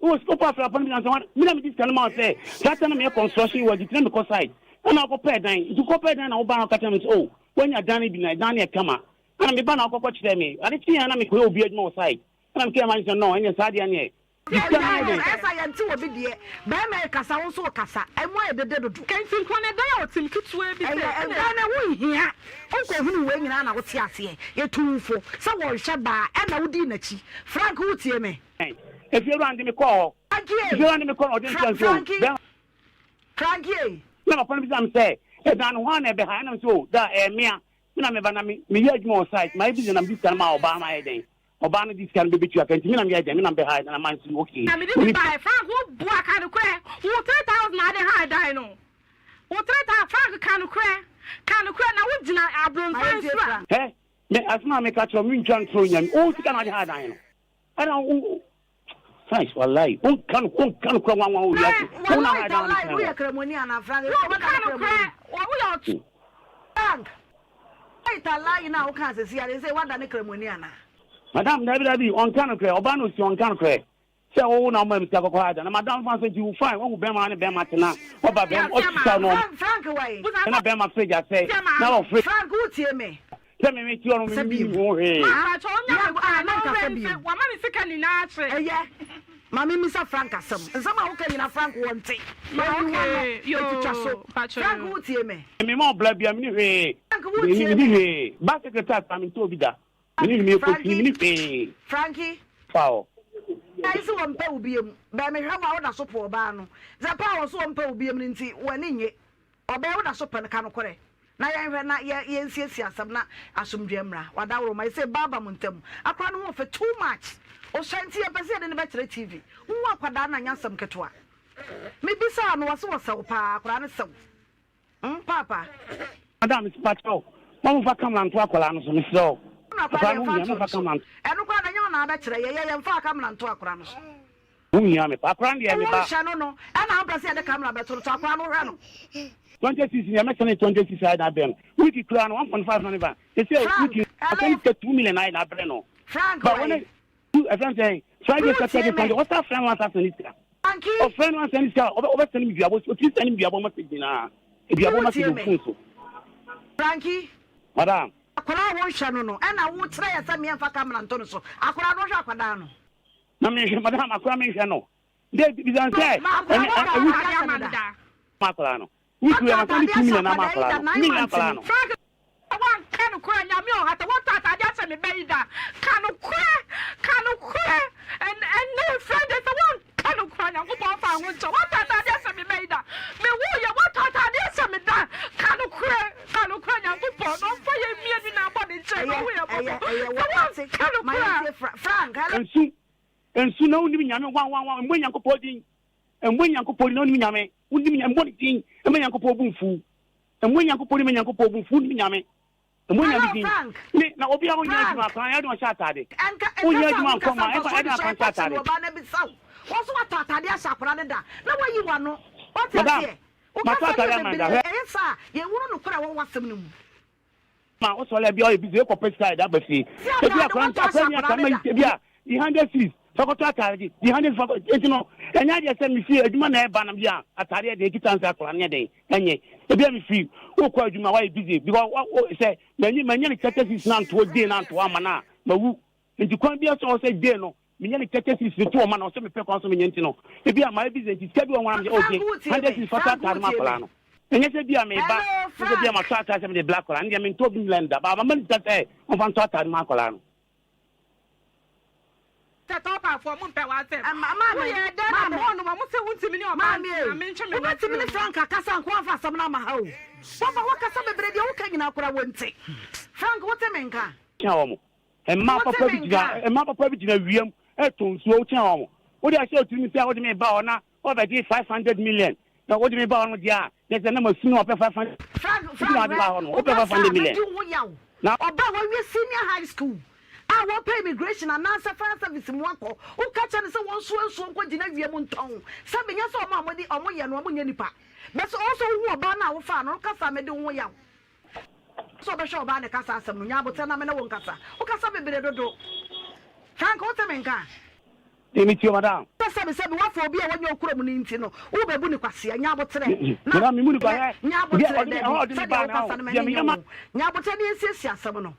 Wowɔ sika? Wokɔ afrapɔ no bi na sɛ hwan? Me na mede sika no ma wo sɛ saa time na meyɛ construction work nti na mekɔ site. Ɛna wokɔpɛɛ dan. Nti wokɔpɛɛ dan na wobaa na woka kyerɛɛ me sɛ oh woanya dan no bi na dan no yɛ kama. Ɛna meba na wokɔkɔ kyerɛɛ me. Ade kyeeɛ a na mekɔyɛ obi adwuma wɔ site. Ɛna mekɛɛ m'adwene sɛ no ɛneɛ saa deɛ neɛ de sika no ayɛ dɛn. Ɛsa yɛnte obi deɛ. Bɛɛma rekasa wo nso rekasa. Ɛmu ayɛ dede dodo. Kɛnti nko no ɛdan a ɔtem ketewa bi sɛ Ɛyɛ ɛna. ɛdan no ɛho nhia. Wonkɔhunuu wei nyinaa na wote aseɛ. Yɛtuu wo fo sɛ wɔnhwɛ baa ɛna wodii n'akyi. Frank wotie me? Efiewura no de me kɔɔ hɔ. Frankie ei! Efiewura no de me kɔɔ na ɔde me Fra kyerɛɛ me sɛ o Frankie! bɛɛma. Frankie ei! Na papa no bisa me sɛ ɛdan no hwan na ɛbɛha? Ɛna me sɛ o da ɛyɛ mea. Me na meba na me meyɛ adwuma wɔ site mayɛ busy na mede sika no maa ɔbaa no ayɛ dɛn ɔbaa no de sika no bɛbɛtua ka nti me na meyɛ dɛn me na mebɛha na mansi okay Na mede bi bae Frank wo boa ka nokorɛ wo 3000 na ade ha dan no wo 3000 Frank ka nokorɛ ka nokorɛ na wo gyina abronsan so a. Hɛ me asɛm a meka kyerɛ wo mentwa ntorɔ nyame wo sika na ade ha dan no ɛna wo Christ wallahi wo nka no wo nka no kora nwanwa wɔ wiase wo na Wallahi ha dan no tallahi tena woyɛ hɔ. kramoni anaa Frank Wo ɛsɛ ka wada ne nokorɛ kramoni. wo yɛ ɔt. Frank wallahi tallahi na woka asɛsi ara ɛsɛ wada ne kramoni anaa. Madam dabi dabi ɔnka nokorɛ ɔbaa no osi ɔnka nokorɛ sɛ wo na ɔma me sika kɔkɔ ha da na madam fa nso nti wo fine wahu bɛrima ne bɛrima tena ɔba bɛrima ɔtwitwa no Frank Frank wai. na bɛrima fridge asɛe na wɔ fridge Frank wo tie me. sɛ me me ti ɔno me Sɛ me bio. ho hwee. Ah, Mpakyɛ ɔnya yɛ me kwan ah na mɛnkasa ɔrɛnte bio. wama ne sika nyinaa ahye. Ɛyɛ. Ma me mmisa Frank asɛm. Nsɛm a woka nyinaa Frank wɔ nte. Ma Ɔnni hɔ no, okay enti twa yoo so. mpakyɛ Frank yoo. wo tie me. Me ma ɔbra bia meni hwee. Frank wo Me tie meni me. hwee. Ba secretary koraa mentɔ obi da. Meni hwee meyɛ kotini Frankie meni hwee. Frankie. Fa hɔ. Ayi se wɔmpɛ wo biom. Bɛɛ mehwɛ wo a woda so po ɔbaa no. Sɛ pɛ a wɔse wɔmpɛ wo biom no nti w'ani nnye. Ɔbaa yi woda so pɛ no ka nokorɛ na yɛnhwɛ na yɛ yɛnsiesie asɛm na asomdwoeɛ mmra. Wadaworoma yi sei ba aba mo ntam. Akora no ho ɔfɛ too much. Ɔsua nti yɛmpɛ sɛ yɛde no bɛkyerɛ TV. Wohu akwadaa no a nyɛ asɛm ketewa. Mebisaa no ɔse ɔsɛ wo paa akwadaa no sɛ wo. Hmm paapa. Madam mepakyɛw ma mo fa camera nto akwadaa no so mesrɛ wo. Ɛno koraa Akwadaa deɛ no yɛmfa ho hia nto mo no fa so. camera nto. Ɛno koraa deɛ ɛnyɛ wo na abɛkyerɛ yɛ yɛ yɛmfaa camera nto akwadaa no so. Ho hia me paa. Akwadaa no deɛ ɛyɛ me Wo ba. nhwɛ no no ɛna wompɛ sɛ yɛde camera bɛto no so akwadaa no wohwɛ no. 26 nea mɛsɛne 26 ayɛ na abrɛ no week koraa no 1.5 na ne ba sɛsɛ Frank week hello asɛne sika 2 million ayɛ na abrɛ no Frank ba wai wɔne ɛfɛn sɛ Friday Wotie Saturday me Sunday ɔsa frɛ no ansa sɛne sika Frankie ɔfrɛ no ansa ne sika ɔbɛ ɔbɛsɛne me duabɔ ɔtumi sɛne me duabɔ message nyinaa duabɔ message Wotie wɔ me phone so Frankie madam Akwadaa a wonhwɛ no no ɛna wokyerɛ yɛ sɛ meɛmfa camera nto no so akwadaa no wohwɛ akwadaa no. Na menhwɛ madam akwadaa menhwɛ no dɛ bisa sɛ Ma akwadaa ɛne no ɛ ɛwi atɔ ataade ahyɛ no da. ma akwadaa no week Watɔ wei ansa ne ataade 2 ahyɛ million na ama akwadaa yi akwadaa da no nine menhwɛ months akwadaa ni. no. Frank wanka nokorɛ nyame ɔhata watɔ atade ahyɛ me ba yi da ka nokorɛ ka nokorɛ ɛnɛ Friday sɛ wanka nokorɛ Nyankopɔn fa ho nkyɛ watɔ atade ahyɛ me ba yi da me wo yɛ watɔ atade ahyɛ me da ka nokorɛ ka nokorɛ Nyankopɔn na ɔmfa yɛ mmienu na abɔ ne nkyɛn na Ɛyɛ ɔhu yɛ ɛyɛ mmɔbɔ ɛyɛ sɛ wɔkate wanka ma nokorɛ a yɛntie Fra Frank hello. Nsu nsu na wonim nyame wan wan wan mmɔ Nyankopɔn din mmɔ Nyankopɔn din na wonim nyame wonim nyame mmɔ ne din mma Nyankopɔn bo mfuw Mmɔ Nyankopɔn din ma Nyankopɔn bo mfuw wonim nyame mmɔ Hello nyame din Frank ne na obi a ɔnyɛ adwuma Frank akwan ɛde ɔhyɛ atade ɛnka wonyɛ ɛkasa a adwuma nkɔ wonkasa ma ɛfa mfasoɔ ɛde ni so akwan hyɛ ɛkɔkye atade no ɔbaa no abisa wo wo nso watɔ atade ahyɛ akwadaa no da na wayi w'ano wate madam aseɛ matɔ wokasa no atade yɛ ama da bebree hwɛ ɛyɛ saa a yɛnhunu nokorɛ a ɛwɔ w'asɛm no mu. Ma wo sɔre a bia ɔyɛ busy ekɔ pɛ sika yɛde aba fie. Si Ebi ataade akora wɔntɔ ahyɛ akora ni akwadaa aka no ma da. ebi a di hundred series fa kɔtɔ ataade di di hundred fa kɔ eti no ɛnyɛ adeɛ sɛ me fie adwuma na ɛba na bi a ataade yɛ den ekita nsa akora no yɛ den ɛnyɛ ebi a me fie wokɔ adwuma wayɛ busy because wa wo sɛ manyɛ manyɛ ne thirty series na ntoɔ day na ntoɔ ama na mawu nti kwan bi asɔ sɛ day no Menya ne kɛtɛ sisi to ɔma na ɔsɛ mepɛ kwan so menyɛ nti no ebi a mayɛ busy nti sika bi wɔ hɔ a meyɛ Frank okay wotie hundred me cedis fa tɔ Frank ataade ma wotie akwadaa me no ɛnyɛ sɛ bi a meba Hello ne sɛ bi a Frank matɔ ataade sɛ mede bla akwadaa no deɛ mentɔ bi mlɛn da ba mama ne sika sɛ ɔmfa ntɔ ataade ma akwadaa no. Sɛ tɔpafoɔ mo mpɛ w'asɛm. Ɛma maame Woyɛ dɛn na maame mo hɔ nom a mo se wontumi ne ɔbaa maame ntena ei mentwe me ho wobɛtumi mfiri ne ho. Frank akasa nko afa asɛm no ama ha o waba wakasa bebree deɛ woka nyinaa. nyinaa koraa wɔnte. Frank, wote me nka? Kyɛn wɔn. Mmaa Wote papa bi me gyina nka? mmaa papa bi gyina wiem retɔ nsuo wokyɛn wɔn. Wode ahyɛ wo tirim sɛ wode me ba hɔ na wɔbɛgye 500 million na wode me ba hɔ no deɛ a na ɛsɛ na masu na wɔpɛ 500 Frank, nti Frank, na wode hwɛ, ba hɔ no wopɛ woka saa 500 a million mɛdi wo ho yaw. na Ɔbaa a wawie senior high school a wɔpɛ immigration anaasɛ fire service mu akɔ, woka kyerɛ no sɛ wɔnsoa nsuo nkɔgyina wiem ntɔn. Sɛ menyɛ sɛ wɔn a wɔde wɔyɛ no wɔnyɛ nnipa. Bɛsɛ ɔwɔ sɛ wohu ɔbaa no a wofaa no, woka saa a mɛdi wo ho yaw. Sɛ ɔbɛhwɛ ɔbaa ne kasa asɛm no, nya aboterɛ na me ne wo nkasa. Wokasa bebree dodo. Frank, wote me nka? Ee, metie wo, madam. Sɛ sɛbesɛbe woafa obi a wanyɛ wo kurom no nti no, worebɛbu no kwasea. Nya aboterɛ na Madam, memu no kwa. Hwɛ, nya deɛ aboterɛ, ɔde me, ɛhɔ a dabi, ɔde me sɛdeɛ baa no wokasa hɔ, no deɛ m'ani meyɛ nnye ma. wo ho. Nya aboterɛ na yɛnsiesie asɛm no.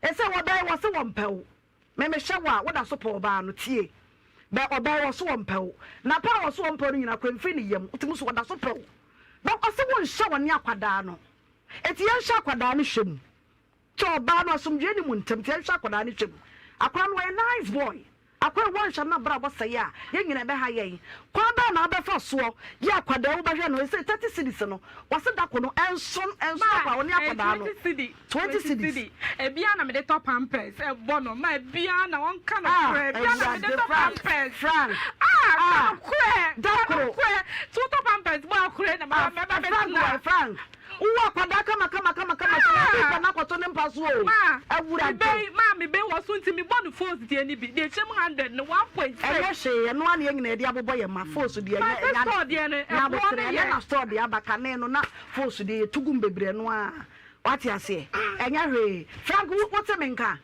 Ɛsɛ wɔbɛn wɔ se wɔmpɛ wo. Me mehwɛ wo a, woda so pɛ ɔbaa no. Tie! Bɛ ɔbaa yi wɔ so ɔmpɛ wo. Na pɛ a wɔ so ɔmpɛ wo no nyinaa koraa mfiri ne yam. Wotumi so ɔda so pɛ wo. Bɛ ɔse wonhyɛ ɔne akwadaa no. Enti yɛnhwɛ akwadaa no hwɛ mu. Kyɛ ɔbaa no asomdwoeɛ nni mo ntam nti yɛnhwɛ akwadaa no hwɛ mu. Akwadaa no ɔyɛ nice boy. Akwadaa yi woanhwɛ no n'abrabɔ sɛe a, yɛn nyinaa ɛbɛha yɛn. Kwan bɛn na wobɛfa soɔ yɛ akwadaa yi wobɛhwɛ no ɛsei 30 cedis no wɔse da ko no ɛnso ɛnso Ma akwadaa ɔne ɛyɛ akwadaa no 20 cedi 20 20 cedis. cedi ebia na mede tɔ pampers ɛbɔ no ma ebia na ɔnka no Ah korɛ ebia na mede awurade tɔ Frank pampers Frank ah ka ah no korɛ da ka no koro korɛ nti wotɔ pampers bɔ akorɛ na ma ah mɛba Frank bɛtena wɔ Frank wowɔ akwadaa kama kama kama kama sɛ obi ah pɛ no akɔto ne mpa so o ma me awurade. bɛyi ma me bɛyi wɔ so nti mebɔ no fos deɛ no bi deɛ ɛhyɛ mu 100 no 1.6 Ɛnyɛ hwee ɛno ara na yɛn nyinaa yɛde abobɔ yɛn mma fos deɛ ma ɛnyɛ sɛ ɛnyɛ store deɛ no nya ɛboɔ no aboterɛ ɛnɛ yɛ na store deɛ aba kane no na fos deɛ yɛtu gu mu bebree ɛno ara wate aseɛ ɛnyɛ hwee Frank wo wote me nka.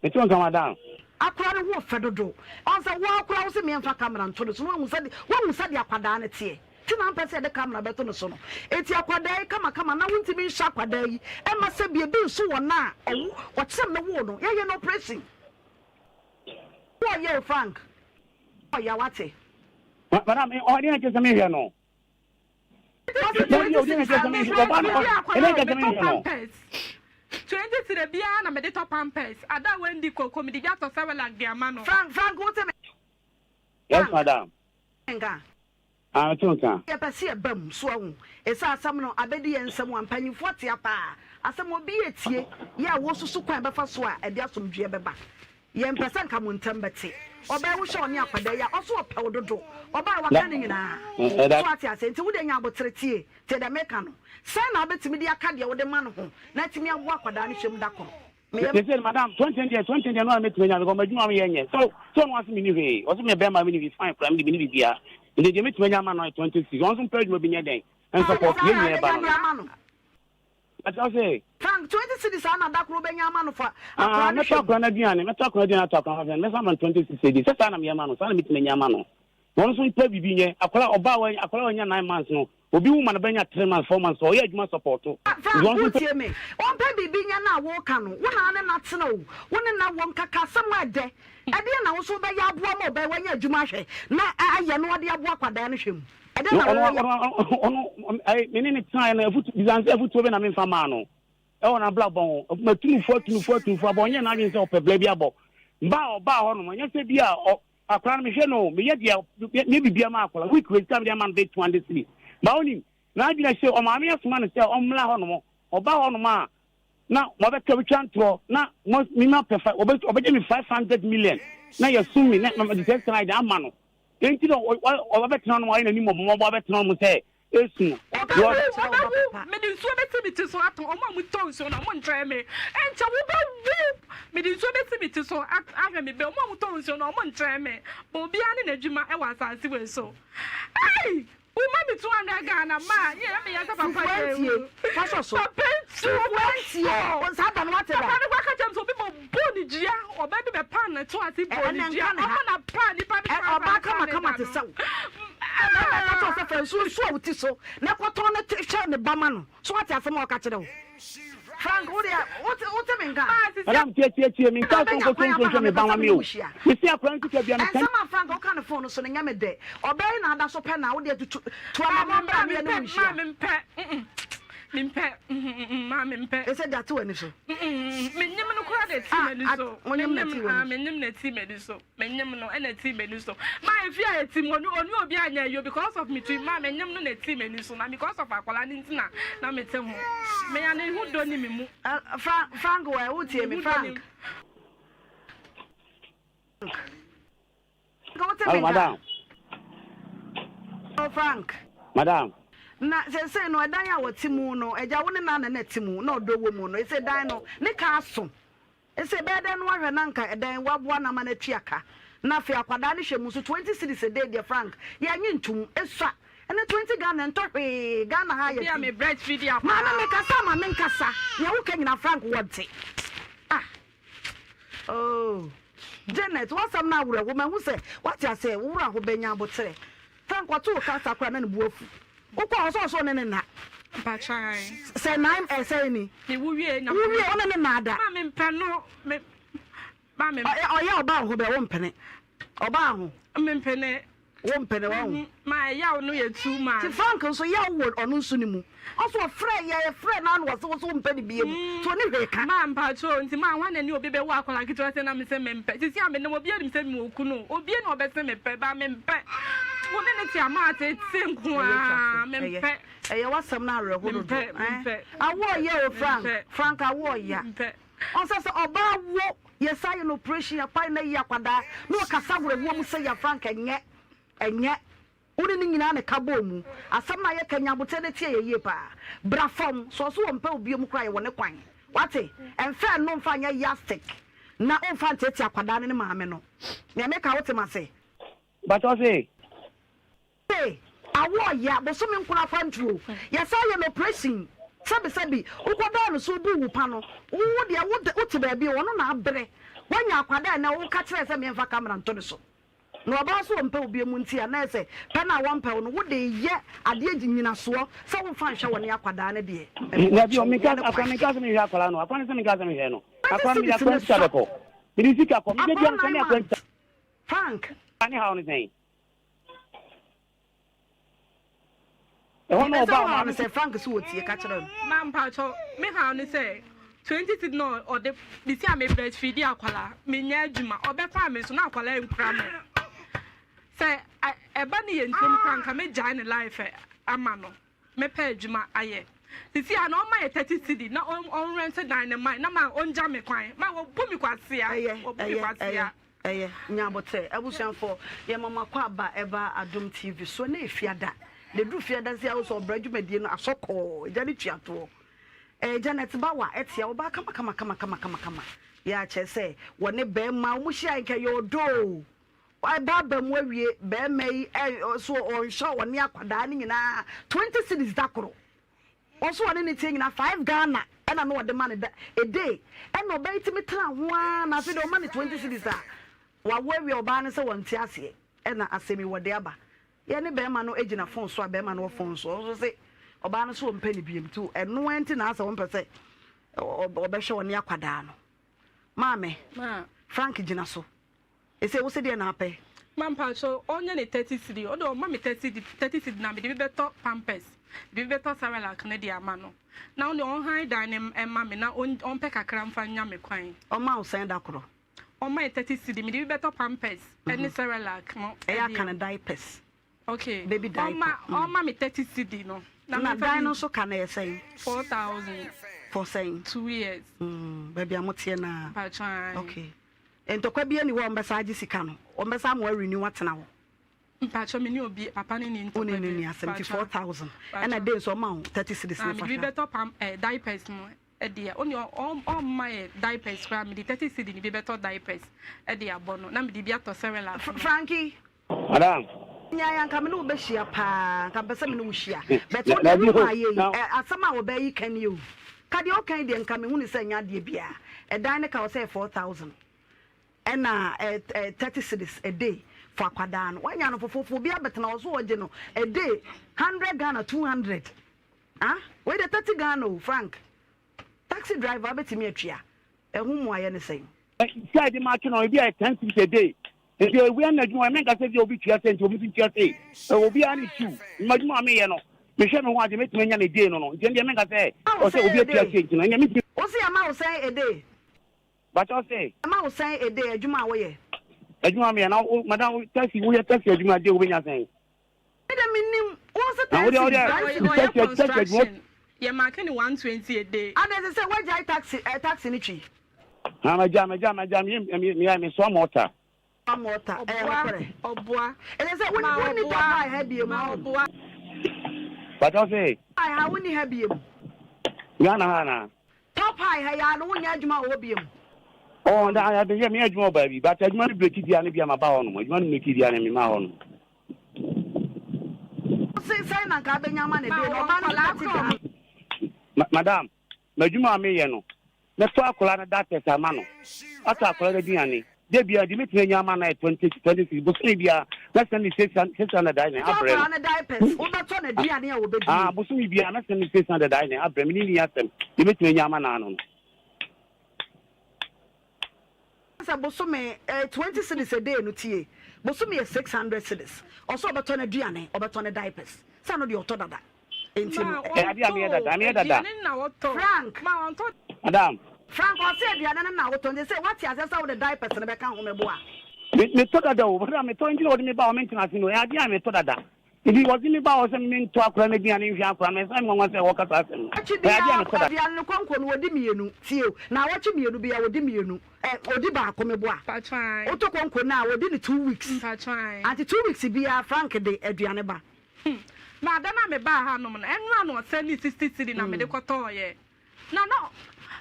Mete wo nka madam. Akora no ho ɔfɛ dodo. Ɔn sɛ wo ara koraa wo se meɛnfa camera nto ne so na wahu sɛde wahu sɛdeɛ akwadaa no teɛ nti na ampɛ sɛ yɛde camera bɛto ne so no. Enti akwadaa yi kama kama na wontumi nhyɛ akwadaa yi mma sɛ bi ebi nso wɔ na a ɔwo ɔkyerɛ me woo no yɛyɛ no operation. Wo ɔyɛ o Frank ɔya wate. Madam ɔdeɛ na kyerɛ sɛ mehwɛ no. Twenty cedis pampers. 20 cedis biara na mede tɔ pampers. Ada a wandi koko mede bi atɔ Cerelac de ama no. Frank Frank wote me. Yes madam. Nka. Ah mete wo nka. Yɛpɛ sɛ yɛba mu so ahu ɛsɛ asɛm no abɛdi yɛn nsam a mpanyinfoɔ tea paa asɛm obi yɛ tie yɛ a wɔsusu kwan bɛfa so a ɛde asomdwoeɛ bɛba Yɛmpɛ sɛ nka mo ntɛm bɛte. Ɔbaa yi wohwɛ ɔne akwadaa yi a ɔso ɔpɛ wo dodo. Ɔbaa yi waka ne nyinaa. So ate aseɛ? Nti wodeɛ nya abotere tie. Tie deɛ meka no. Sɛn na wobɛtumi de aka deɛ wode ma no ho na atumi aboa akwadaa no hwɛ mu da koro? Meyɛ. Sese no madam 20 deɛ 20 deɛ no a mɛtumi anya because m'adwuma meyɛ nyɛ so so ɔno ase menni hwee ɔse meyɛ bɛrima menni hwee fine koraa mede menni biribiara nti deɛ mɛtumi anya ama no ayɛ 20 cedis ɔno nso mpɛ adwuma bi nyɛ dɛn nsɔpɔt Saa yɛn na nyinaa ba wobɛnya no de ama no. Mate ase. Frank, 20 cedis a na da koro wobɛnya ama no fa Ah, akwadaa no mɛtɔ hwɛ mu. akwadaa no aduane, mɛtɔ akwadaa aduane atɔ akwadaa no aduane, mɛsan ama no 20 cedis. Sɛ saa na meyɛ ma no, saa na metumi anya ama no. Na ɔno nso mpɛ biribi nyɛ. Akwadaa, ɔbaa wa, akwadaa wanya 9 months no, obi wu ma no bɛnya 3 months, 4 months, ɔyɛ adwuma sɔpɔto. Frank, Nti ɔno nso mpɛ. wotie me? Ɔmpɛ biribi nyɛ no a woreka no, wo na ne no atena o, wo ne no awɔ nkaka asɛm a ɛdɛ. Ɛdeɛn na wo nso wobɛyɛ aboa ma ɔbaa yi wanya adwuma ahwɛ na ayɛ na ɔde aboa akwadaa no hwɛ mu? Ɛdɛn na Ɔno, woyɛ? ɔno, ɔno, ɔno, me ne ne tenaeɛ no, afutu, bisa no sɛ afutuo bɛ na memfa maa no ɛwɔ n'abrabɔ ho. Matu no fo, atu no fo, atu no fo abɔ, ɔnyɛ n'adwene sɛ ɔpɛ bla bi abɔ. Mba a ɔbaa hɔ nom, ɛnyɛ sɛ bi a ɔ, akwadaa no mehwɛ no, meyɛ deɛ, meyɛ biribi ama akwadaa. Week wei sika mede ama no bɛyɛ 200 cedis. Ba wonim, n'adwene hyɛ, ɔmaame asoma no sɛ ɔmmra hɔ nom. Ɔba hɔ nom a, na wɔbɛka bɛtwa ntorɔ, na mo, me ma pɛ, ɔbɛgye me 500 million, na yɛsum me, na mede sɛ sika no ayɛ dɛn ama no. Enti na ɔbɛtena nom ayɛ n'anim mmɔbɔmmɔbɔ abɛtena nom sɛ esu no. Ɔbɛwu, ɔbɛwu, mede nsuo bɛsi me ti so atɔn, wɔn a wɔtɔ nsuo no, wɔnkyerɛ me. Ɛnkyɛ wobɛwu, mede nsuo bɛsi me ti so ahwɛ me bɛ, wɔn a wɔtɔ nsuo no, wɔnkyerɛ me. Bɔ obiara ne n'adwuma wɔ asase wei so. Ei! Woma me 200 Ghana ma a, yɛ meyɛ sɛ papa yɛ ewu. Fufuo ntie, fa sɔ so. Papa ntu Fufuo ntie, saa da no wate da. Papa no kɔ aka kyerɛ me sɛ obi bɔ bɔ ne dua, ɔbaa bi bɛpaa ne to ase bɔɔ ne Ɛnɛ dua, nka ne ha. ɔmo na paa nipa bi Ɛ, paa ɔbaa paa kama ne kama da te no. sɛ wo. Bɛrima ka kyerɛ wo sɛ fa nsuo nsu a wo ti so na kɔtɔn ne te hwɛ ne ba ma no. So wate asɛm a ɔka kyerɛ wo? Frank, wo deɛ, wote, wote me nka? Maa sisi Madam, tie, tie, tie, menka Ɛna sɛ bɛnya nkɔtɔ kwan nsuo aba nhwɛ ha, me mepɛ ba sɛ ma me me ne o. wo hyia. Mese akwadaa no sika bia meka. Nsɛm a Frank woka ne phone no so no nyɛ me dɛ. Ɔbaa yi na ada so pɛ na wo deɛ tutu, tu Maa anamɔn bra mempɛ, na yɛne wo mempɛ, nhyia. maa mempɛ, mm, mempɛ, mm, maa mempɛ. Ɛsɛ gya te w'ani so. Mm, menyim no koraa de. na eti m'ani so. Menyem ah menyem na eti m'ani so. Menyem no ɛna eti m'ani so. Ma efi a eti mu oni oni obi anya yo because of me ti ma menyem no na eti m'ani so na because of akwadaa ne nti na na mete ho. Me ya ne ho dɔ ni me mu. Frank Frank wɔ ɛwo tie me Frank. Hello, madam. Oh, Frank. Madam. Na sese no ɛdan a wɔte mu no agya wo ne na na te mu na ɔdɔ wɔ mu no ɛsɛ dan no ne ka aso ɛsɛ bɛyɛ dɛn no ahwɛ na nka ɛdan waboa na ama no atua ka na afei akwadaa no hwɛ mu nso 20 cedis a day deɛ Frank yɛnye ntom ɛsua ɛnɛ 20 Ghana ɛntɔ hwee Ghana ha yɛ ti maame mekasa ma menkasa nea woka nyina Frank wɔnte ah Oh Janet w'asɛm no awerɛho mahu sɛ wate aseɛ wo werɛ aho bɛnya aboterɛ Frank ɔte wo kasa koraa na ne bo afu wokɔ hɔ sɛ ɔsɛ ɔne ne nna sɛ nan ɛsɛn ni wo wie wo ne ne nna ada ɔyɛ ɔbaa ho bɛ wo mpene ɔbaa ho mempene Wo mpene wahu. Ma ɛyaw no yɛ too much. Ti Frank nso yaw wɔ ɔno nso ne mu. Ɔso ɔfrɛ yɛ yɛfrɛ no ano ɔse wo so wo mpɛ no biem nti ɔni hwee ka. Maa mpakyɛw nti maa hwan na ne obi bɛwo akwadaa ketewa sɛ na me sɛ mempɛ sisi a menam obi anim sɛ mewɔ kunu o obie na ɔbɛse mepɛ but mempɛ wo ne ne te a maa tete nko aa mempɛ. Ɛyɛ w'asɛm no awerɛho dodo eh awo ɔya o Frank Frank awo ɔya. Ɔnsɛ sɛ ɔbaa wo yɛ saa yɛ no operation yɛ kwan na yi akwadaa na ɔkasa werɛhoɔ mu sɛ yɛ Frank ɛnyɛ ɛnyɛ wo ne ne nyinaa na ɛka bɔɔ mu asɛm no a yɛka nya aboterɛ na tie yɛ yie paa bra fam sɛ ɔso ɔmpɛ wo biom koraa yɛwɔ ne kwan wate ɛmfa ɛno mfa nyɛ yardstick na ɔmfa nteetee akwadaa no ne maame no nea meka wote mase. Mpakyɛw se. Se awo ɔya bosome nkron akwantuo yɛsan yɛ no operation sɛbi sɛbi wokɔ daa no so wobu wo pa no wo deɛ wo wote baabi ɔno na abrɛ wanya akwadaa ɛnɛ wo ka kyerɛ sɛ meɛmfa camera nto ne so na ɔbaa so ɔmpɛ wo biom nti a na ɛsɛ pɛ no a wɔmpɛ wo no wode yɛ adeɛ gye nyinasoɔ sɛ womfa nhwɛ wɔ ne akwadaa no deɛ Dabi o menka akwa menka sɛ menhwɛ akwadaa no akwa no sɛ menka sɛ menhwɛ no akwa no mede akwa sika bɛkɔ mede sika kɔ mede bia sɛ ne akwa sika Frank ne haw no sɛn Ɛhɔ na ɔbaa ɔmaa no sɛ Frank so wɔ tie ka kyerɛ no. Ma mpatsɔ me haw ne sɛ 20 cedi na ɔde bisi a me breastfeedi akwalaa me nyɛ adwuma ɔbɛfa me so na akwalaa nkura me sɛ ɛba ne yɛ ntɛm kora nka me gyae ne life ama no mɛpɛ adwuma ayɛ sisi a na ɔma yɛ 30 cedi na ɔnrɛnte dan ne man na ma ɔngya me kwan ma wɔbu me kwasea wɔbu me kwasea. Ɛyɛ nya aboterɛ. Abusuafoɔ yɛma mo akwaaba ɛba Adom TV so ɛnɛ yɛ fiada na ɛduru fiada sei a wosɛ ɔbra dwumadie no asɔ kɔɔ agya ne tua toɔ ɛɛ Janet Bawa ɛtea ɔbaa kama kama kama kama kama kama yɛ akyɛ sɛ wɔne bɛɛma wɔn hyia nka yɛ ɔdɔ o ɛba aba mu awie bɛɛma yi ɛ so ɔnhyɛ ɔne akwadaa ne nyinaa 20 cedis da koro Ɔso ɔne ne tie nyinaa 5 Ghana ɛna na ɔde ma no da a day ɛna ɔbaa yi tumi tena ho ara na afei deɛ ɔma no 20 cedis a wawo awie ɔbaa no sɛ wɔnte aseɛ ɛna asɛm yi wɔde aba yɛ ne bɛrima no gyina phone so a bɛrima no wɔ phone so ɔnso se ɔbaa no so ɔmpɛ ne biem nti ɛno ara nti na asɛ ɔmpɛ sɛ ɔbɛhwɛ ɔne akwadaa no maame Frank gyina so Ese wo se deɛ na apɛ. Ma mpakyɛw ɔnyɛ ne 30 cedi ɔde ɔma me 30 cedi 30 cedi na mede bi bɛtɔ pampers de bi bɛtɔ cerelac no de ama no na ɔne ɔnhan dan no mma me na ɔmpɛ kakra mfa nya me kwan. Ɔma wo sɛn da koro? Ɔma yɛ 30 cedi mede bi bɛtɔ pampers ɛne cerelac no. Ɛyɛ aka no diapers. Okay. Baby diaper. Ɔma ɔma me 30 cedi no. Na dan no nso ka no yɛ sɛn? 4000. For sɛn? 2 years. Baabi a moteɛ naa. Mpakyɛw. Okay. Ntɔkwa biara nni hɔ a wɔbɛsan agye sika no, wɔbɛsan ama woarenew atena hɔ. Mpakyɛw me ne obi papa no ni ntɔkwa Wo ne no nni asɛm nti 4000 ɛna day nso ɔma wo 30 cedis ne fa hwɛ. Mede bi bɛtɔ pam eh, diapers no ɛdeɛ ɔne ɔmma yɛ diapers koraa mede 30 cedi ne bi bɛtɔ diapers ɛde abɔ no na mede bi atɔ Cerelac no. Frankie. Madam. Nyae anka me ne wo bɛhyia paa anka mepɛ sɛ me ne wo hyia but wo deɛ wo maa yɛ yi asɛm a ɔbaa yi ka nie o ka deɛ ɔka yi deɛ nka mehu ne sɛ nyɛ adeɛ biara ɛdan ne ka ɔsɛ yɛ 4000 ɛna 30 cedis a day for akwadaa no wanya no fofofo obi abɛtena hɔ so ɔgye no a day 100 Ghana 200 ah wei deɛ 30 Ghana o Frank Taxi driver wobɛtumi atua ɛho mmuaeɛ ne sɛn? Sika a yɛde ma atwe no ebi ayɛ ten cedis a day nti obiara na adwuma ɔyɛ menka sɛ bi obi tua sɛ nti obi nso ntua sei ɛwɔ obiara ne siw mma adwuma a meyɛ no mehwɛ me ho ade mɛtumi anya ne day no no nti ɛndeɛ menka sɛ ɔsɛ obi atua sei nti no ɛndeɛ mentumi Wo se yɛma wo sɛn a day? Bakyɛ ɔse. Ɛma wo sɛn a day adwuma a woyɛ? Adwuma meyɛ na wo madam taxi woyɛ taxi adwuma day wobɛnya sɛn? Me de mennim. Wo se 10 cedis, 10 cedis. Ɔyɛ construction yɛ marke no 120 a day. Adɛn sesei woagyae taxi eh taxi no twi? Haa magyae magyae magyae meyɛ meyɛ mesoa mɔta. Soa mɔta ɛyɛ nokorɛ. Ɔboa Ɛsɛ sɛ wo ma wonni ɔboa top high ha biem ma ɔho. ɔboa. Bakyɛ ɔse. High ha wonni ha biem. Ghana ha anaa? Top high ha yi ara no wonyɛ adwuma wɔ hɔ biom. Oh nda ah meyɛ meyɛ adwuma wɔ baabi but adwuma no breki bia ne bia maba hɔ nom adwuma no breki bia ne mema hɔ nom. Wose sɛn na nka abɛnya ama ne Ma dee na ɔwɔ ɔbaa no nkwadaa nso te korɔ daa. Ma madam m'adwuma a meyɛ no Mɛtɔ akwadaa no diapers ama no, atɔ akwadaa no aduane. Da biara deɛ mɛtumi anya ama no yɛ 20 cedis. Bosome biara mɛsɛn ne 600 ayɛ dɛn Wotɔ abrɛ no. akwadaa no diapers, wobɛtɔ no aduane a ɔbɛdie. Ah, bosome biara mɛsɛn ne 600 ayɛ dɛn abrɛ me ne nni asɛm. Deɛ mɛtumi anya ama no ano no. Sɛ bosome eh, 20 cedis a day no tie, bosome yɛ 600 cedis. Ɔsɛ ɔbɛtɔ no aduane, ɔbɛtɔ no diapers. Sɛ ɛno deɛ ɔtɔ dada. Enti Ma no. Ɛyɛ adeɛ a meyɛ ɔntɔ dada, o, meyɛ dada. aduane na ɔtɔ. Frank. Ma ɔntɔ. Madam. Frank, ɔse aduane no na wotɔ, nti sɛ woate aseɛ sɛ wode diapers no bɛka ho meboa? Me, metɔ dada o, madam, metɔ, nti na wɔde me ba hɔ mentena ase no, ɛyɛ adeɛ a metɔ dada. Nti wɔde me ba hɔ sɛ mentɔ akwadaa no aduane nhwɛ akwadaa no, ɛsan me nwanwa sɛ wɔka saa asɛm no. Awɔtwe Ɛyɛ adeɛ a biara metɔ dada. aduane no kɔnkɔn no wɔdi mmienu, tie o, naawɔtwe mmienu biara wɔdi mmienu, ɛ, wɔdi baako meboa? Mpatwae. Wotɔ kɔnkɔn no a wɔdi no 2 weeks, Mpatwae. ante 2 weeks biara Frank de aduane ba. Hmm. Na da no a mebaa hanom no, ɛno a na ɔsɛndee 60 cedi na mede kɔtɔeɛ. Na na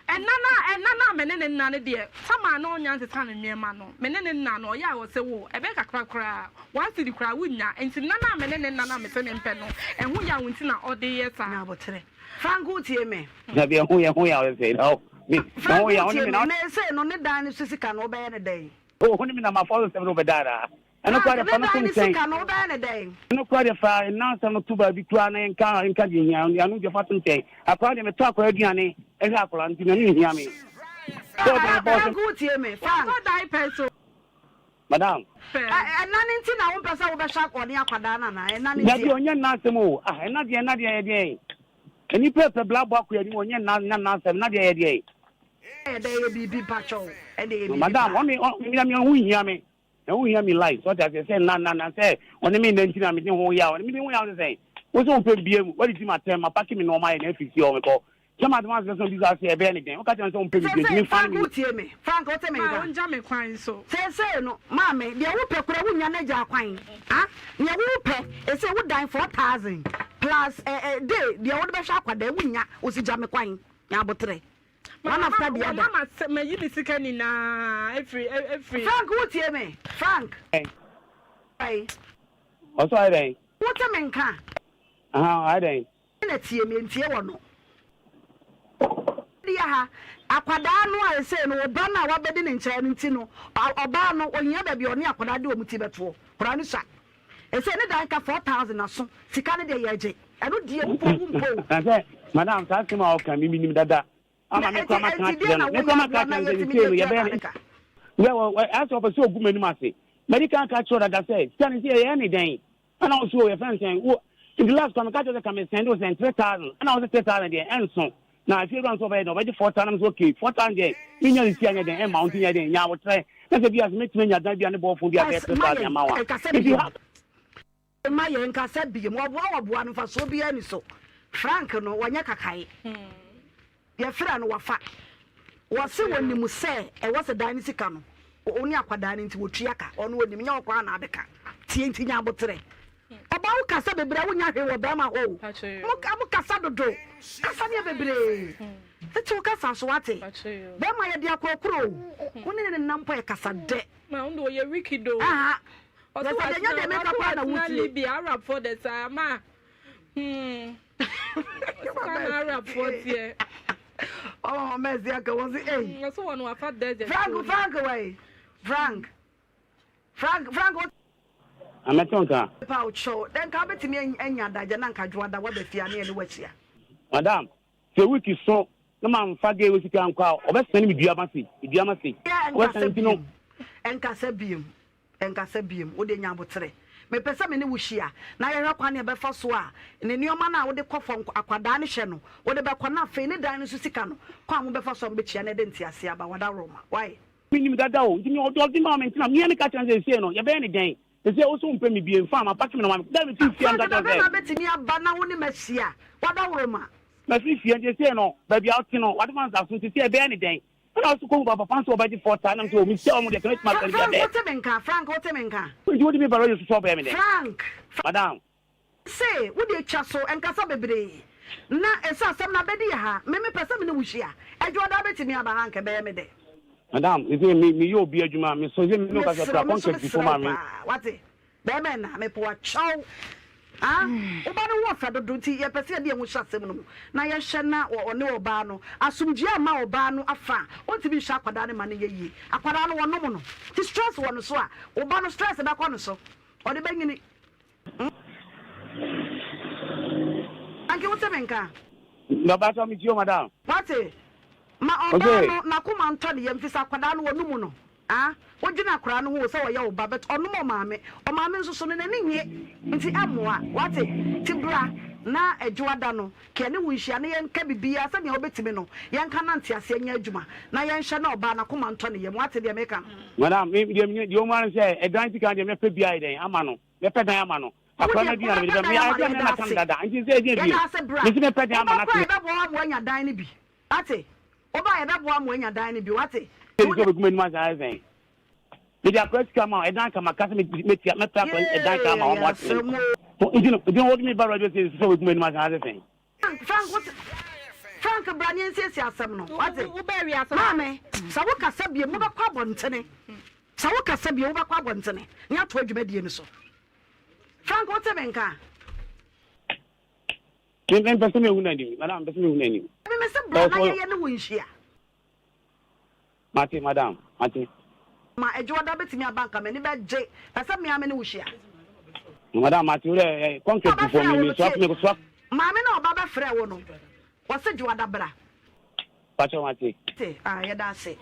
ɛna no a ɛna no a me ne no nna no deɛ, tam a na ɔnnya nsesa ne nneɛma no, me ne no nna no, ɔyɛ a ɔse wo, ɛbɛyɛ kakra koraa, one cedi koraa wonnya. Nti nna no a me ne no nna no a mese mempɛ no, ɛho yaw nti na ɔde yɛ saa. Nya aboterɛ. Frank wotie me? Dabi, ɛho yɛ ɛho yaw sɛ na me Frank ɛho yaw ne wotie me me? na Na ɛsei no ne dan no so sika no wobɛyɛ no dɛn? Oh, wo ne me na mafa wo nsɛm no wobɛda anaa? Ɛno koraa Frank, deɛ fa ne no to dan ne nkyɛn. sika no wobɛyɛ no dɛn? Ɛno koraa deɛ fa nna asɛm no to baabi koraa na yɛnka nka deɛ hia ɛno deɛ fa to nkyɛn. Akwadaa deɛ metɔ akwadaa aduane ɛhwɛ akwadaa nti na ɛno nhia me. Sɛ ɔde me bɔ sɛ. Frank wotie me? Frank. Watɔ diapers o. Madam. Ɛ ɛna no nti na wompɛ sɛ wobɛhwɛ ɔne akwadaa no anaa? Ɛna no nti Dabi a. ɔnyɛ nna asɛm o. Ah ɛna deɛ ɛna deɛ yɛ deɛn? Nnipa ɛpɛ bla bɔ akɔ anim ɔnyɛ nna nna nna asɛm ɛna deɛ yɛ deɛn? Ɛyɛ dɛ ɛyɛ biribi mpakyɛw ɛnde ɛyɛ biribi Madam paa. ɔne ɔ me me ho nhia me ɛho nhia me life so ɔte aseɛ sɛ nna nna nna sɛ ɔne me nna nti na mede ho yaw mede ho yaw sɛ sɛn wo sɛ wompɛ bie mu wadidi m'atɛm mapake me nnoɔma ayɛ na afiri fie hɔ mekɔ sɛ madam asɛ sɛ ɔbisa sɛ ɛbɛyɛ ne dɛn woka kyerɛ me sɛ wompɛ me bie nti Seesei memfa ne Frank me wotie me Frank wote me Ma nka ɔngya me kwan so. Seesei no maame deɛ wopɛ koraa wonnya no agya kwan ah neɛ wopɛ ɛsei wo dan 4000 plus eh eh day deɛ wode bɛhwɛ akwadaa wonnya wosi gya me kwan nya aboterɛ One after the other. Mama sɛ mayi me sika nyinaa afiri afiri. Frank wo tie me Frank. Ɔsɛ ɔyɛ dɛn. Wo te me nka. Ahan ɔyɛ dɛn. Na tie me ntie wɔ no. Deɛ ha akwadaa no a ɛsei no ɔba no a wabɛdi ne nkyɛn no nti no ɔbaa no ɔhia baabi a ɔne akwadaa de wɔn ti bɛtoɔ akwadaa no sua ɛsei ne dan ka 4000 aso sika no deɛ yɛgye. Ɛno deɛ wo mpo wo mpo o. Na sɛ madam saa asɛm a ɔka mi minim dada ama me kora maka akyerɛ no me kora maka akyerɛ no sɛ ne sei no yɛbɛyɛ no yɛ wɔ asɛ ɔpɛ sɛ ɔgu m'anim ase mɛdi kan ka kyerɛ dada sɛ sika no sɛ yɛyɛ ne dɛn ɛna wo so yɛfrɛ no sɛn wo nti last kwa meka kyerɛ sɛ ka me sɛn de wo sɛn 3000 ɛna wo sɛ 3000 deɛ ɛnso na afie wura nso ɔbɛyɛ dɛn ɔbɛgye 4000 nso okay 4000 deɛ menya ne si anyɛ dɛn ɛma wo nti nyɛ dɛn nya abotrɛ na sɛ bi a sɛ mɛtumi anya dan bi a ne bɔɔfo bi a bɛyɛ 3000 ama wo a nti ha Mma yɛn nkasa biom. Wɔboa wɔboa no mfasoɔ biara nni so. Frank no wɔnyɛ kakae. Yɛfrɛ no wafa. Wɔse wɔnim sɛ ɛwɔ sɛ dan no sika no wo ne akwadaa no nti wɔtua ka. Ɔno ɔnim nyɛ wo koraa na abɛka. Tie nti nya aboterɛ. Ɔbaa wo kasa bebree a wonya hwee wɔ bɛrima hɔ o. Mo mo kasa dodo. Kasa no yɛ bebree. Tete wo kasa so wate. Bɛrima yɛde akorɔkorɔ o. Wo ne ne nenam mpo yɛ kasa dɛ. Ma wo de ɔyɛ wicked o. Aha. Ɔsɛ Yɛ sɛ deɛ nyɛ deɛ meka koraa na watena wotie. Libya Arabfoɔ dɛ saa ma hmm ɔsɛ na Arabfoɔ teɛ. Ɔwɔ wɔn mɛsi aka wɔn si ei. Ɔsɛ wɔn wafa desert. Frank Frank wɛyi Frank Frank Frank o. Amɛto nka. Pa o kyɛw dɛ nka wobɛtumi anya adagya na nka dwoada waba fie a ne yɛne wahyia. Madam sɛ week so na mamfa gay wɔ sika nkɔ a ɔbɛsɛne me dua ma sei dua ma sei Yɛ ɔbɛsɛne nkasa nti no. biem nkasa biem. Nkasa biom, wo deɛ nya aboterɛ. Mepɛ sɛ me ne wo hyia na yɛhwɛ kwan a yɛbɛfa so a ne nneɛma no a wode kɔ fam akwadaa no hyɛ no wode bɛkɔ na afei ne dan no nso sika no kwan a mobɛfa so a mobɛtua no ɛde nteaseɛ aba. Wadaworoma. Why? Menim dada o, nti me ɔdɔ ɔde maa me nti na mea meka kyerɛ no sɛ seesei no yɛbɛyɛ no dɛn? Seesei wo so wompɛ me bio, mfa mapake me na ma da mefiri fie a meka kyerɛ no sɛ. Frank da bɛn na wobɛtumi aba na wo ne me ahyia? Wadaworoma. Mafiri fie nti seesei no baabi a wote no w'adom ansa so nti seesei yɛbɛyɛ no dɛn? Ɛna ɔso kɔhu papa nso ɔbɛgye fɔta ɛna nso omi sɛ ɔmo deɛ kɛmɛ tuma sɛn Frank wote me nka Frank wote me nka. Nti wode me ba radio so sɛ ɔbɛyɛ me dɛn. Frank. Madam. Se wo deɛ twa so nkasa bebree na ɛsɛ asɛm no abɛdi yɛ ha me me pɛ sɛ me ne wo hyia Adwoada bɛtumi aba ha anka ɛbɛyɛ me dɛ. Madam sese me me yɛ obi adwuma me so sese me ne wo kasa Mesrɛ kura wo me nso contract bi fo mesrɛ wo ma me. paa wate. Bɛrima ɛna mepɛ wakyɛw ah wo ba no ho ɔfɛ dodo nti yɛpɛ sɛ yɛde yɛn ho hyɛ asɛm no mu na yɛhwɛ na ɔne ɔbaa no asomdwie ama ɔbaa no afa a ɔntumi nhyɛ akwadaa no ma no nyɛ yie akwadaa no wɔnom no nti stress wɔ no so a wo ba no stress bɛkɔ no so ɔde bɛnyini hmm Anke wote me nka? Mpakyɛw metie o madam. Wate? Ma ɔbaa no n'akoma ntɔ ne yam fisɛ akwadaa no wɔnom no. Ah wodwene akwadaa no ho o sɛ ɔyɛ wo ba but ɔnom ɔmaame ɔmaame nso so no n'ani nnye nti ɛmmoa wate nti bra na Adwoada no ka yɛne wo nhyia na yɛnka biribiara sɛnea wobɛtumi no yɛnka na nteaseɛ nyɛ adwuma na yɛnhwɛ na ɔbaa no akoma ntɔ ne yam wate deɛ meka no. Madam me deɛ me deɛ ɔmu ara ne sɛ ɛdan sika no deɛ mɛpɛ bi ayɛ dɛn ama no mɛpɛ dan ama no Wo akwadaa deɛ no aduane mede wobɛpɛ bɛ dan me ama no adeɛ me yɛda na tam ase dada nti sɛ ɛdeɛ bio yɛda ase bra mesi mɛpɛ dan ama woba no koraa atena yɛbɛboa wo ama woanya dan no bi wate Woba a yɛbɛboa ma woanya dan no bi, woate? Sɛ sɛ ɔbɛgu m'anim ase ayɛ sɛn? Mede akora sika ma wo, ɛdan ka maka sɛ mɛtua, mɛpɛ akora ɛdan ka ama wɔn Yee, atena asɛm o. mu. Nti no, nti no wode me ba radio station sɛ ɔbɛgu m'anim ase ayɛ sɛn? Frank, Frank, wote? Frank, bra na yɛnsiesie asɛm no, woate? Maame, sɛ wokasa bio, mobɛkɔ abɔntene. Sɛ wokasa bio, wobɛkɔ abɔntene na yɛatoa dwumadie no so. Frank, wote me nka? Me me mpɛ sɛ mehu n'anim madam mpɛ sɛ mehu n'anim. Me me se bra na yɛyɛ ne wo nhyia. Mate madam mate. Ma adwoada betumi aba nka m'ani bɛgye pɛ sɛ mea me ne wo hyia. Madam mate wo dɛ eh, concrete fo mi mi soa mi soa. Maame na ɔba bɛfrɛ wo no wɔse dwoada bra. Pakyɛ mate. Te ah yɛda ase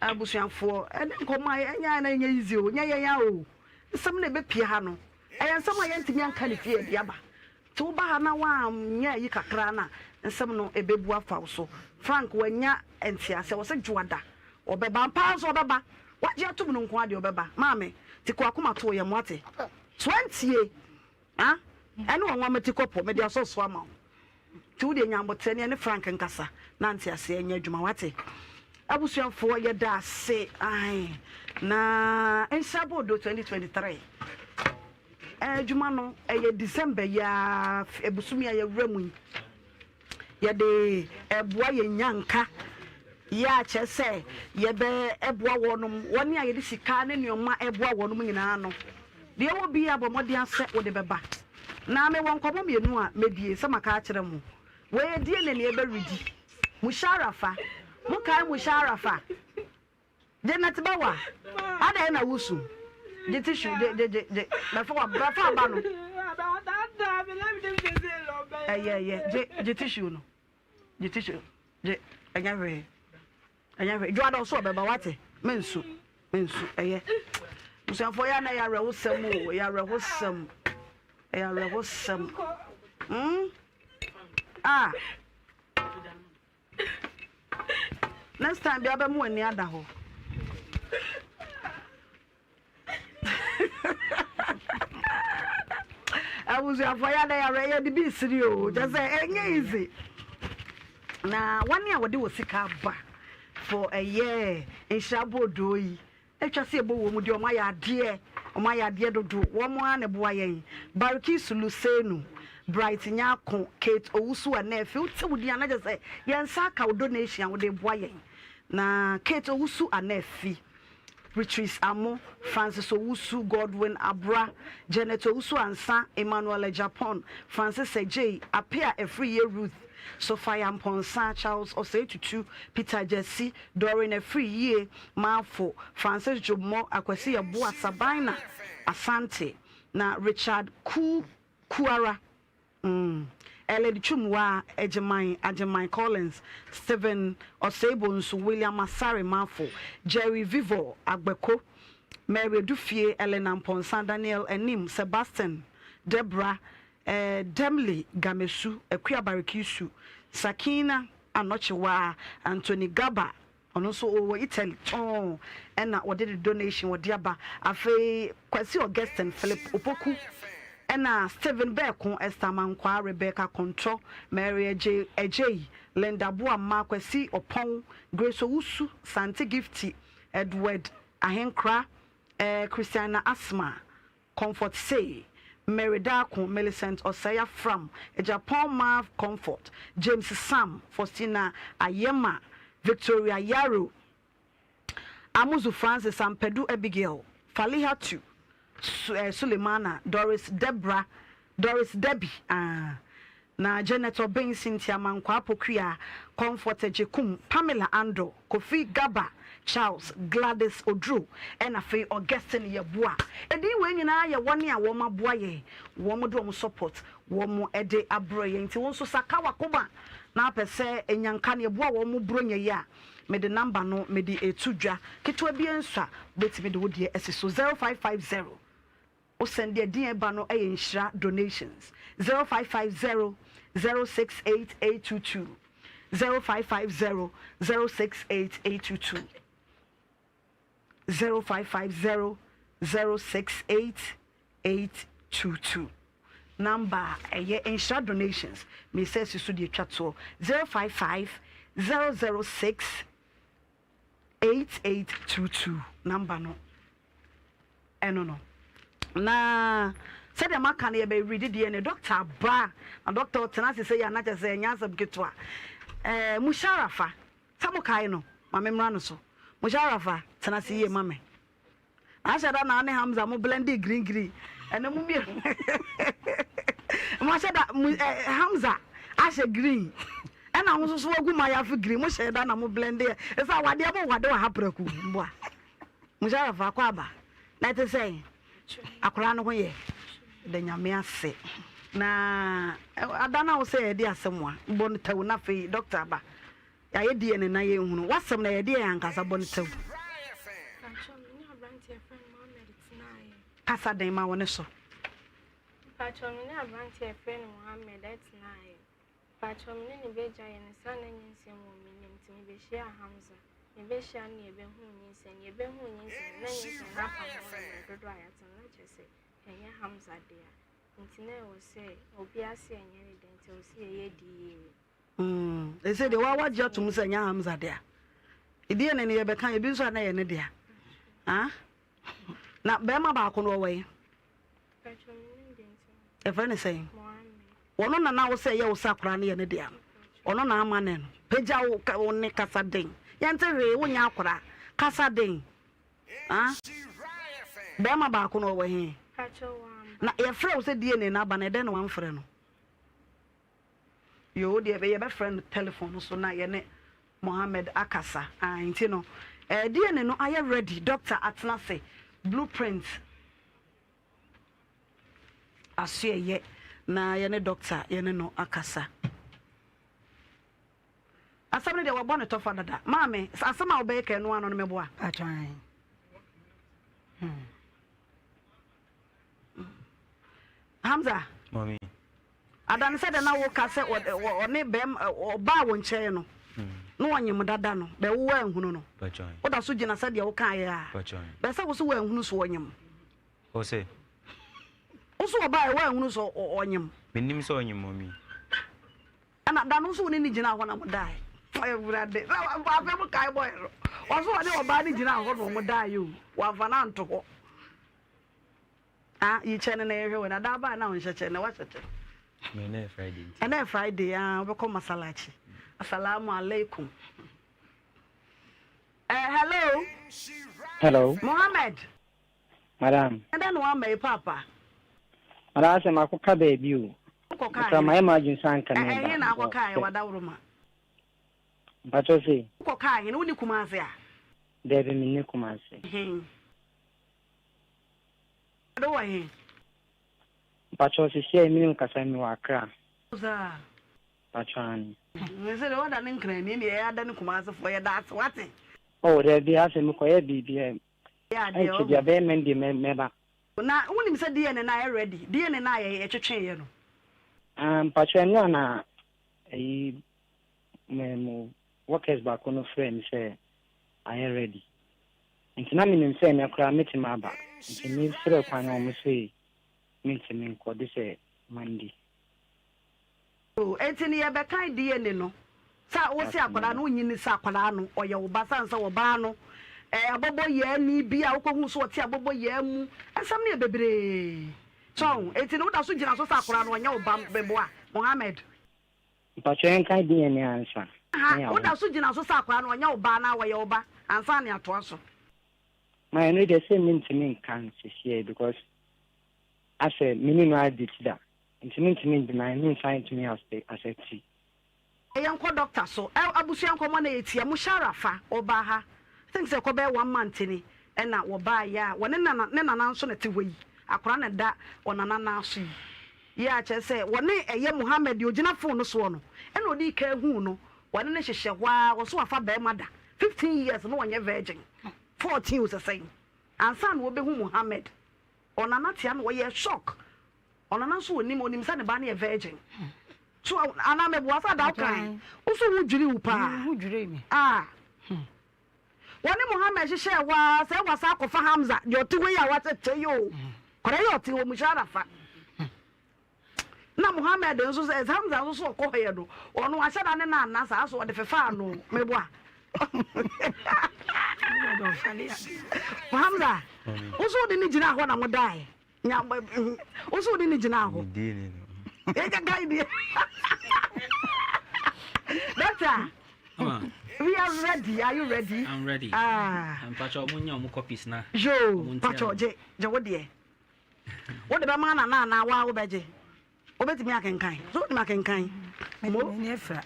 abusuafoɔ ɛne nkɔmɔ a ɛnyɛ a na ɛnyɛ easy o nyɛ yɛn a o nsɛm na ɛbɛpie ha no ɛyɛ nsɛm a yɛntumi anka ne fie ɛde aba. Nti woba ha na woanyɛ ayi kakra no a, nsɛm no ɛbɛbu afa wo so. Frank wanya nteaseɛ, ɔse Dwoada ɔbɛba. Ampa ara nso ɔbɛba. Wagye atom no nko ara deɛ ɔbɛba. Maame, nti kɔ akoma to wo yam, woate? So woantie? Ah? Ɛne wɔn nwoma ti kɔpɔ, mede asɔ so ama wo. Nti wo deɛ nya aboterɛ ne ɛne Frank nkasa na nteaseɛ nyɛ adwuma, woate? Abusuafoɔ yɛda ase, ae, na nhyira boodo 2023. Adwuma no, ɛyɛ December yi ara, bosome a yɛwura mu yi. Yɛde ɛboa yɛn nyanka yɛ a kyerɛ sɛ yɛbɛboa wɔnom, wɔn a yɛde sika ne nneɛma ɛboa wɔnom nyinaa no. Deɛ ɛwɔ bi a bɔ mmɔden sɛ wode bɛba. Na mewɔ nkɔmmɔ mmienu a mɛdie sɛ maka akyerɛ mo. Wei yɛ DNA na yɛbɛredi. Musharafa. Mokae Musharafa? Janet Bawa, adɛn na wusu? Gye tissue, gye, gye, gye, gye. Bɛfa wa, bɛfa aba no. Ɛyɛ, ɛyɛ, gye, gye tissue no. Gye tissue, gye. Ɛnyɛ hwee. Ɛnyɛ hwee. Dwoada ɔso ɔbɛba, wate? Mensu, mensu, ɛyɛ. Busuafoɔ yɛ ana ɛyɛ awerɛhosɛm o, ɛyɛ awerɛhosɛm. Ɛyɛ awerɛhosɛm. Hmm? Ah. Next time bia bɛma w'ani ada hɔ. Abusuafoɔ yɛ ada yɛawerɛ yɛde bi siri o kyɛ sɛ ɛnyɛ easy. Na wɔne a wɔde wɔ sika aba for ɛyɛ nhyira bɔɔdoo yi Atwa sɛ yɛbɔ wɔn din, wɔayɛ adeɛ, wɔayɛ adeɛ dodo, wɔn ara na ɛboa yɛn. Barkisu Lusenu, Bright Nyarko, Kate Owusu Anaafi, wote wo din a na kyerɛ sɛ yɛn nsa aka wo donation a wode reboa yɛn. Na Kate Owusu Anaafi, Beatrice Amo, Francis Owusu, Godwin Abra, Janet Owusu Ansah, Emmanuel Agyapong, Francis Adjei, Appiah Afriyie Ruth, Sophia Amponsah, Charles Osei Tutu, Peter Gyasi, Doreen Afriyie, Marfo, Francis Dwommɔ, Akwasi Yeboah, Sabina Asante, na Richard Ku Kuara, mm, Ellen Twumwaa, Agyeman Agyeman Collins, Stephen Osei Bonsu, William Asare Marfo, Jerry Vivor Agbeko. Mary Adufie, Elena Mponsah, Daniel Anim, Sebastian, Deborah, eh, Demly Gamesu, Akua Barikisu, Sakina Anɔkyewaa, Anthony Gaba, Ɔno nso ɔwɔ Italy tɔnn ɛna ɔde ne donation ɔde aba. Afei Kwasi Augustine, Philip Opoku ɛna Stephen Berko, Esther Amankwaa, Rebecca Kontɔ, Mary Adjei, Adjei, Linda Boamah, Kwasi Ɔpɔn, Grace Owusu, Sante Gifty, Edward Ahenkra, eh, Christiana Asmah, Comfort Sey, Mary Darko, Millicent Osei Afram, Agyapong Marv Comfort, James Sam, Faustina Ayema, Victoria Yaro, Amuzu Francis, Ampadu Abigail, Falihatu Sulemana, Doris Debra, Doris Debbie, ah. Na Janet Obeng, Cynthia Mankwaa Pokuaa, Comfort Agyekum, Pamela Andor, Kofi Gaba, Charles, Gladys Oduro, ɛna afei Augustine Yeboah. Edin wei nyinaa yɛ wɔn a wɔn aboa yɛn, wɔn de wɔn support wɔn de abrɛ yɛn. Nti wo nso saka w'akoma na apɛ sɛ nyanka ne ɛboa wɔn Buronya yi a, mede number no mede reto dwa. Ketewa biara nso a, wobɛtumi de wo deɛ asi so, 0550. Wo sɛn deɛ din a ɛba no yɛ nhyira donations 0550 068 822 0550 068 822 0550 068 822 number a ɛyɛ nhyira donations mesa si so deɛ twa toɔ 055 006 8822 number no ɛno no na sɛdeɛ maka no yɛbɛredi deɛ ne doctor aba na doctor ɔtena ase sɛ yɛ anakyɛ sɛ ɛnyɛ asɛm ketewa ɛɛ musharafa sɛ mo kae no ma me mmra no so musharafa tena ase yie ma me Ahyɛ da na ne Hamza mo blende green green ɛnɛ mo mmienu mo ahyɛ da mo ɛ Hamza ahyɛ green ɛna ho nso so agu mayafi green mo hyɛ da na mo blende yɛ ɛsɛ awadeɛ mo wade wɔ ha prɛko mboa mo hyɛ afa akɔ aba na ɛte sɛ akwaraa no ho yɛ da nyame ase na ada no a wo sɛ yɛde asɛm a bɔ no tɛw na afei dɔkta aba Yɛayɛ DNA na yɛnhunu. W'asɛm no ɛyɛ deɛn ankasa? Bɔ no tɛw. Mpakyɛw, me ne aberanteɛ a yɛfrɛ no Mohammed tenaeɛ. Kasa den ma wo ne so. Mpakyɛw, me ne aberanteɛ a yɛfrɛ no Mohammed tenaeɛ. Mpakyɛw, me ne no bɛgyaeɛ no saa na nyinsɛn wɔ me yam nti mebɛhyiaa Hamza. Mebɛhyia no na yɛbɛhuu nyinsɛn. Yɛbɛhuu nyinsɛn no na nyinsɛn no apa ho mmerɛ dodoɔ a yɛatena na kyerɛ sɛ ɛnyɛ Hamza dea. Nti na ɛwɔ sɛ obiara se ɛnyɛ ne dea nti ɛwɔ sɛ yɛyɛ DNA. Mm, ɛsɛ deɛ wa wagye atom sɛ ɛnyɛ Hamza dea. DNA no yɛbɛka ebi nso a na ɛyɛ ne dea. Ah? Na bɛrima baako no ɔwɔ yi? Ɛfrɛ ne sɛn? Ɔno na na wo sɛ ɛyɛ wo sɛ akwaraa no yɛ ne dea no. Ɔno na ama ne no. Pagya wo wo ne kasa den. Yɛnte hwee wonyɛ akwaraa. Kasa den. Ah? Bɛrima baako no ɔwɔ he? Na yɛfrɛ wo sɛ DNA no aba no ɛdɛn na wamfrɛ no? Yoo wo deɛ yɛbɛfrɛ no telephone no so na yɛne Mohammed akasa aah nti no eh DNA no ayɛ ready doctor atena ase blue print aso ɛyɛ na yɛne doctor yɛne no akasa asɛm no deɛ wɔbɔ ne tɔfa dada maame asɛm a wobɛyɛ ka ɛno ano no mɛboa. Atwan. Hmm. Hamza. Mommy. Ada no sɛdeɛ na woka sɛ ɔne bɛrima ɔbaa wo nkyɛn no na ɔnyem dada no bɛ wo anhunu no woda so gyina sɛdeɛ wokaeɛ a bɛ sɛ wo so woanhunu so ɔnyem wo sɛ wo so ɔbaa woanhunu so ɔnyem menim sɛ ɔnyem mɔmi ɛna da no nso wo ne ne gyina hɔ na mo dae awurade sɛ afei mo kae bɔɛ no ɔso ɔne ɔbaa no gyina hɔ na ɔmo daeɛ o wamfa no anto hɔ Ah, yi kyɛ no na yɛnhwɛ wɔ na daa baa na ɔnhyɛ kyɛ na wahyɛ kyɛ. Ɛnɛ yɛ Friday nti. Ɛnɛ yɛ Friday ah, wobɛkɔ masalachi. Assalamu alaikum. Eh, hello. Hello. Mohammed. Madam. Ɛdɛ na wama yi papa. Madam asɛ makɔka baabi o. Wokɔka Mekura mayɛ m'adwene sɛ anka meba. Ɛhe na akɔka yɛ wadaworo ma. Mpakyɛ se. Wokɔka ahene wo ne Kumase a? Daabi menni Kumase. He. Ade wɔ he? Mpakyɛw sesiei me ne wo kasa yi mewɔ Accra. Saa. Mpakyɛw aane. Sese deɛ wada ne Nkrani ne yɛ ada ne Kumase foɔ yɛda ase wate. Oh dabi asɛ mekɔyɛ biribi ɛ. Ɛnkyɛ bia bɛyɛ Monday mɛba. Na wonim sɛ DNA no ayɛ ready? DNA no a yɛtwetweeɛ no. Ah mpakyɛ ɛno a na ɛyi me mo workers baako no frɛɛ me sɛ ayɛ ready. Nti na menim sɛ ɛnɛ koraa mɛtumi aba. Nti me srɛ kwan no wɔn se mentumi nkɔ de sɛ Monday. Oh enti no yɛbɛkan DNA no sɛ wose akwadaa no wonnye nni sɛ akwadaa no ɔyɛ wo ba sane sɛ ɔbaa no ɛɛ abɔbɔyaani bi a wokɔhuu sɛ ɔte abɔbɔyaa mu nsɛm no yɛ bebree so ɔho enti no woda so gyina so sɛ akwadaa no ɔnyɛ wo ba meboa Mohammed. Mpakyɛ yɛnkan DNA ansa na Ha yɛawo. woda so gyina so sɛ akwadaa no ɔnyɛ wo ba anaa ɔyɛ wo ba ansa na yɛatoa so. Ma ɛno deɛ sɛ mentumi nka no sesiei because asɛ me ne no adate da. Nti mentumi ngyina mensan ntumi asɛti. Yɛnkɔ doctor so ɛ abusua nkɔmɔ na yɛtia Musharafa ɔbaa ha I think sɛ ɛkɔ bɛyɛ one month ni ɛna wɔbaeɛ a wɔne nana ne nana nso na ɛte hɔ yi akwadaa na ɛda ɔnana nan so yi yɛ a kyerɛ sɛ wɔne ɛyɛ Mohammed deɛ ɔgyina phone no soɔ no ɛna ɔdii kan huu no wɔne no hyehyɛ hɔ ara wɔso wafa barima da 15 years na ɔnyɛ virgin 14 o sɛ sɛn ansa na wɔbɛhu Mohammed ɔnana tea no ɔyɛ shock Ɔnana nso onim, onim sɛ ne ba no yɛ virgin. So anaa meboa sɛ ada wokan. Wo so ho dwiri wo paa. Ho dwiri me. Ah. Wɔne Muhammad hyehyɛɛ hɔ ara sɛ wasa akɔfa Hamza deɛ ɔte hɔ yi a wakyɛ kyɛ yi o. Kɔrɛ yi ɔte hɔ Musharafa. Na Muhammad nso sɛ Hamza nso so ɔkɔ hɔ yɛ no, ɔno wahyɛ da ne na anna saa so ɔde fefa ano meboa. Hamza, wo so wode ne gyina hɔ na mo dae. Nya wo so wode ne gyinaa hɔ. Yɛka kan deɛ. Doctor, we are ready. Are you ready? I'm ready. Ah. Mpacho mo nya mo copies na. Yo, mpacho gye gye wo deɛ. Wo de bɛma nana anaa wa wo bɛgye. Wobɛtumi akenkan? So wonim akenkan? Mo. M'ani afira.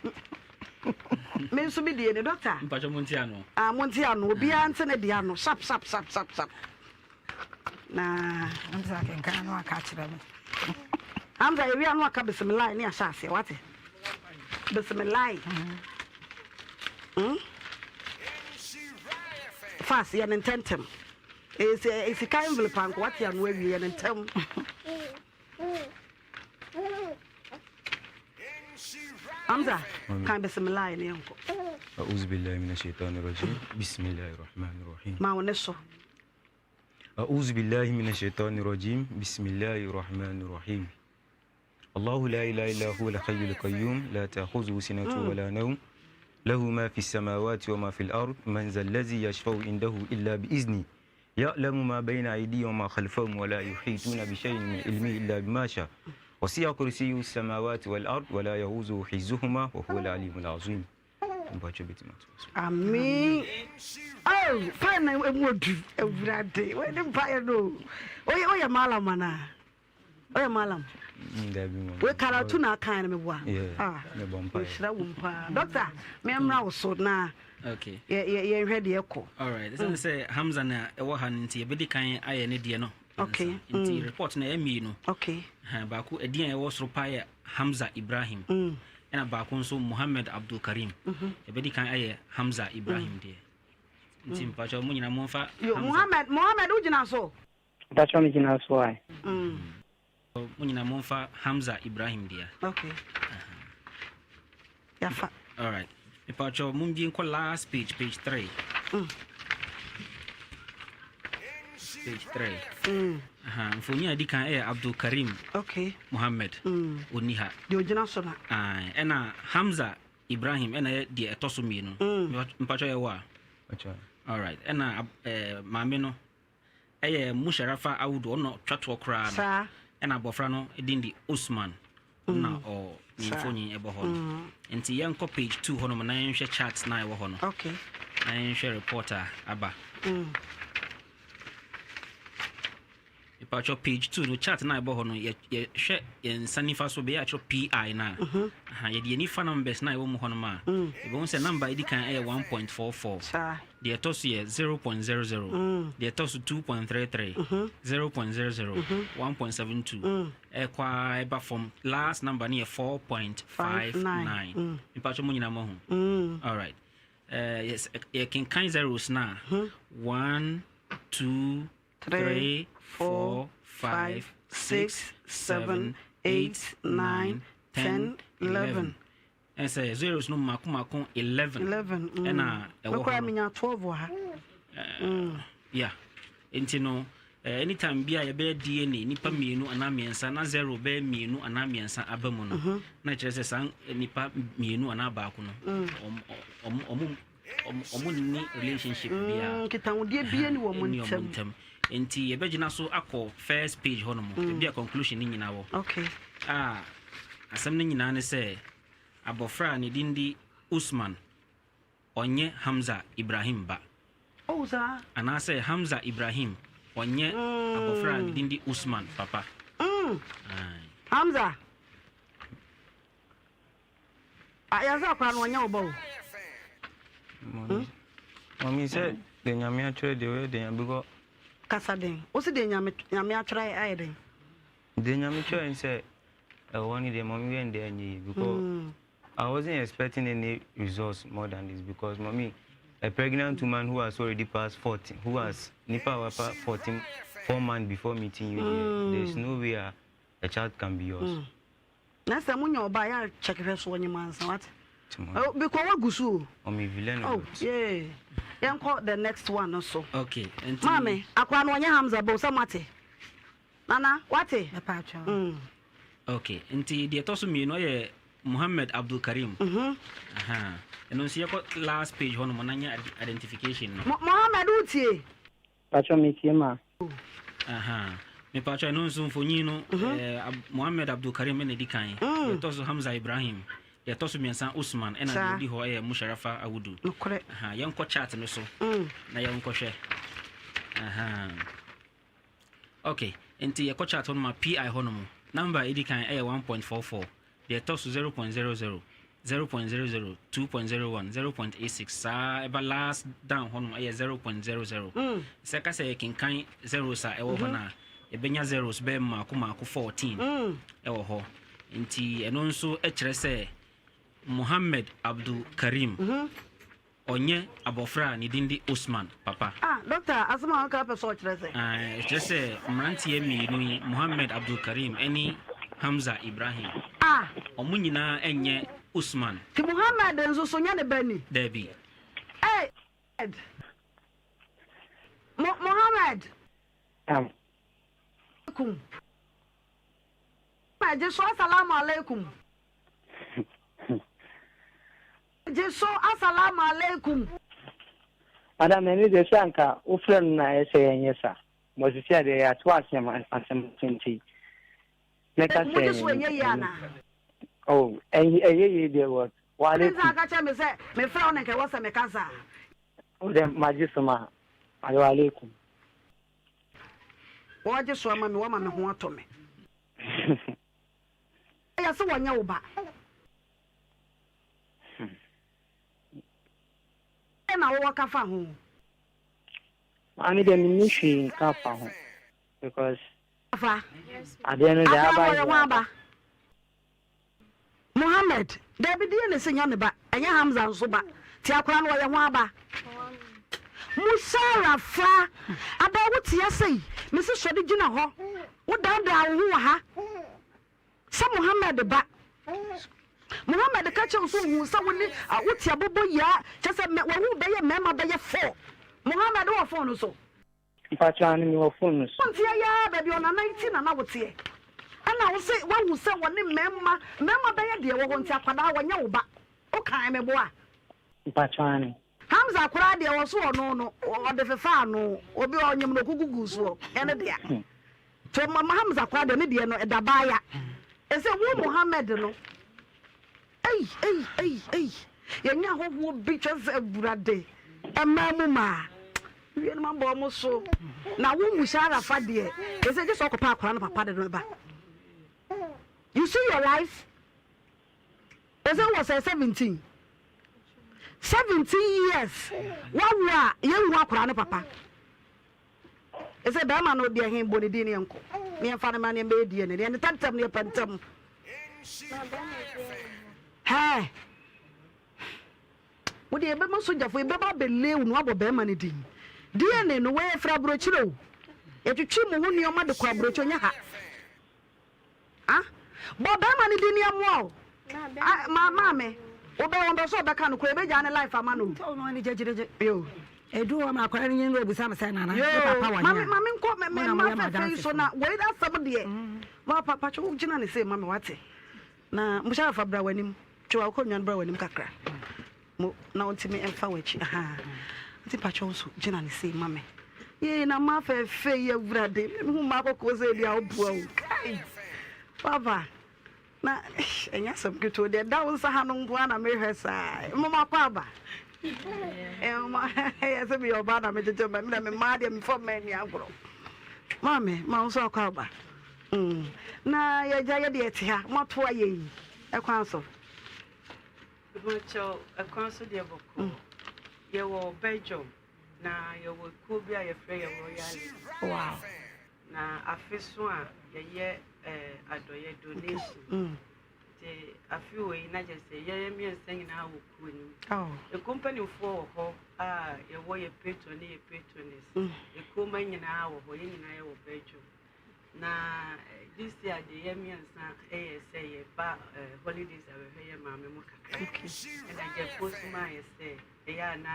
Me nso me die ni doctor. Mpacho mo nti ano. Ah mo nti ano. Obiara nte ne deɛ ano. Sharp sharp sharp sharp sharp. Na. Hamza akenkan ano aka akyerɛ me. Hamza yɛwie ano aka bisimilayi ne ahyɛ aseɛ wate. Bisimilayi. Mm. Fast yɛ ne ntɛntɛm. Ɛsɛ sika envelope anko wate ano awie yɛ ne ntɛm. Hamza, kan bisimilahi ne yɛnkɔ. A'udhu billahi minash shaitani rajim. Bismillahir rahmanir rahim. Ma wo ne so. A'udhu billahi minash shaitani rajim. Bismillahir rahmanir rahim. Allahu la ilaha illa huwa al-hayyul qayyum la ta'khudhuhu sinatun wa la nawm. Lahu ma fi samawati wa ma fi al-ard man zal ladhi yashfa'u indahu illa bi izni. Ya'lamu ma bayna aydihim wa ma khalfahum wa la yuhituna bi shay'in min ilmihi illa bima sha'a. Wasi'a kursiyyuhu as-samawati wal ard wa la yahuzuhu hifzuhuma wa huwa al-aliyyul azim. Mpakyɛ bɛtumi atoa so. Amen. Oh, mpaeɛ na emu odu awurade. Wei ne mpaeɛ no. Oye oye malam anaa? Ɔyɛ malam. Mm, Wei karatu na akan no meboa. Ah, nhyira wom paa. Doctor, memmra wo so na okay. yɛnhwɛ deɛ ɛkɔ. Alright, ɛsiane mm. sɛ Hamza na ɛwɔ ha no nti yɛbɛdi kan ayɛ ne deɛ no. Okay. Nti mm. report no ɛyɛ mmienu. Okay. Baako ɛdin a ɛwɔ soro paa yɛ Hamza Ibrahim. Ɛna baako nso Muhammad Abdul Karim. Mm-hmm. Yɛbɛdi kan ayɛ Hamza Ibrahim deɛ. Nti mpakyɛw mo nyinaa momfa Hamza. Muhammad, Muhammad wogyina so. Mpakyɛw me gyina so ae. Mo nyinaa momfa Hamza Ibrahim dea. Okay. Yafa. All right. Mpakyɛw mombie nkɔ last page, page 3. Page 3. Aha, mfonyin a ɛdi kan ɛyɛ Abdul Karim. Okay. Muhammad. Onni ha. Deɛ ogyina so na. Ae, ɛna Hamza Ibrahim ɛna ɛyɛ deɛ ɛtɔ so mmienu. Mpakyɛw yɛwɔ a. All right. Ɛna eh, maame no Ɛyɛ Musharafa Audu, ɔno na ɔtwa toɔ koraa no. Saa. Ɛna abɔfra no din de Usman, ɔno na ɔ ne mfonyin ɛbɔ hɔ no. Nti yɛnkɔ page 2 hɔnom na yɛnhwɛ chart na ɛwɔ hɔ no. Okay. Na yɛnhwɛ report a aba. Mepakyɛw page 2 no chart na ɛbɔ hɔ no yɛ yɛhwɛ yɛn nsa nifa so bɛyɛ atwerɛ PI no a. Aha, yɛde yɛn nifa numbers na ɛwɔ mu hɔnom a, yɛbɛhu sɛ number a ɛdi kan ɛyɛ 1.44. Saa. Deɛ ɛtɔ so yɛ 0.00, deɛ ɛtɔ so 2.33, 0.00, 1.72, ɛkɔ ara ɛba fam. Last number no yɛ 4.59. Mpakyɛ mo nyinaa moahu. Alright. Eh, yes, yɛkenkan zeros no a, 1, 2, 3, 4, 5, 6, 7, 8, 9, 10, 11. Ɛsɛ zeros no mako mako 11. 11. Ɛna ɛwɔ hɔ. Mekora menya 12 wɔ ha. Yeah. Nti no anytime bi a yɛbɛyɛ DNA nipa mmienu anaa mmiɛnsa na zero bɛyɛ mmienu anaa mmiɛnsa aba mu no mhm. na kyerɛ sɛ saa nipa mmienu anaa baako no mm. ɔmo nni relationship mm, biara nkitahodeɛ bia ni wɔn ntam nti yɛbɛgyina so akɔ first page hɔ nom mm. ebi a conclusion ne nyinaa wɔ okay. a asɛm no nyinaa ne sɛ abɔfra a ne din di Usman ɔnyɛ Hamza Ibrahim ba. Oh, saa. Anaasɛ Hamza Ibrahim, ɔnyɛ mm. abɔfra a ne din de Usman papa. Mm. Hamza. Ah, yɛsɛ akora no ɔnyɛ wo ba o. Hmm? Mami sɛ deɛ nyame atwerɛ deɛ ɔyɛ den because. Kasa den. Wo se deɛ nyame nyame atwerɛ ayɛ den. Deɛ nyame twerɛ sɛ ɛwɔ ne deɛ mami yɛ deɛ ɛnyɛ yie because. Mm. I wasn't expecting any results more than this because mommy, a pregnant woman who has already passed 14, who has nipa wapa 14, four months before meeting you, mm. there's no way a, a child can be yours. Mm. Na sɛ mo nya ɔba yɛ check hwɛ so ɔnyɛ mansa wate. Oh, because wagu so o. Ɔmo villain. Oh, yeah. Yɛnkɔ the next one no so. Okay. Maame, akora no ɔnyɛ Hamza bo sɛ mate. Nana, wate? Mepatwa. Okay, nti deɛ ɛtɔ so mmienu ɔyɛ Muhammad Abdul Karim. Mhm. Aha. Ɛno nso yɛkɔ last page hɔ nom na nyɛ identification no. Mo Mohammed wotie? Patro metie ma. Aha. Mepatro ɛno nso mfonyin no mhm. eh, Muhammad Abdul Karim ɛna ɛdi kan. Mm. Deɛ ɛtɔ so Hamza Ibrahim. Deɛ ɛtɔ so mmiɛnsa Usman ɛna deɛ ɔdi hɔ ɛyɛ Musharafa Awudu. Nokorɛ. Aha, yɛnkɔ chart no so. Mm. Na yɛnkɔhwɛ. Aha. Ok, nti yɛkɔ chart hɔ nom a PI hɔ nom, number a ɛdi kan ɛyɛ 1.44, deɛ ɛtɔ so 0.00, 0.00, 2.01, 0.86, saa ɛba last down hɔ nom ɛyɛ 0.00. Mm. Sɛ ka sɛ yɛkenkan zeros a ɛwɔ hɔ no a, yɛbɛnya zeros bɛyɛ mmaako mmaako 14 mm. ɛwɔ hɔ. Nti ɛno nso kyerɛ sɛ Mohammed Abdul Karim mm -hmm. Ɔnyɛ abɔfra a ne din de Osman papa. Ah, Doctor, asɛm a woka pɛ sɛ ɔkyerɛ sɛ? Ah, ɛkyerɛ sɛ mmeranteɛ mmienu yi, Mohammed Abdulkareem ne Hamza Ibrahim, Ah. wɔn nyinaa nyɛ Osman. Nti Mohammed nso so nyɛ ne ba ni? Daabi. Ei, Mo, Mohammed. Naam. Alaikum. Gye so, Asalamu alaikum. Gye so asalamu alaikum. Madam ɛno deɛ sɛ anka wofrɛ no na ɛyɛ sɛ yɛnyɛ sa but sisi a deɛ yɛato asɛm asɛm so nti mɛka sɛ Mogye so ɛnyɛ yie anaa? Oh ɛyɛ yie deɛ but Wode waalaikum. nsa aka kyerɛ me sɛ mefrɛ wo na nka ɛwɔ sɛ mekasa a. Wo deɛ magye so ma ade waalaikum. Wɔgye so ama me wɔma me ho atɔ me. Ɛyɛ sɛ wɔnyɛ wo ba. Dɛn na wowɔ ka fa ho? Maame deɛ menni hwee nka fa ho because Fa. adeɛ no deɛ Akora aba no ɔyɛ deɛ hwan aba. ba? Mohammed, Dabi deɛ na ɛsɛ nya ne ba, ɛnyɛ Hamza nso ba. Ti akora no ɔyɛ hwan ba? Musarafa, Ada wote ase yi, mese sɔre gyina hɔ, wodaadaa wo ho wɔ ha. Sɛ Muhammad ba. Muhammad ka kyerɛ wo sɛ ohuu sɛ wo ne wote aboboyaa, kyerɛ sɛ wahu bɛyɛ mmarima bɛyɛ four. Muhammad wɔ phone no so? Mpakyɛw aane me wɔ phone no so. Wonteɛ yi ara baabi ɔnana yi te na na woteɛ. Ɛna wo se wahu sɛ wɔne mmarima mmarima bɛyɛ deɛ ɛwɔ hɔ nti akwadaa wɔnyɛ wo ba. Wokae meboa? Mpakyɛw aane. Hamza koraa deɛ ɔso ɔno no ɔde fefa ano obi ɔnyem no ɔkuku gu soɔ ɛne dea. To ma Hamza koraa deɛ ne deɛ no ɛda baaya. Ɛsɛ wo Mohammed no. Ei ei ei ei yɛnya ahɔhoɔ bi kyɛ sɛ awurade ɛmaa mu maa wie no mabɔ ɔmo so na wo Musharafa deɛ ɛsɛ gye sɛ ɔkɔpɛ akwadaa no papa de no ba. You see your life? Ɛsɛ wɔ sɛ 17 17 years wawo a yɛnhu akwadaa no papa. Ese bɛɛma no deɛ he bɔ ne din ne yɛnkɔ ne yɛmfa no ma ne yɛmbɛyɛ DNA ne yɛne tɛmtɛm ne yɛpɛ ntɛm. Hɛɛ mo deɛ yɛbɛma sogyafo yɛbɛba abɛlew no abɔ bɛɛma no din. DNA no wei ɛfiri aburokyire o. Yɛtwetwe mo ho nneɛma de kɔ aburokyire nyɛ ha. Ah, bɔ bɛrima no din ne ɛmmoa o. Ah, ma maame, wobɛ wɔn pɛ sɛ ɔbɛka no kora ebegyaa ne life ama no. Ɔno ani gyegyegye. Yo. Edu hɔ ma akwadaa no nyin na obisa me sɛ nana, me papa wɔ he a? Mame mame nkɔ me Mo me na mma moyɛ fɛfɛ yi so m'adansefo. na wei asɛm deɛ. Ma pa patro wo gyina ne sei ma me wate. Na Musharafa bra w'anim. Twe w'akonnwa no bra w'anim kakra. Mo na ɔntumi mfa w'akyi. Aha. Nti patro nso gyina ne sei ma me. Yee na mma fɛfɛ yi awurade. Me hu mma akɔkɔɔ sɛ ebi a ɔboa o. Kai. Papa. Na ɛnyɛ asɛm ketewa deɛ ɛda wo nsa ha no nko ara na mehwɛ saa. Mma akɔ aba. Mma ɛyɛ sɛ meyɛ ɔbaa na megyegye mma me na me mmaa deɛ mefa mma ani agorɔ. Maame, ma wo nso akɔ aba. Mm. Na yɛgya yɛ deɛ ɛte ha, moato ayɛ yi ɛkwan so. Mepakyɛw, ɛkwan so deɛ bɔkɔɔ. Yɛwɔ Belgium, na yɛwɔ ekuo bi a yɛfrɛ yɛn Royal Ladies. Wow. Na afe so a yɛyɛ eh, adɔyɛ donation. Nti afe wei na kyerɛ sɛ yɛyɛ mmiɛnsa nyinaa wɔ kuo no mu. Oh. Ekuo mpanimfoɔ wɔ hɔ a yɛwɔ yɛ patron ne yɛ patroness. Ekuo mma nyinaa wɔ hɔ, yɛn nyinaa yɛwɔ Belgium. Na eh, this year deɛ yɛ mmiɛnsa yɛ sɛ yɛba eh, holidays abɛhwɛ yɛ maame mu kakra. Ɛna gyɛfoɔ so maa yɛ sɛ ɛyɛ a na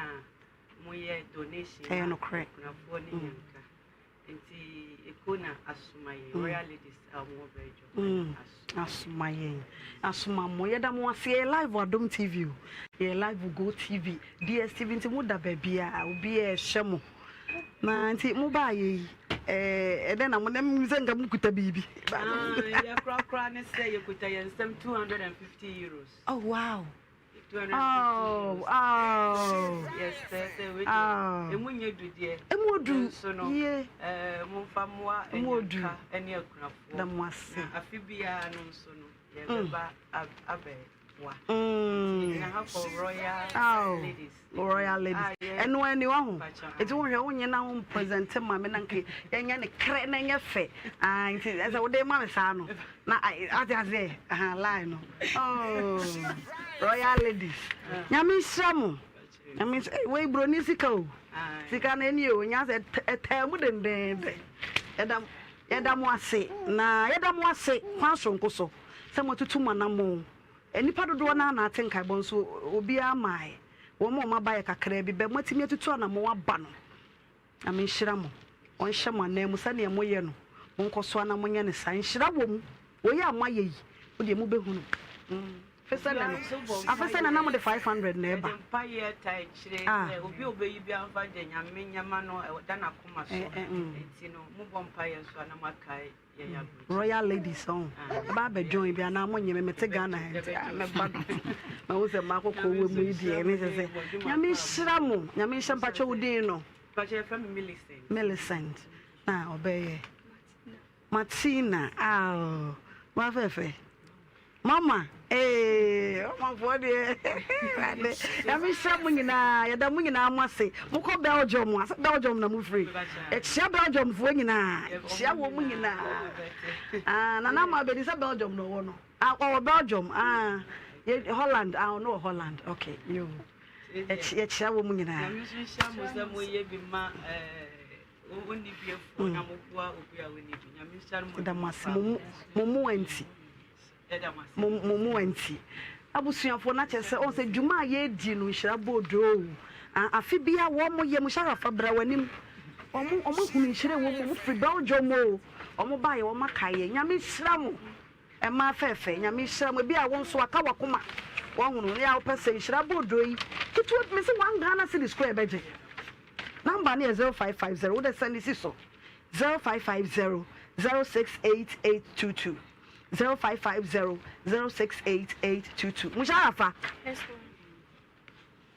moyɛ donation Ɛyɛ ma nokorɛ. akunafoɔ ne nyanka. Nti ekuo na asoma yɛn, Royal Ladies a wɔwɔ Belgium asoma yɛn. Asoma mo. Yɛda mo ase. Yɛyɛ live wɔ Adom TV o. Yɛyɛ live wɔ Go TV, DSTV nti mo da baabi a obiara ɛhwɛ mo. Na nti mo baa yɛ yi ɛɛ ɛdɛn na mo na mi sɛ nka mo kuta biribi. Ah, yɛ korakora ne sɛ yɛkuta yɛn nsam 250 euros. Oh wow. Oh, oh. Yes, sɛ sɛ wei Oh. emu nyɛ du deɛ. Emu odu. Nso no, Yie. ɛɛ momfa mmoa Emu odu. anyanka ne akunafoɔ. Da mo ase. Na afe biara no nso no, yɛbɛba abɛboa. Mm. Yɛgyina ha for Royal Oh. Ladies. Royal Ladies. Ah, yeah. Ɛno ani waho. Pacha, Eti wohwɛ wonye na wo present ma me na nka yɛnyɛ ne krɛ na ɛnyɛ fɛ. Ah, nti ɛsɛ wode ma me saa no. Na ate aseɛ. Aha, line no. Oh. Royal Ladies. Nyame nhyira mo. Nyame nhyira. Eh, wei broni sika o. Sika na ɛni o. Nya sɛ ɛtaa mu dendenden. Yɛda yɛda mo ase na yɛda mo ase kwan soronko so sɛ moatutu mo anammɔn. Nnipa dodoɔ no ara na ate nkaebɔ nso obiara mmaeɛ. Wɔn a wɔaba yɛ kakraa bi, bɛ moatumi atutu anammɔn aba no, Nyame nhyira mo, ɔnhyɛ mo ananmu sɛdeɛ moyɛ no, monkɔ so ara na monyɛ no saa. Nhyira wɔ mu, wei a moayɛ yi, mo deɛ mobɛhunu. Mm, afe sɛ nnɛ no, afe sɛ nnɛ na mode 500 na ɛba. Yɛde mpaeɛ taa akyire Ah. sɛ obi a ɔbɛyi biara mfa deɛ Nyame nyɛma no ɛda n'akoma so. Eh, eh, mm. Nti no, mobɔ mpaeɛ nso a na moakae Royal ladies ɔn ɛba abɛ join bi anaa mo nye me mete Ghana ha nti ah mɛba do mahu sɛ mmaa kɔkɔɔ wɔ mu yi deɛ ne sɛ sɛ nyame nhyira mo nyame nhyira mpakyɛ wo din no Millicent na ɔbɛyɛ Martina ah mafɛfɛ Mama ee ɔmanfoɔ deɛ Awurade Nyame nhyira mo nyinaa yɛda mo nyinaa mo ase mokɔ Belgium a sɛ Belgium na mofiri yɛkyia Belgiumfoɔ nyinaa kyia wɔ mu nyinaa ah, Nana ama abɛdi sɛ Belgium na ɔwɔ no ah, ɔwɔ Belgium ah, yɛ, Holland ah, ɔno wɔ Holland okay yo yɛkyia wɔ mu nyinaa Nyame nso nhyira mo sɛ moyɛ bi ma eh, Yɛda mo ase mo mmoa nti. Mo mmoa nti. Abusuafoɔ na kyerɛ sɛ ɔn sɛ dwuma a yɛredi no nhyira boodoo. Afe bia wɔn yɛ Musharafa bra w'anim. Wɔn wɔn ahunu nhyira wɔ mu. Wɔn firi Belgium o. Wɔn baeɛ wɔn akae yɛn. Nyame nhyira mo. Mmaa fɛɛfɛ, Nyame nhyira mo. Ebia wo nso aka w'akoma, wahunu, ne a wopɛ sɛ nhyira abodoo yi ketewa bi, mese one Ghana cedis koraa ɛbɛgye. Number no yɛ 0550, wode sɛnde si so, 0550 068822, 0550 068822. Musharafa,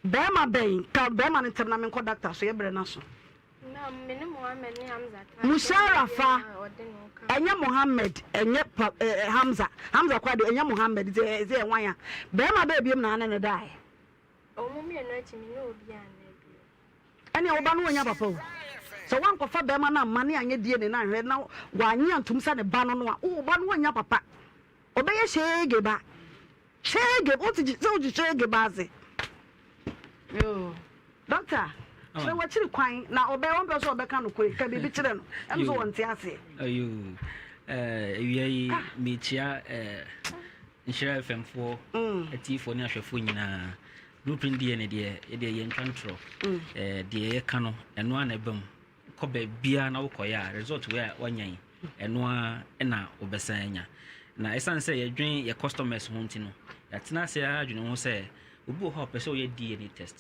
bɛrima bɛn, ka bɛrima no ntɛm na menkɔ doctor so, yɛbrɛ no aso. Musharafa, ɛnyɛ Mohammed, ɛnyɛ pa, eh, eh, Hamza. Hamza kwa de, ɛnyɛ Mohammed, nti ɛsɛ yɛ hwan a? Bɛrima bɛɛ biom na ane ne daeɛ. Ɔmo mmienu akyi me ne obi anna bio. Ɛnea wo ba no ɔnya papa o. Sɛ woankɔfa bɛrima no amma ne anyɛ DNA no anhwɛ na wannye antom sɛ ne ba no no a, wo ba no ɔnnya papa. Ɔbɛyɛ sheege ba. Sheege, wote sɛ wogye sheege ba ase. Yoo, doctor. Kyerɛ w'akyiri kwan na ɔbɛyɛ wɔmpɛ sɛ ɔbɛka nokorɛ ka biribi kyerɛ no ɛm sɛ wɔnte aseɛ. Ayo, awia yi mekyia Nhyira FM foɔ mm. atiefoɔ ne ahwɛfoɔ nyinaa. Blueprint DNA deɛ yɛdeɛ yɛntwa ntorɔ. Mm. Deɛ yɛka no ɛno ara na ɛba mu. Kɔ baabiara na wokɔyɛ a result wei a woanya yi ɛno ara na wobɛsan anya. Na ɛsiane sɛ yɛdwen yɛ customers ho nti no yɛatena ase ara adwene ho sɛ obi wɔ hɔ a ɔpɛ sɛ ɔyɛ DNA test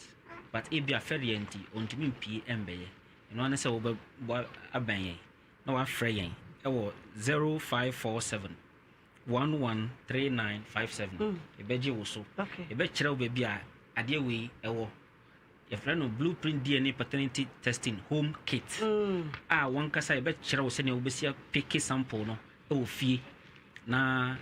but ebia fɛreɛ nti ɔntumi mpie ɛmbɛyɛ. Ɛno ara ne sɛ wobɛbɔ abɛn yɛn na wafrɛ yɛn ɛwɔ 0547 113957. Yɛbɛgye wo so. Yɛbɛkyerɛ wo baabi a adeɛ wei ɛwɔ. Yɛfrɛ no Blueprint DNA Paternity Testing Home Kit a wankasa yɛbɛkyerɛ wo sɛnea wobɛsi apeke sample no wɔ fie na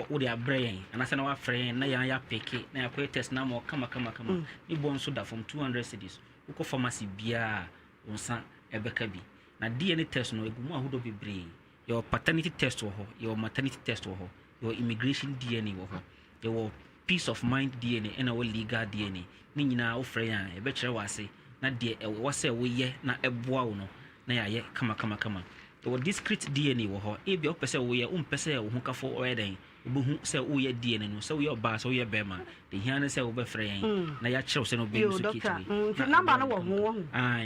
wode abrɛ yɛn anaasɛ na wafrɛ yɛn na yɛn yɛapeke na yɛakɔyɛ test na ama kama kama kama. Mm. Ne boɔ nso da fam 200 cedis. Wokɔ pharmacy biara wo nsa ɛbɛka bi. Na DNA test no ɛgu mu ahodoɔ bebree. Yɛwɔ paternity test wɔ hɔ, yɛwɔ maternity test wɔ hɔ, yɛwɔ immigration DNA wɔ hɔ, yɛwɔ peace of mind DNA ɛna ɛwɔ legal DNA. Ne nyinaa wofrɛ yɛn a, yɛbɛkyerɛ wo ase na deɛ ɛwɔ sɛ woyɛ na ɛboa wo no na yɛayɛ kamakamakama. Yɛwɔ discrete DNA wɔ hɔ, ebia wopɛ sɛ woyɛ, wompɛ sɛ wo hokafo ɔyɛ dɛn, wobɛhu sɛ woyɛ DNA no, sɛ woyɛ ɔbaa, sɛ woyɛ bɛrima, deɛ hia ne sɛ wobɛfrɛ yɛn mm. na yɛakyerɛ wo sɛ no wobɛyi so kit wei. Mm, nti namba no wɔ ho wɔ ho.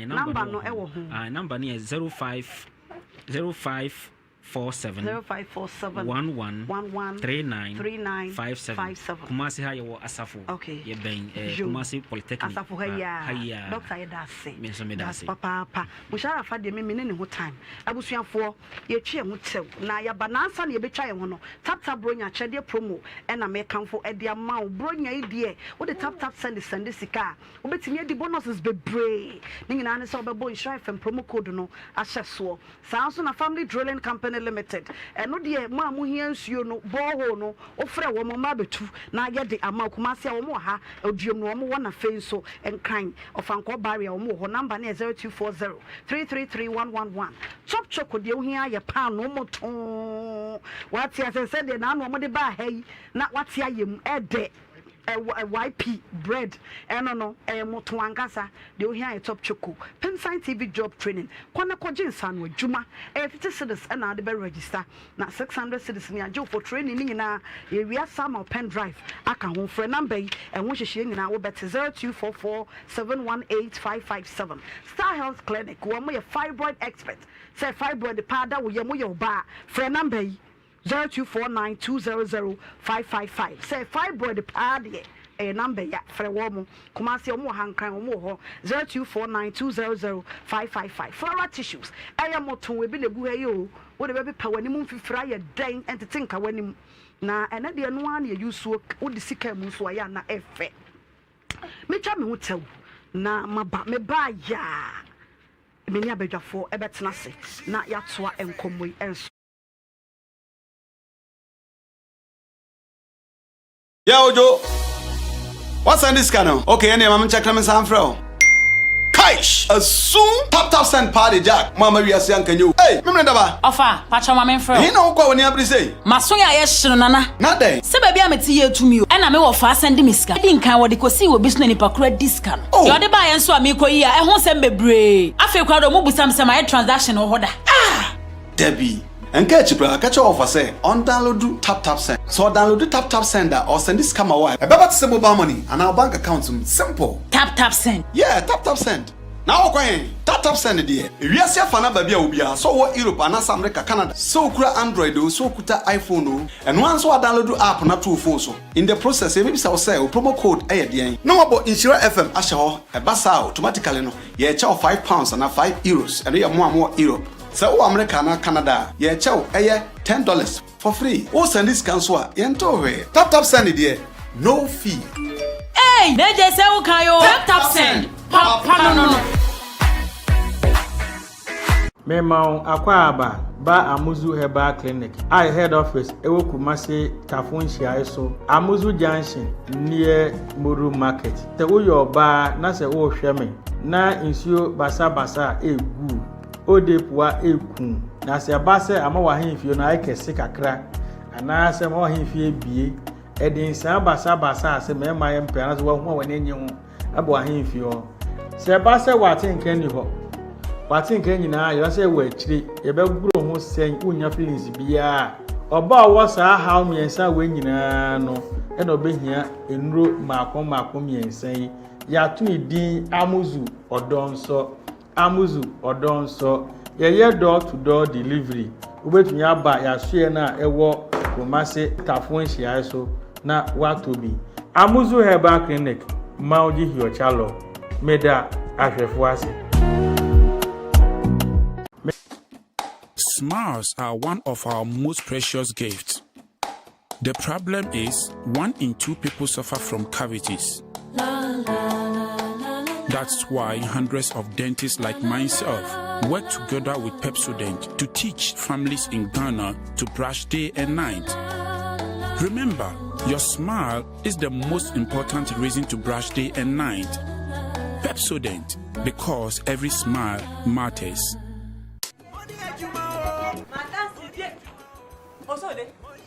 Namba no wɔ ho. Namba no yɛ 05 0547 0547 11 11 39 39 57 57. Kumasi ha yɛwɔ Asafo. Okay. Yɛbɛn eh, Yo. Kumasi Polytechnic. Asafo ha yi Ah, a. ha yi a. Doctor yɛda ase. Me nso meda Da ase. papaapa. Musharafa deɛ me me ne ne ho time. Abusuafoɔ, yɛtwi yɛn ho kyɛw na yɛaba. Na ansa na yɛbɛtwa yɛn ho no, Tap Tap Bronya akyɛdeɛ promo ɛna mekamfo de ama wo. Bronya yi deɛ, wode Tap Tap Send sɛnde sika a, Wobɛtumi adi bonuses bebree. Ne nyinaa ne sɛ wobɛbɔ Nhyira FM promo code no ahyɛ soɔ. Saa ara nso na Family Drilling Company Limited, ɛno deɛ mo a mohia nsuo no, borehole no, wofrɛ wɔn, wɔn abɛtu na yɛde ama wo. Kumasi a wɔn wɔ ha, Oduom no wɔn wɔ na afei nso Nkran, Ɔfankɔɔ Barrier wɔn wɔ hɔ. Number no yɛ 0240 333 111. Chop Choco deɛ wohia ara yɛ paanoo motoo. Woate aseɛ sɛdeɛ naano wɔde baa ha yi na woate ayɛ mu, ɛdɛ. YP bread ɛno no ɛyɛ moto ankasa deɛ ohia yɛ top choco Pimsan TV job training kɔ na kɔgye nsaano adwuma ɛyɛ 50 cedis ɛna wode bɛ register na 600 cedis no yɛagye wo for training ne nyinaa yɛwia saa ma wo pen drive aka ho frɛ number yi ɛho nhyehyɛeɛ nyinaa wobɛte 0244 718 557 Star Health Clinic wɔn yɛ fibroid expert sɛ fibroid paa da wo yam woyɛ ɔbaa frɛ number yi 0249 200 555 sɛ fibroid paa deɛ ɛyɛ number ya frɛ wɔn mo Kumasi wɔn wɔ ha Nkran wɔn wɔ hɔ 0249 200 555 Floral tissues ɛyɛ mo to ebi na egu ha yi o wode bɛpepa w'anim mfifiri ayɛ dɛn ɛntete nka w'anim na ɛnɛ deɛ ɛno ara na yɛyi suo wode sika mu nso ayɛ ana ɛfɛ metwa me ho tɛw na maba mebaa yaa me ne abadwafoɔ ɛbɛtena ase na yɛatoa nkɔmmɔ yi nso. Yeah, Ojo. What's this sika no? Okay, ɛnna ɛma me nkyɛn na me nsa mfrɛ o. Kaish! Asu! Tap tap send paa de Jack. Mo ama wiase anka nye o. Hey, memene daba. Ɔfa, pakyɛw ma memfrɛ wo. Ɛhe na wokɔ a w'ani abere sei? M'aso yɛ ayɛ hye no Nana. Na dɛn? Sɛ baabi a mete yɛ tumi o. Ɛna me wɔfaa sɛnde me sika. Edi nkan wɔde kosii wɔ bi so na nipa koro adi sika no. Oh! Deɛ ɔde baeɛ nso a meekɔ yi a ɛho nsɛm bebree. Afei koraa deɛ ɔmo busa me sɛ mayɛ transaction wɔ hɔ da. Ah! Dabi. Nka akyi koraa, ka kyerɛ wɔfa sɛ ɔndownloadu TapTapSend. Sɛ ɔdownloadu TapTapSend a, ɔresɛnde sika ma wo a, ɛbɛba te sɛ mobile money anaa wo bank account mu. Simple! TapTapSend. Yeah, TapTapSend. Na wokɔ he? TapTapSend deɛ, ewiase afa no aba bi a obiara, sɛ ɔwɔ Europe anaasɛ America, Canada, sɛ okura Android oo, sɛ okuta iPhone oo, ɛno ara ne sɛ woadownloadu app no ato wo phone so. In the process, yɛbɛbisa wo sɛ wo promo code yɛ deɛn? Na woabɔ Nhyira FM ahyɛ hɔ. Ɛba saa a, automatically no, yɛrekyɛ wo £5 anaa €5. Ɛno yɛ mo a mowɔ Europe. Sɛ wowɔ Amerika anaa Canada a, yɛrekyɛ wo, ɛyɛ $10 for free. Wo sɛnde sika nso a, yɛntoo hwee. Tap tap send deɛ, no fee. Eii na gye sɛ wo kan oo. Tap tap send, papa no no. Mema wo akwaaba ba Amuzu Herbal Clinic a yɛ head office wɔ Kumasi Tafo nhyiae so, Amuzu Junction near Moru Market. Sɛ woyɛ ɔbaa na sɛ worehwɛ me na nsuo basabasa a ɛregu Ode pua eku, na sɛ ɛba sɛ ama w'ahemfie no ayɛ kɛse kakra, anaasɛ ama w'ahemfie abue, ɛde nsaa basabasa a sɛ mmarima yɛ mpɛ anaasɛ wɔahu a wɔn ani nnye ho aba w'ahemfie hɔ. Sɛ ɛba sɛ w'atenka nni hɔ, w'atenka nyinaa yera sɛ wɔ akyire, yɛbɛgoro ho sɛn wonnya feelings biara a, ɔba a ɔwɔ saa haw mmiɛnsa wei nyinaa no na ɔbɛhia nnuro mmaako mmaako mmiɛnsa yi. Yɛato ne din Amuzu Ɔdɔnsɔ. Amuzu Ɔdɔnsɔ. Yɛyɛ door to door delivery. Wobɛtumi aba yɛasoɛ no a ɛwɔ Kumasi Tafo nhyiaeɛ so na woatɔ bi. Amuzu Herbal Clinic, Maudji Hiochalor. Meda ahwɛfoɔ ase. Smiles are one of our most precious gifts. The problem is, one in two people suffer from cavities. That's why hundreds of dentists like myself work together with Pepsodent to teach families in Ghana to brush day and night. Remember, your smile is the most important reason to brush day and night. Pepsodent, because every smile matters.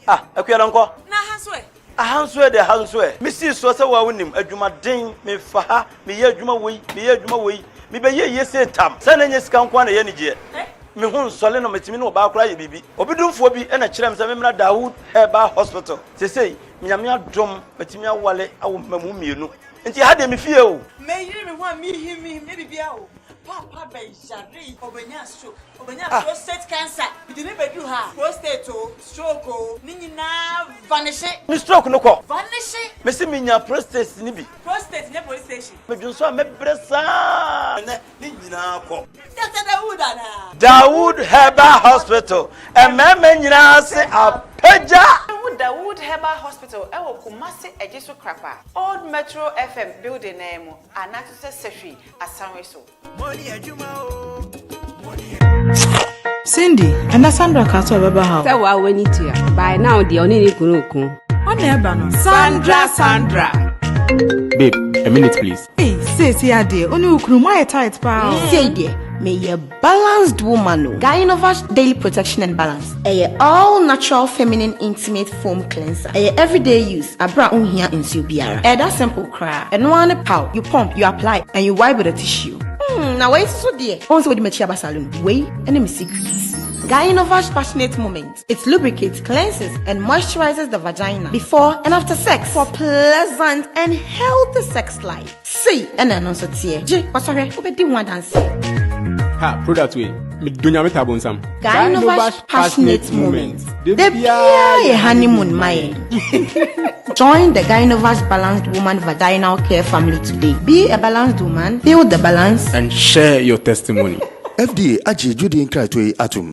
Ah, Akua Donkor. Na aha nso ɛ? Aha nso ɛ de aha nso ɛ. Mesii soɔ sɛ woa wonim adwumaden, mefa ha, meyɛ adwuma wei, meyɛ adwuma wei, mebɛyɛ yie sei tam. Sɛ na ɛnyɛ sika nko ara na ɛyɛ anigyeɛ. Me ho nsɔle no, metumi ne ɔbaa koraa yɛ biribi. Obi domfoɔ bi na kyerɛɛ me sɛ memmra Dawood Herbal Hospital. Seesei, Nyame adom, matumi awale awo mmamu mmienu. Nti ɛha deɛ me fie o. Meyere me ho a mehim mehim nyɛ biribiara o. Paapa bɛyaree, ɔbɛnyaa stroke, ɔbɛnyaa prostate cancer. Mede no bɛduru ha a, prostate o, stroke o, ne nyinaa vanishe. Me stroke no kɔ. Vanishe. Mese menya prostate no bi. Prostate nyɛ police station. Medwonsɔ a mɛbrɛ saa. Ɛnɛ ne nyinaa kɔ. Doctor Dawood anaa? Dawood Herbal Hospital, mmarima nyinaa se apagya. Wobɛhu Dawood Herbal Hospital wɔ Kumasi Agyeso Krapa, Old Metro FM building no ara mu anaa nso sɛ Sahwi Asanwe so. Cindy, ɛnɛ Sandra kaa sɛ ɔbɛba ha o. Sɛ waa w'ani tua. By now deɛ ɔne ne kunu reko. Ɔna ɛba no. Sandra Sandra. Babe, a minute please. Ei, seesei adeɛ, wo ne wo kunu moayɛ tight paa o. Sei deɛ, meyɛ balanced woman o. Gynovas Daily Protection and Balance, ɛyɛ all natural feminine intimate foam cleanser. Ɛyɛ everyday use, aberɛ a wonhia nsuo biara. Ɛyɛ that simple koraa. Ɛno ara ne pow, you pump, you apply and you wipe with a tissue. Hmm, na wei nso deɛ, wohu sɛ wode m'akyi aba saloon. Wei ne me secret. Gynovas Passionate Moment. It lubricates, cleanses and moisturizes the vagina before and after sex for pleasant and healthy sex life. Sei ɛna ɛno nso teɛ. Gye, kɔsɔhwɛ, wobɛdi ho adanseɛ. Ha, product wei, medɔ Nyame taa bonsam. Gynovas Passionate Moment. Da biara yɛ honeymoon ma yɛn. Join the Gynovas Balanced Woman Vaginal Care family today. Be a balanced woman, feel the balance. And share your testimony. FDA agye dwudie nkratoɔ yi atom.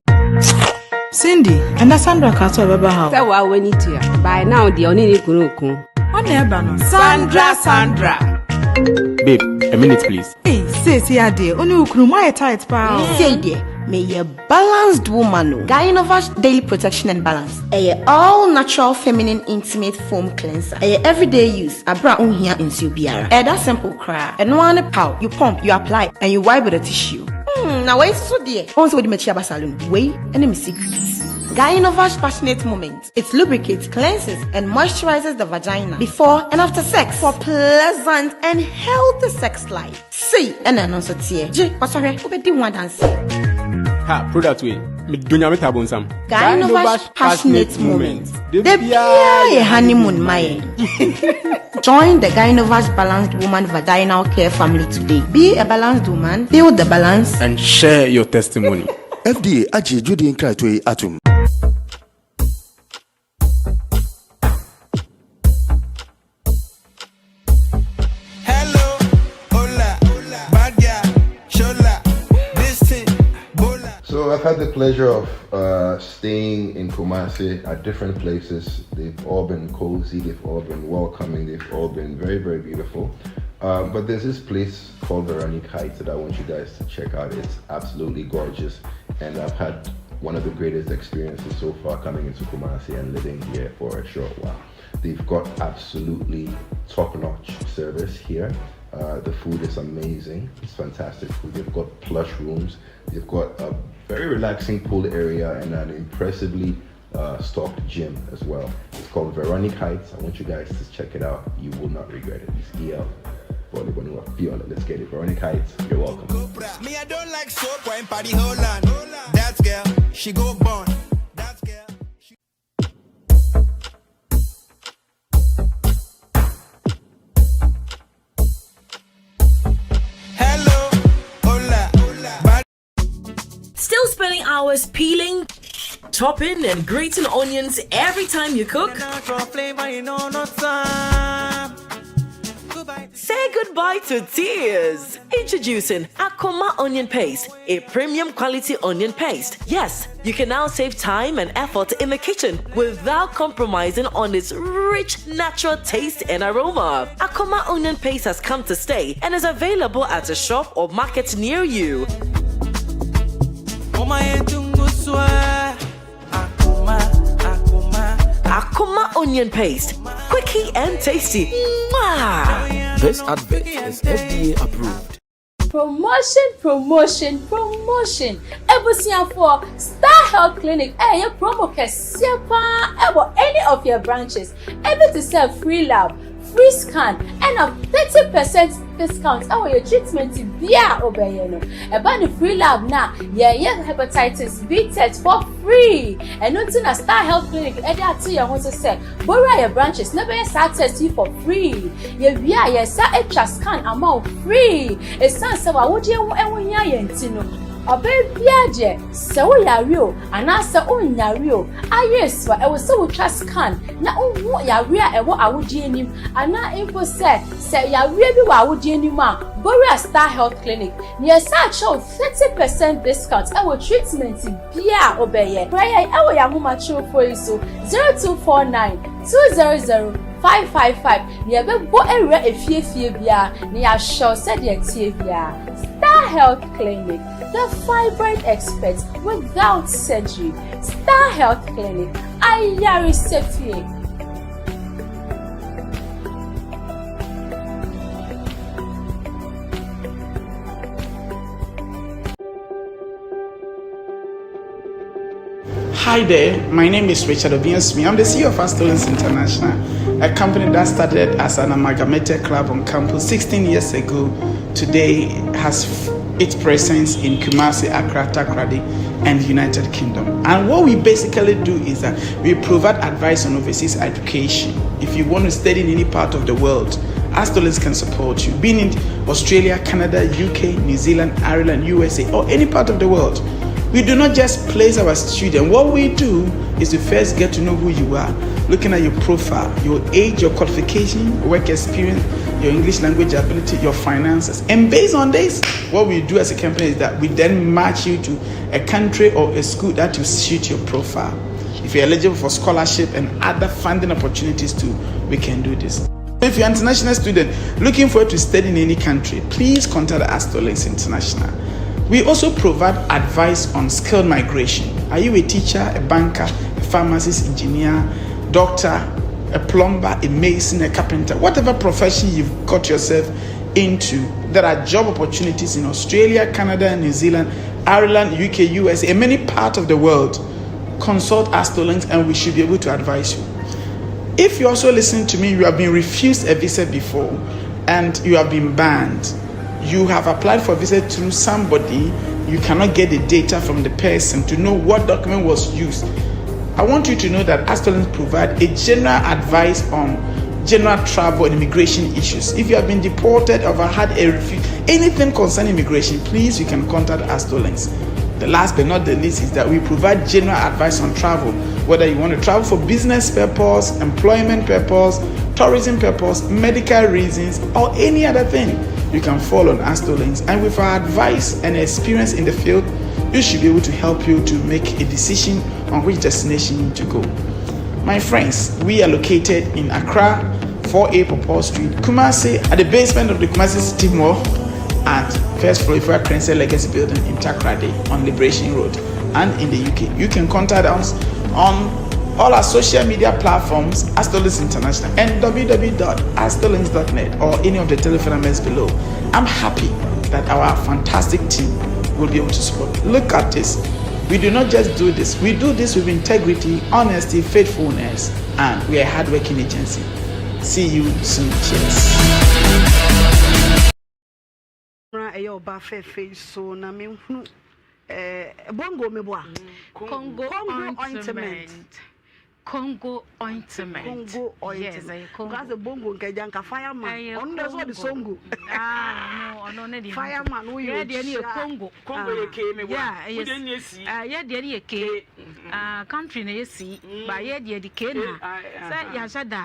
Cindy, ɛnɛ Sandra kaa sɛ ɔbɛba ha o. Sɛ waa w'ani tua. By now deɛ ɔne ne kunu reko. Ɔna ɛba no. Sandra Sandra. Babe, a minute please. Ei, seesei adeɛ, wo ne wo kunu moayɛ tight paa o. Sei deɛ, meyɛ balanced woman o. Gynovas Daily Protection and Balance, ɛyɛ all natural feminine intimate foam cleanser. Ɛyɛ everyday use, aberɛ a wonhia nsuo biara. Ɛyɛ that simple koraa. Ɛno ara ne pow, you pump, you apply and you wipe with a tissue. Hmm, na wei nso deɛ, wohu sɛ wode m'akyi aba saloon. Wei ne me secret. Gynovas Passionate Moment, it lubricates, cleanses and moisturizes the vagina before and after sex for pleasant and healthy sex life. Sei ɛna ɛno nso teɛ. Gye, kɔsɔhwɛ, wobɛdi ho adanseɛ. Ha, product wei, medɔ Nyame taa bonsam. Gynovas Passionate Moment, da biara yɛ honeymoon ma yɛn. Join the Gynovas Balanced Woman Vaginal Care family today. Be a balanced woman, feel the balance. And share your testimony. FDA agye dwudie nkratoɔ yi atom. Hello, hola, bad girl, shola, this thing, bola. So I've had the pleasure of uh, staying in Kumasi at different places. They've all been cozy, they've all been welcoming, they've all been very, very beautiful. Um, but there's this place called Veronique Heights that I want you guys to check out. It's absolutely gorgeous, and I've had one of the greatest experiences so far coming into Kumasi and living here for a short while. They've got absolutely top notch service here. Uh, the food is amazing. It's fantastic food. They've got plush rooms. They've got a very relaxing pool area and an impressively uh, stocked gym as well. It's called Veronique Heights. I want you guys to check it out. You will not regret it. It's EL. Bɔne bɔne wa feel it. Let's get it. Veronica Heights, you're welcome. Me, I don't like soap when party hold on. That girl, she go born. That girl. Hello, hola, bad. Still spending hours peeling, chopping, and grating onions every time you cook? Say goodbye to tears. Introducing Akoma Onion Paste, a premium quality onion paste. Yes, you can now save time and effort in the kitchen without compromising on its rich natural taste and aroma. Akoma Onion Paste has come to stay and is available at a shop or market near you. Akoma Onion Paste, quicky and tasty. Mwah! This advert is FDA approved. Promotion promotion promotion Abusuafoɔ, Star Health Clinic ɛreyɛ promo kɛseɛ paa ɛwɔ any of yɛn branches. Ebi te sɛ free lab, free scan ɛna 30 percent discount ɛwɔ yɛn treatment biara a wobɛyɛ no. Ɛba no free lab no a, yɛyɛ hepatitis B test for free. Ɛno nti na Star Health Clinic ɛde ato yɛn ho so sɛ bowura yɛn branches na bɛyɛ saa test yi for free. Yɛwie a yɛsa atwa scan ama wo free. Esiane sɛ w'awodeɛ ho ɛho hia yɛn nti no, ɔbaa biara deɛ sɛ wo yare o anaasɛ wonyare o, ayɛ so a ɛwɔ sɛ wotwa scan na wohu yareɛ a ɛwɔ awodeɛ nim anaa mpo sɛ sɛ yareɛ bi wɔ awodeɛ nim a, bowura Star Health Clinic na yɛsa akyɛ wo 30 percent discount ɛwɔ treatment biara a wobɛyɛ. Frɛ yɛn ɛwɔ yɛn ahomatorofo yi so 0249 200 555 na yɛbɛbɔ awura efiefie biara na yɛahwɛ wo sɛdeɛ ɛteɛ biara. Star Health Clinic, the fibroid expert without surgery. Star Health Clinic, ayaresa fie. Hi there, my name is Richard Obiansmi. I'm the CEO of Astolins International, a company that started as an amalgamated club on campus 16 years ago. Today has its presence in Kumasi, Accra, Takoradi, and United Kingdom. And what we basically do is that we provide advice on overseas education. If you want to study in any part of the world, Astolins can support you, being in Australia, Canada, UK, New Zealand, Ireland, USA, or any part of the world. We do not just place our student. What we do is to first get to know who you are, looking at your profile, your age, your qualification, work experience, your English language ability, your finances. And based on this, what we do as a company is that we then match you to a country or a school that will suit your profile. If you're eligible for scholarship and other funding opportunities too, we can do this. If you're an international student looking forward to study in any country, please contact Astolinks International. We also provide advice on skilled migration. Are you a teacher, a banker, a pharmacist, engineer, doctor, a plumber, a mason, a carpenter, whatever profession you've got yourself into? There are job opportunities in Australia, Canada, New Zealand, Ireland, UK, USA, and many parts of the world. Consult Astolinks and we should be able to advise you. If you also listen to me, you have been refused a visa before and you have been banned. You have applied for visa through somebody, you cannot get the data from the person to know what document was used. I want you to know that Astolins provide a general advice on general travel and immigration issues. If you have been deported or had a refuse, anything concerning immigration, please you can contact Astolins. The last but not the least is that we provide general advice on travel, whether you want to travel for business purpose, employment purpose, tourism purpose, medical reasons, or any other thing. You can fall on Astolinks, and with our advice and experience in the field, we should be able to help you to make a decision on which destination to go. My friends, we are located in Accra, 4A Popol Street, Kumasi, at the basement of the Kumasi City Mall, at first floor Ifra Crense Legacy Building in Takoradi on Liberation Road and in the UK. You can contact us on all our social media platforms, Astolinks International and www.astolinks.net or any of the telephone numbers below. I'm happy that our fantastic team will be able to support. Look at this. We do not just do this, we do this with integrity, honesty, faithfulness, and we are a hardworking agency. See you soon. Cheers. ɔbaa fɛɛfɛ yi so na menhunu eh, bongo meboa. Congo, Congo ointment. Congo ointment. Congo ointment. Yes, ɛyɛ Congo. Nka sɛ bongo nka agya nka fireman. Ɛyɛ Ɔno deɛ sɛ ɔde Congo. songo. Ah, no, ɔno ne deɛ. Fireman woyɛ Yɛ deɛ ne yɛ ohyia. Congo. Congo yɛ K meboa. Yeah, ɛyɛ Wo deɛ ne yɛ C. Ah, yɛ deɛ ne yɛ K. Ah, country na yɛ C. Ba yɛ deɛ de K na. K, I, Sɛ aha. yɛahyɛ da.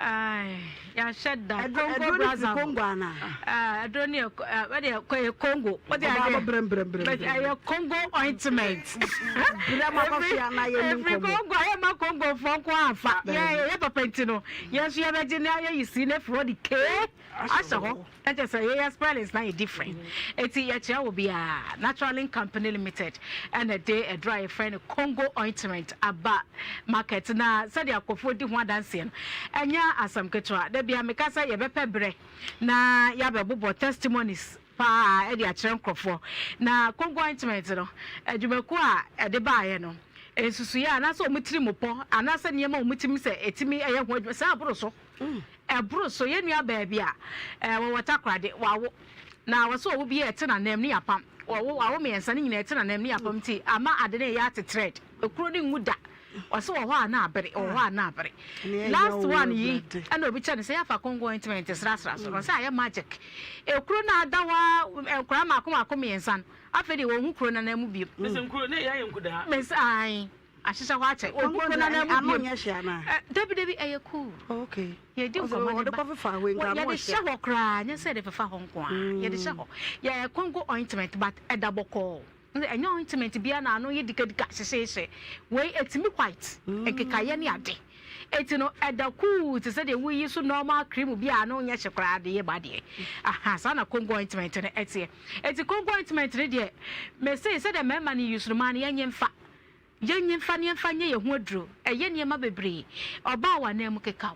Ai, yɛahyɛ da. Ɛduro- Congo ɛduro no firi Brazzaville. Congo anaa? Ah, ɛduro ne yɛ ah, ɛdeɛ yɛ Congo. Wode Ɔbaa adeɛ. bɔ brɛm, brɛm, brɛm, But brɛm. ɛyɛ Congo ointment. Brɛm akɔhwe anaa yɛnni Ɛfiri nkɔmmɔ. Congo a yɛmma Congofoɔ nko amfa. Yɛ yɛ papa nti no, yɛn nso yɛbɛgye na yɛyi si no afiri hɔ de K ahyɛ hɔ. Na kyerɛ sɛ yɛyɛ spellings na yɛ different. Eti yɛkyerɛ wo biara Natural Link Company Limited ɛna ɛde aduro a yɛfrɛ no Congo ointment aba market na sɛdeɛ akɔfoɔ di ho adanseɛ no ɛnyɛ asɛm ketewa. Da bia meka sɛ yɛbɛpɛ berɛ na yɛabɛbobɔ testimonies paa ɛde akyerɛ nkurɔfoɔ. Na Congo ointment no adwumakuo a ɛde baeɛ no nsusuiɛ anaasɛ wɔn tiri mu pɔ anaasɛ nneɛma a wɔn tumi sɛ ɛtumi ɛyɛ ho adwuma saa aboro so. Ɛboro so, yɛn nua baa bi a wɔwɔ Takoradi, wawo, na wɔsɛ ɔwo bi a ɛte n'anam ne yapam. Wɔwo, wawo mmiɛnsa, ne nyinaa ɛte n'anam ne yapam nti ama ade no ɛyɛ ate thread. Ekuro no nwu da. Ɔsɛ wɔ hɔ a na abere, wɔ hɔ a na abere. Last one yi, ɛna obi kyɛ no sɛ yɛafa Congo ointment srasra so no, ɔsɛ ayɛ magic. Ekuro no ada hɔ a, nkwadaa mmaako mmaako mmiɛnsa no, afei deɛ wɔnhu kuro no anan mu bio. Mese nkuro no ɛyɛ ayɛ nkudaa. Mese ae. Ahyehyɛ hɔ akyɛ. Ogu Congo kuro deɛ no anan mu ano bio. nyɛ hye anaa? Ɛ, dabi dabi ɛyɛ cool. Okay. Yɛdi Ɔsɛ nkɔmmɔ ne wɔde ba. kɔfefa hɔ yi nka Wɔ- ano Yɛde ɔhyɛ. hyɛ hɔ koraa, nyɛ sɛ yɛde fefa hɔ nko ara. Yɛde hyɛ hɔ. Yɛ Congo ointment but ɛda bɔkɔɔ. Nti Ɛnyɛ ointment biara na ano yɛ dikadika hyehyeehye. Wei ɛtumi white, nkekaeɛ ne ade. Eti no ɛda cool te sɛ deɛ woyi so normal cream bi a ano nyɛ hye koraa de yɛ ba deɛ. Aha, saa na Congo ointment no ɛteɛ. Eti Congo ointment no deɛ, mese sɛdeɛ mmarima no use no, maa no yɛnyɛ mfa. Yɛnye mfa ne yɛmfa nyɛ yɛn ho aduro. Ɛyɛ nneɛma bebree. Ɔbaa w'ananmu keka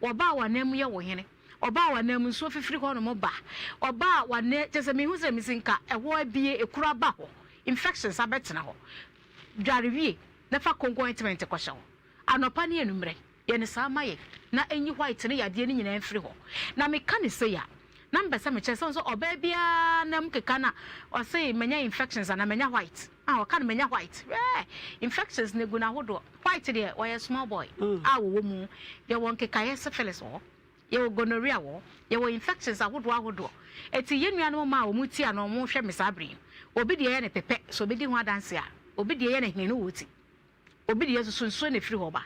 wo. Ɔbaa w'ananmu yɛ wo hene. Ɔbaa w'ananmu nsuo fifiri hɔnom ba. Ɔbaa w'anan kyerɛ sɛ mehu sɛ mesi nka ɛhɔ abie, ekuro aba hɔ. Infections abɛtena hɔ. Dware wie na fa konko ointment kɔhyɛ hɔ. Anɔpa ne anwummerɛ. Yɛ no saa ma yɛn na ɛnyi white ne yadeɛ no nyinaa mfiri hɔ. Na meka no sei a, na mepɛ sɛ mekyerɛ sɛ wohu sɛ ɔbaa biara nam keka no a, ɔse manya infections anaa manya white. Ah, ɔka no manya white. Hwɛ! Infections no gu no ahodoɔ. White deɛ, ɔyɛ small boy a wɔwɔ mu. Yɛwɔ nkekaeɛ syphilis wɔ hɔ. Yɛwɔ gonorrhea wɔ hɔ. Yɛwɔ infections ahodoɔ ahodoɔ. Enti yɛn nuanom mmaa a wɔn ti a na wɔhwɛ me saa berɛ yi, obi deɛ yɛ no pɛpɛ, sɛ ɔbɛdi ho adanseɛ a, obi deɛ yɛ no hene no wɔ ti. Obi deɛ nso so nsuo na ɛfiri hɔ ba.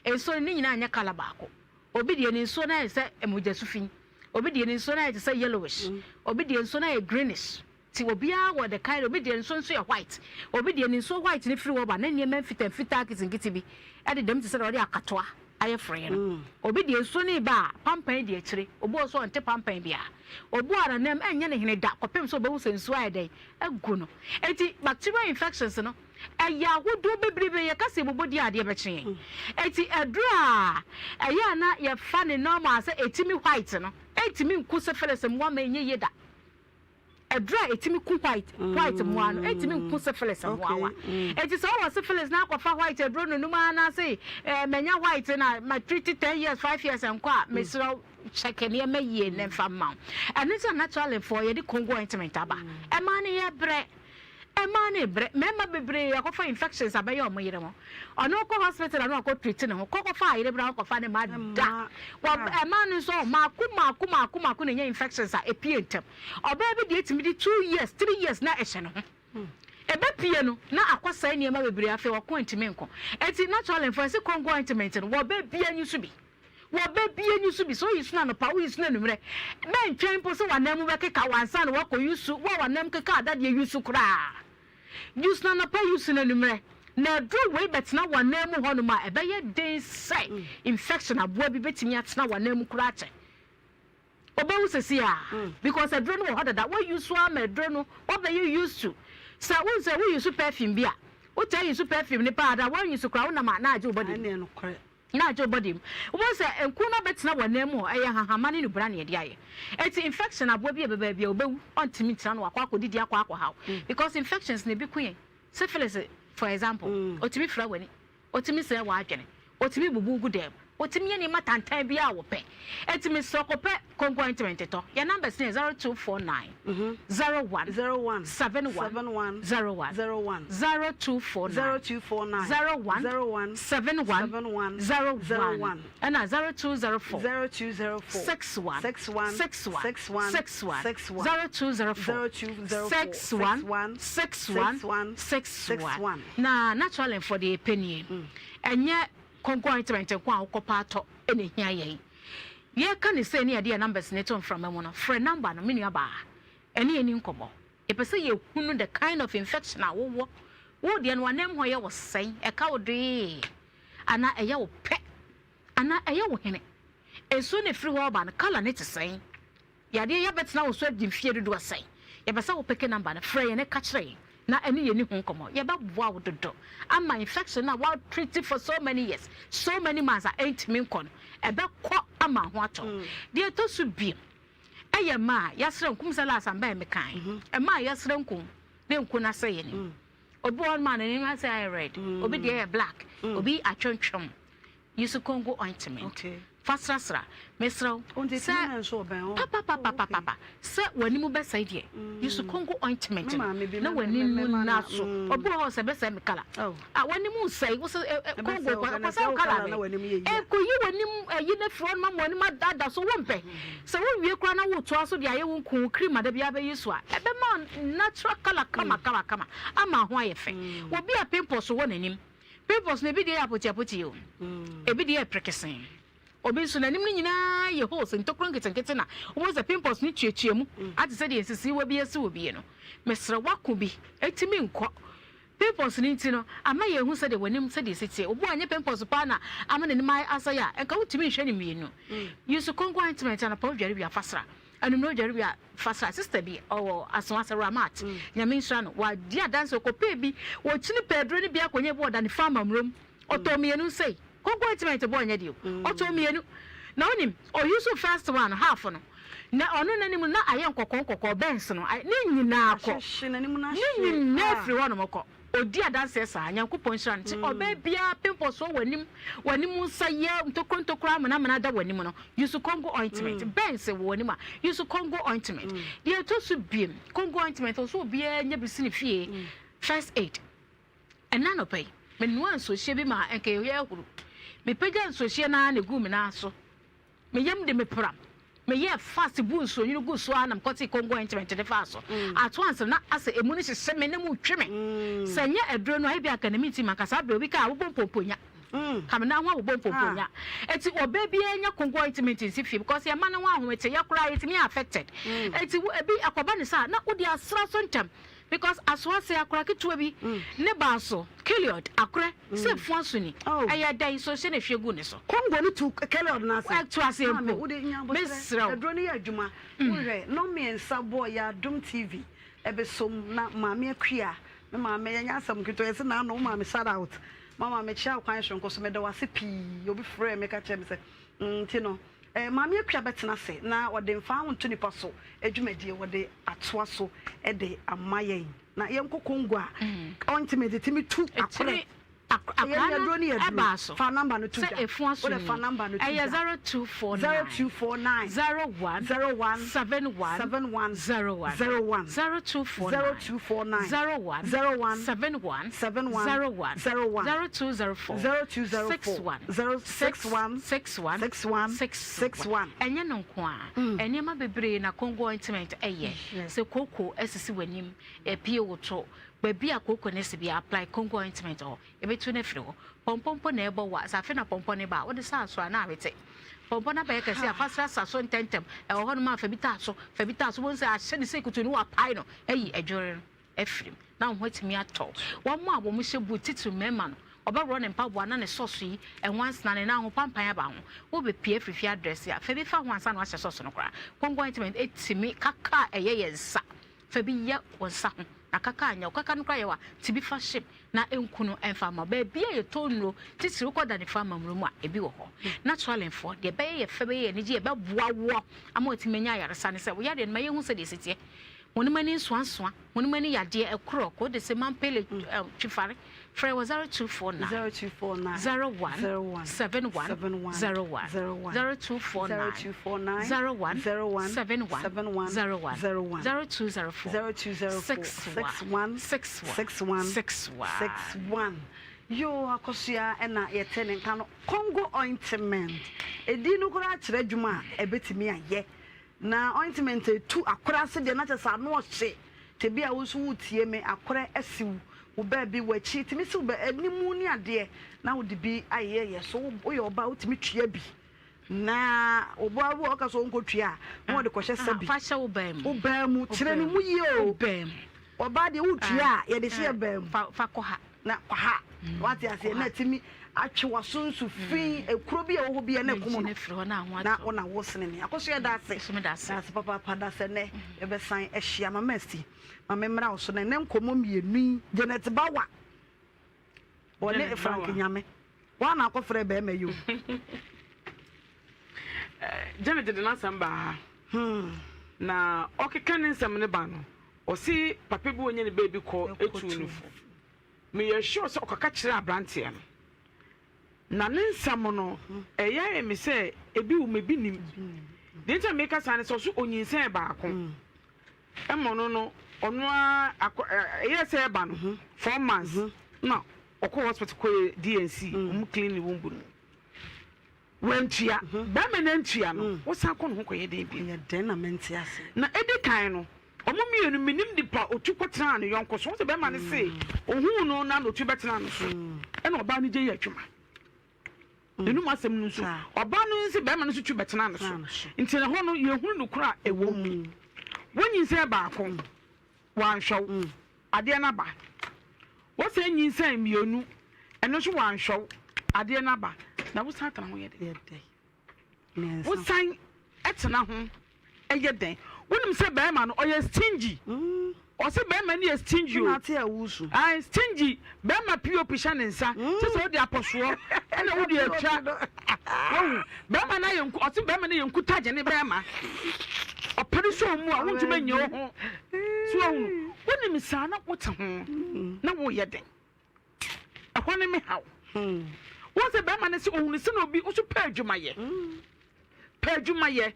Nsuo no ne nyinaa nyɛ colour baako. Obi deɛ ne nsuo no ayɛ sɛ mogya su fi. Obi deɛ ne nsuo no ayɛ te sɛ yellowish. Obi deɛ nsuo no ayɛ greenish. Nti obiara wɔ the kind, obi deɛ nsuo nso yɛ white. Obi deɛ ne nsuo white no firi hɔ ba na nneɛma mfitaa mfitaa nketenkete bi ɛdeda mu te sɛ deɛ wɔde akatoa ayɛ frɔeɛ no. Obi deɛ nsuo no reba a, pampan di akyire. Obi wɔ hɔ nso a ɔnte pampan biara. Obi wɔ hɔ a n'anam ɛnyɛ ne hene da kɔpem sɛ ɔbɛhu sɛ nsuo ayɛ dɛn agu no. Nti bacterial infections no, Ɛyɛ ahodoɔ bebrebe, yɛka sɛ yɛbobɔ din a adeɛ bɛkye yɛn. Enti aduro a ɛyɛ a na yɛfa no normal sɛ ɛtumi white no, ɛntumi nku syphilis mmoa ma ɛnyɛ yie da. Aduro a ɛtumi ku white white mmoa no, ɛntumi nku syphilis mmoawa. Enti sɛ wowɔ syphilis na akɔfa white aduro nonum ara na se eh, manya white na ma treat 10 years, 5 years nkɔ a, mesrɛ wo check nneɛma yie na ɛmfa mma wo. Ɛno nti na naturally foɔ yɛde Congo ointment aba. Ɛmaa no yɛ brɛ. Mmaa no rebrɛ. Mmarima bebree akɔfa infections abɛyɛ wɔn yere ho. Ɔno kɔ hospital a na wakɔ treat ne ho. Kɔ kɔfa ayere bra kɔfa ne ma da. Wɔ mmaa no nso mmaako mmaako mmaako mmaako na enya infections a epie ntɛm. Ɔbaa bi deɛ etumi di 2 years, 3 years na ɛhyɛ ne ho. Ebepie no na akɔsɛe nneɛma bebree, afei ɔko ntumi nko. Eti naturally mfo ɛsi Congo ointment no wɔbɛ bie nyi so bi. Wɔbɛbie nyi so bi. Sɛ woyi so no anɔpa, woyi so no anwummerɛ, mɛntwɛn mpo sɛ w'anan mu bɛkeka wo ansa na woakɔ yi so. Wo a w'anan mu keka ada deɛ, yi so koraa. Yi so no anɔpa, yi so no anwummerɛ. Na aduro wei bɛtena w'anan mu hɔnom a, ɛbɛyɛ den sɛ infection aboa bi bɛtumi atena w'anan mu koraa kyɛ. Ɔbɛwu sɛsi a, because aduro no wɔ hɔ dada. Woayi so ama aduro no, woabɛyɛ used to. Sɛ wohu sɛ woyi so perfume bi a, wotaa yi so perfume no paa da, woanyi so koraa wonam a na agye wo body mu. Na agye wo body mu. Wobɛhu sɛ nku no abɛtena w'anan mu hɔ, ɛyɛ nhahamma ne nnubona na yɛde ayɛ. Enti infection aboa bi a ɛbɛba biara, ɔbɛwu, ɔntumi ntena no, wakɔ akɔdidi akɔ akɔhaw. Because infections na ebi ku yɛn. Syphilis for example, ɔtumi fira w'ani, ɔtumi sɛe w'adwene, ɔtumi bubu wo gu dan mu. Wɔtumi yɛ nneɛma tantan biara a wɔpɛ. Enti mesrɛ kɔpɛ Kongo ointment tɔ. Yɛn numbers no yɛ 0249 01 71 01, 0249 01 71 01, ɛna 0204 61 61 61, 0204 61 61 61. Na naturally for deɛ yɛpɛ nie. Ɛnyɛ Konko ointment nko a wokɔpɛ atɔ na ehia yɛn. Yɛreka no sei ne yɛde yɛn numbers no to mframa mu no, frɛ number no, me nua baa, ɛne yɛn nni nkɔmmɔ. Yɛpɛ sɛ yɛhunu the kind of infection a wowɔ. Wo deɛ no w'anam hɔ yɛ wo sɛn? Ɛka wo doee? Anaa ɛyɛ wo pɛ? Anaa ɛyɛ wo hene? Nsuo no ɛfiri hɔ reba no, colour no te sɛn? Yadeɛ yi abɛtena wo so adi mfeɛ dodoɔ sɛn? Yɛpɛ sɛ wo peke number no, frɛ yɛn na ka kyerɛ yɛn na ɛne yɛn nni ho nkɔmmɔ. Yɛbɛboa wo dodo ama infection no a wo treat for so many years, so many months a ɛntumi nkɔ no, ɛbɛkɔ ama ho atɔ wo. Deɛ ɛtɔ so bio, ɛyɛ mmaa a yɛasra nkum sɛ last time bɛn mekae, mmaa a yɛasra nkum na nku no asɛ yɛn anim. Obi wɔ hɔ nom a n'anim asɛ ayɛ red, obi deɛ yɛ black, obi atwentwam. Use Congo ointment fa srasra. Mesrɛ wo sɛ papapapapapa sɛ w'anim bɛsɛe deɛ use Congo ointment no na w'anim nna so. Obi wɔ hɔ sɛ bɛsɛe me kala. Ah w'anim nsɛe wo sɛ Congo kɔ kɔsɛ wo kala bɛ. Ɛkɔyi w'anim ayi no afiri hɔ nom ama w'anim adada so wompɛ. Sɛ wowie koraa na wotoa so de ayɛ wo nku cream a da biara bɛyi so a ɛbɛma natural colour kama kama kama ama ho ayɛ fɛ. Obi a pimples wɔ n'anim. Pimples no ebi deɛ yɛ apotiapotie o, ebi deɛ yɛ prekesee. Obi nso n'anim no nyinaa yɛ holes, ntokuro nketenkete na wobɛhu sɛ pimples no tuatua mu ate sɛ deɛ nsisiiwa bi asi obi no. Mesrɛ wako bi, ɛtumi nkɔ. Pimples no nti no, ama yɛhu sɛdeɛ w'anim sɛdeɛ ɛsi teɛ. Obi wɔ hɔ a ɛnyɛ pimples paa na ama n'anim asɛe a, nka wontumi nhwɛ no mmienu. Use Congo ointment anɔpa wodware wie a fa sra. Anummerɛ odware wie a fa sra sister bi ɔwɔ Asoase Ramat Nyame nhyira no wadi adanse ɔkɔpɛɛ bi ɔkyini pɛɛ aduro no bi akɔnya bi ɔda ne farm amurom ɔtɔɔ mmienu sei konko ointment bɔ ɔnyɛ deɛ o ɔtɔɔ mmienu na wonim ɔ use first one half no na ɔno n'anim no na ayɛ nkɔkɔɔ nkɔkɔɔ bɛns no ne nyinaa kɔ ne nyinaa firi hɔ nom kɔ. Ɔdi adanseɛ saa. Nyankopɔn nhyira no. Nti ɔbaa biara pimples wɔ w'anim, w'anim nsa yɛ ntokuro ntokuro amena amena da w'anim no, use Congo ointment. Burns wɔ w'anim a, use Congo ointment. Deɛ ɛtɔ so biem, Congo ointment ɔsɛ obiara nya bi si ne fie. First aid. Ɛnnɛ anɔpa yi, menoaa nsuohyeɛ bi maa ɛnka ɛyɛ ahuru. Mepagyaa nsuohyeɛ no ara na ɛguu me nan so. Me yam de me pram. Meyɛɛ fast buu nsuonwunu guu so ara na mekɔtee Congo ointment de faa so. Ato ansa na asɛ emu no hyehye me na mu retwe me. Sɛ ɛnyɛ aduro no a ebia anka na mintumi anka. Saa bere obi kaa awobɔ mpomponya. Ka me nan ho awobɔ mpomponya. Enti ɔbaa biara nya Congo ointment nsi fie because yɛn mma no ho ahometeyɛ koraa yɛtumi yɛ affected. Enti ebi ɛkɔba no saa na wode asra so ntɛm. Because asoase akora ketewa bi ne baa so, Keliod akorɛ sɛ fua so ni. Ɛyɛ dɛn so hyɛ na hwie gu ne so? Congo no tu Keliod no ase. Ɛto aseɛ Maame, mpo. wode nya aboterɛ. Mesrɛ wo. Aduro no yɛ adwuma. Wohwɛ, nnɔn mmiɛnsa bɔɔ yɛ Adom TV ɛbɛsom na Maame Akua, me maame, ɛnyɛ asɛm ketewa, yɛse naano wo maame shout out. Mama mekyea wo kwan soronko so, meda wo ase pii. Obi frɛɛ me ka kyerɛɛ me sɛ, mm, nti no, Eh, Maame Akua bɛtena ase na ɔde mfaa ho nto nipa so dwumadie wɔde atoa so de ama yɛn. Na yɛnkɔ Congo a, ointment tumi tu akorɛ. Akora no ɛbaa so Fa number no to sɛ dwa. efua so Wode fa ni. number no to Ɛyɛ dwa. 0249 0249 01 01 71 71 01 01 0249 0249 01 01 71 71 01 01 0204 0204 61 061 61 61 61. Ɛnyɛ no nko ara, nneɛma bebree na Congo ointment yɛ. Sɛ kooko asisi w'anim, apue wo to, baabi a kooko no asi biara, apply Congo ointment wɔ hɔ, ɛbɛtu no afiri hɔ. Pɔmpɔ mpo na ɛrebɔ wo a, sɛ afei na pɔmpɔ no reba a, wode saa so a na awete. Pɔmpɔ no abɛyɛ kɛse a, fa srasra so ntɛmntɛm. Ɛwɔ hɔnom a, fa bi taa so, fa bi taa so. Wobɛhu sɛ ahyɛ no sɛ kutu no, woapae no ayi adwiri no afiri mu na wo ho atumi atɔ wo. Wɔn a wɔhyɛ boot, titiriw mmarima no, ɔbɛworɔ ne mpaboa na ne sɔs yi, nwansena, ne nan ho pampan aba ho. Wobɛpue afiri fie adrɛse a, fa bi fa ho ansa na woahyɛ sɔs no koraa. Kongo ointment tumi kaka a ɛyɛ yɛn nsa. Fa bi yɛ wo nsa ho na kaka anyɛ wo. Kaka no koraa yɛ wo a, te bi fa hyem na nku no mfa mma wo. Baabi a yɛtɔn nnuro, titiriw wokɔ Danifo amammerɛ mu a, ebi wɔ hɔ. Naturalingfoɔ, deɛ ɛbɛyɛ yɛ fɛ, bɛyɛ yɛ anigye, ɛbɛboa woɔ ama woatumi anya ayaresa ne sɛ, wo yareɛ no ma yɛnhu sɛdeɛ ɛsi teɛ. Honam ani nsoansoa, honam ani yadeɛ, ɛkorɔ, kɔɔdese, mampele, twifare. Frɛ wɔ 0249 0249 01 01 71 71 01 01 0249 0249 01 01 71 71 01 01 0204 0204 61 61 61 61 61. 61. Yoo Akosua ɛna yɛte ne nka no Congo ointment edin no koraa kyerɛ adwuma a ɛbɛtumi ayɛ na ointment etu akora ase deɛ na kyerɛ sɛ ano ɔhye te bi a wo nso wotie me akorɛ asiw wo baabi w'akyi tumi siw bɛ animu ne adeɛ na wode bi ayɛ yɛ so woyɛ ɔbaa wotumi tua bi na ɔbaa bi wɔ ɔka sɛ ɔnkɔtua a na wɔde kɔhyɛ sɛ bi fa hyɛ wo baa mu wo baa mu kyerɛ ne mu yie o wo baa mu ɔbaa deɛ wotua a yɛde hyɛ yɛ baa mu fa kɔ ha na kɔ ha wate aseɛ na atumi atwe w'aso nsu fi ekuro bi a ɛwɔ hɔ bi a na ɛkum no na wo na wo sene me akɔso yɛ da ase da ase papaapa da sɛ nɛ yɛbɛsan ahyia mama asi ma me mmra wo so na ɛnɛ nkɔmmɔ mmienu yi Janet Bawa ɔne Frank Nyame wɔn na akɔfrɛ bɛrima yi o Janet de n'asɛm baa ha na ɔkeka ne nsɛm no ba no ɔse papa bi wɔnyɛ ne baabi kɔ etu no fo Meyɛ sure sɛ ɔkɔka kyerɛɛ aberanteɛ no. Na ne nsɛm no, ɛyɛ ayɛ me sɛ ebi wɔ mu, ebi nnim. Deɛ nti a meka saa ne sɛ ɔso onyinsɛn baako. Ɛma ɔno no, ɔno ara akɔ ɛyɛ sɛ ɛba no 4 months na ɔkɔ hospital kɔyɛ D&C, wɔn clean ne womb no. Wantua. Barima no antua no, wosan kɔ ne ho kɔyɛ dɛn bio? Ɛyɛ dɛn na mente ase? Na edi kan no, wɔn mmienu, minnim nipa a otu kɔtenaa ne yɔnko so. Wohu sɛ barima no se ohuu no na na otu bɛtenaa no so. Ɛna ɔbaa no gye yɛ adwuma. N'anum asɛm no nso, ɔbaa no nse barima no nso tu bɛtenaa no so. Nti ɛhɔ no, yɛhunu nokorɛ a ɛwɔ mu. Wonyinsɛn baako, wanhwɛ wo. Adeɛ no aba. Wosan nyinsɛn mmienu, ɛno nso wanhwɛ wo. Adeɛ no aba. Na wosan tena ho yɛ dɛn? Wosan tena ho yɛ dɛn? Wonim sɛ bɛrima no ɔyɛ stingy. Ɔsɛ bɛrima no yɛ stingy o. Ayi stingy bɛrima POP hyɛ ne nsa. Sɛ sɛ wode apɔsoɔ ɛna wode atwa. Wahu bɛrima no ayɛ nku ɔsɛ bɛrima no yɛ nkutagye ne bɛrima. Ɔpɛ no sɛ ɔmu a wontumi nyɛ wo ho. So wahu wonim saa na wote ho na woyɛ dɛn? Ɛhɔ ne me haw. Wɔn sɛ bɛrima no sɛ ohunu sɛ na obi nso pɛ adwumayɛ. Pɛ adwumayɛ.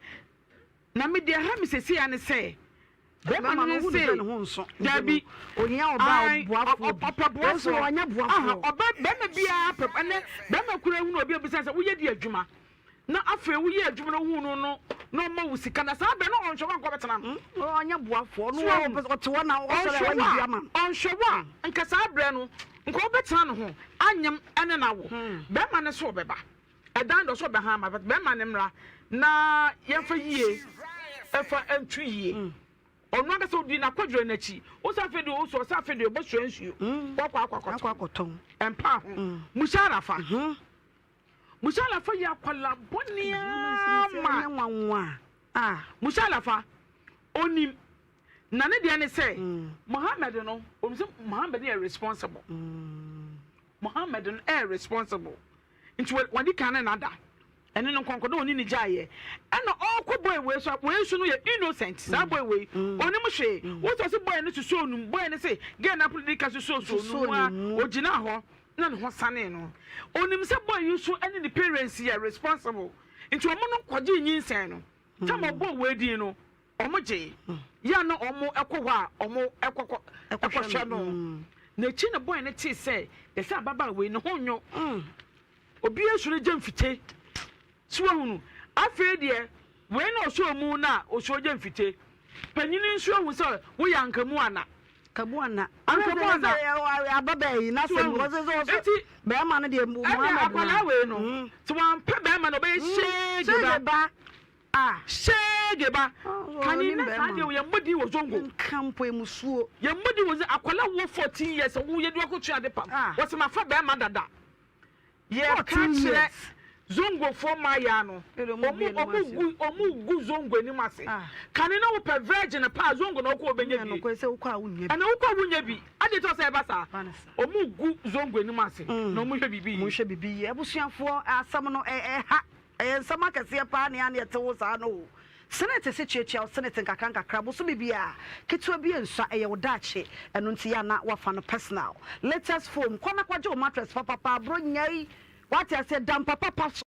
Na me deɛ ha me sɛsi ya ne sɛ bɛrima no ne se dabi ɔpɛ boafoɔ ɔbɛ bɛrima biara pɛ ɛnɛ bɛrima kura ehunu obi ebisa sɛ woyɛ di adwuma na afei woyɛ adwuma no ohunu no no na ɔma wo sika na saa bɛrɛ no ɔnhwɛ wa nkɔ bɛtena no. Ɔnyɛ boafoɔ no ɔte hɔ na ɔsɔre a wɔyɛ bi ama no. Ɔnhwɛ wa nka saa berɛ no nka ɔbɛtena ne ho anyem ɛne na wo bɛrima no so ɔbɛba. Ɛdan dɔ sɛ ɔbɛha ama but bɛrima no mmra na yɛmfa yie ɛfa ntu yie. Ɔno ankasa odi n'akwadwerɛ no akyi. Wo sɛ afei deɛ ɔsɔ sɛ afei deɛ ɔbɛsua nsuo. Wakɔ akɔ akɔtɔn. Ɛmpa ho. Musharafa. Musharafa yɛ akwadaa bɔne ara ma. Musharafa onim na ne deɛ ne sɛ Mohammed no onim sɛ Mohammed yɛ responsible. Mohammed no ɛyɛ responsible. Nti wadi kan ne no ada ɛne no nkɔnkɔ na ɔne no gyaeɛ ɛna ɔkɔ boy wei so wei nso no yɛ innocent saa boy wei ɔnim hwee wosɔ se boy no susoo no mu boy no se girl no apono di ka susoo soo no mu a ɔgyina hɔ na ne ho sanee no ɔnim sɛ boy yi nso ɛne ne parents yɛ responsible nti ɔmo no kɔgye nyinsɛn no tam ɔbɔ wei din no ɔmo gyee yɛ a na ɔmo ɛkɔ hɔ a ɔmo ɛkɔkɔ ɛkɔhwɛ no n'akyi na boy no tee sɛ yɛsɛ ababaa wei ne ho nyo obi esoro gye mfite so wahunu afei deɛ wei na ɔsɔ mu na ɔsɔ gye mfite panyini nso ehu sɛ woyɛ ankamu ana kamu ana ankamu ana ababaa yi na sɛ ɔsɛ sɛ ɔsɛ bɛrima no deɛ Muhammad na akwadaa wei no sɛ wampɛ bɛrima no ɔbɛyɛ hyee ba Ah. Sheege ba. Kani na saa deɛ yɛn mmɔ din wɔ zongo. Nka mpo emusuo. Yɛn mmɔ din wɔ zongo. Akwadaa wɔ 14 years wo yɛ de wakɔ tua de pam. Wɔsɛ ma fa bɛrima dada. Yɛ ka kyerɛ zongofoɔ mmaayɛ no. Ɔmu ɔmu gu ɔmu gu zongo anim ase. Kani na wopɛ virgin paa zongo na wokɔ ɔbɛnya bi. Ɛna wokɔ a wonya bi. Adi tɔ sɛ ɛba saa. Ɔmu gu zongo anim ase na ɔmu hwɛ biribi yie. Ɔmu hwɛ biribi yie. Abusuafoɔ asɛm no ɛha. Ɛyɛ nsɛm akɛseɛ paa nea na ɛte wo saa no o. Senate se tuatua wo senate nkakra nkakra bosome biara, ketewa bi nsua, ɛyɛ wo daakye, ɛno nti yɛ a na woafa no personal. Latest foam, kɔ na kɔgye wo mattress papapa, aburo nyai, woate aseɛ, da mpa papa so.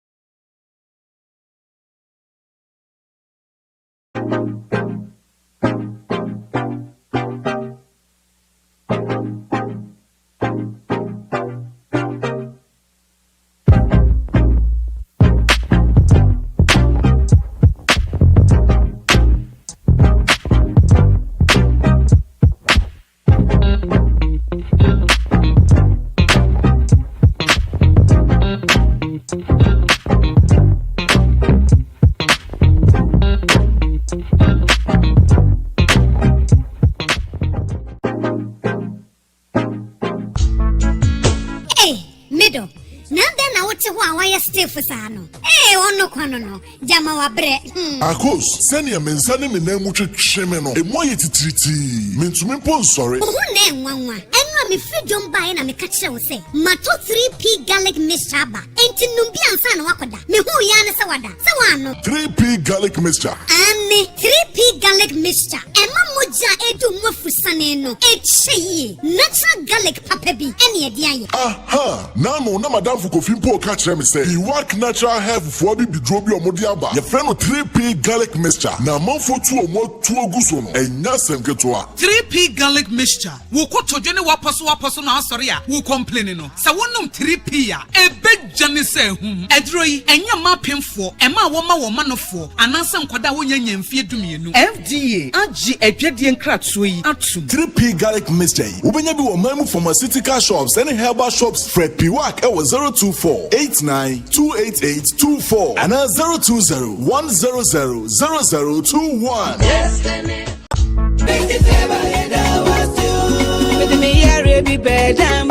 Hey, middle. Na dɛn na wote hɔ a wayɛ stiff saa no? Ee, ɔno kwa no no, gyama wabrɛ. Hmm. Akos, sɛnea me nsa ne me nan mu twetwe me no, emu ayɛ titiritii. Mintumi mpo nsɔre. Wo ho na ɛnwanwa. Ɛno a mefiri dwom baeɛ na meka kyerɛ wo sɛ mato 3P garlic mixture aba. Enti nom bi ansa na woakɔda. Mehuu yi ara ne sɛ wada. Sɛ woannom. 3P garlic mixture. Aane, 3P garlic mixture. Ɛma mogya a ɛredi wo mu afusane no kyɛ yie. Natural garlic papa bi ne ɛde ayɛ. Aha! N'ano na m'adamfo Kofi mpo reka kyerɛ me sɛ Biwak Natural Health foɔ abibiduro bi a wɔde aba, yɛfrɛ no 3P Garlic Mixture, na amanfoɔ tu wɔn atuo gu so no, ɛnyɛ asɛm ketewa. 3P Garlic Mixture, Wo kotodwe ne w'apɔsowapɔso na asɔre a wo complaini no, sɛ wonom 3P a, ɛbɛdwane sɛ ahum. Aduro yi, ɛnyɛ mma apemfoɔ, ɛma a wɔma wɔn manofoɔ, anaasɛ nkwadaa a wɔnnya nnya mfeɛ dumienu. FDA agye adwadie nkratoɔ yi atom. 3P Garlic Mixture yi, wobɛnya bi wɔ ɔman mu pharmaceutical shops ne herbal shops. Frɛ Piwak wɔ 024 89 288 24 anaa 020 100 0021.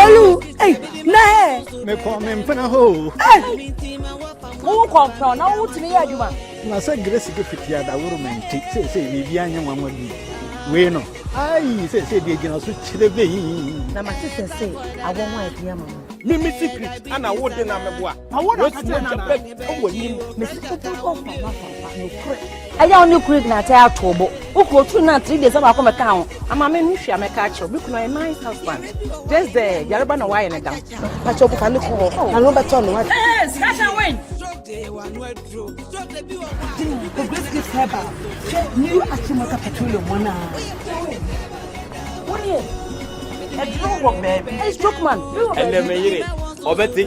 Olu, hey, na he. Me kɔ me mpena hɔ. Hey, wo kɔmpɛn na wo tumi yɛ adwuma. Na sɛ Grace ke fiti adaworo ma nti seesei biribiara nyɛ nwanwa bio. Wei no, ayi seesei deɛ gyina so kyerɛ bɛyi. Na mate sɛ sɛ awɔ ho ayɛ den ama mo. Me me secret ana wo de na meboa. Wasi mogya bɛ wɔ anim. Mesi obi ɔfa ma fa nokorɛ. Ɛyɛ wo ne kuru na atɛ ato bo. Wo kuro tu na 3 days baako mɛka ho. Ama me no hwɛ mɛka akyerɛ. Me kunu ayɛ nice husband. Just there, yareba na wayɛ ne dam. Pakyɛ wo fa ne kɔ hɔ. Na no bɛtɔ no. Hey, Sasha win. The Grace Gift Herbal. Hwɛ New Achimota Petroleum wɔn a. Wọ́n yɛ ɛduro wɔ baabi. Ẹ stroke man. Ɛnɛ mɛ yere ɔbɛte.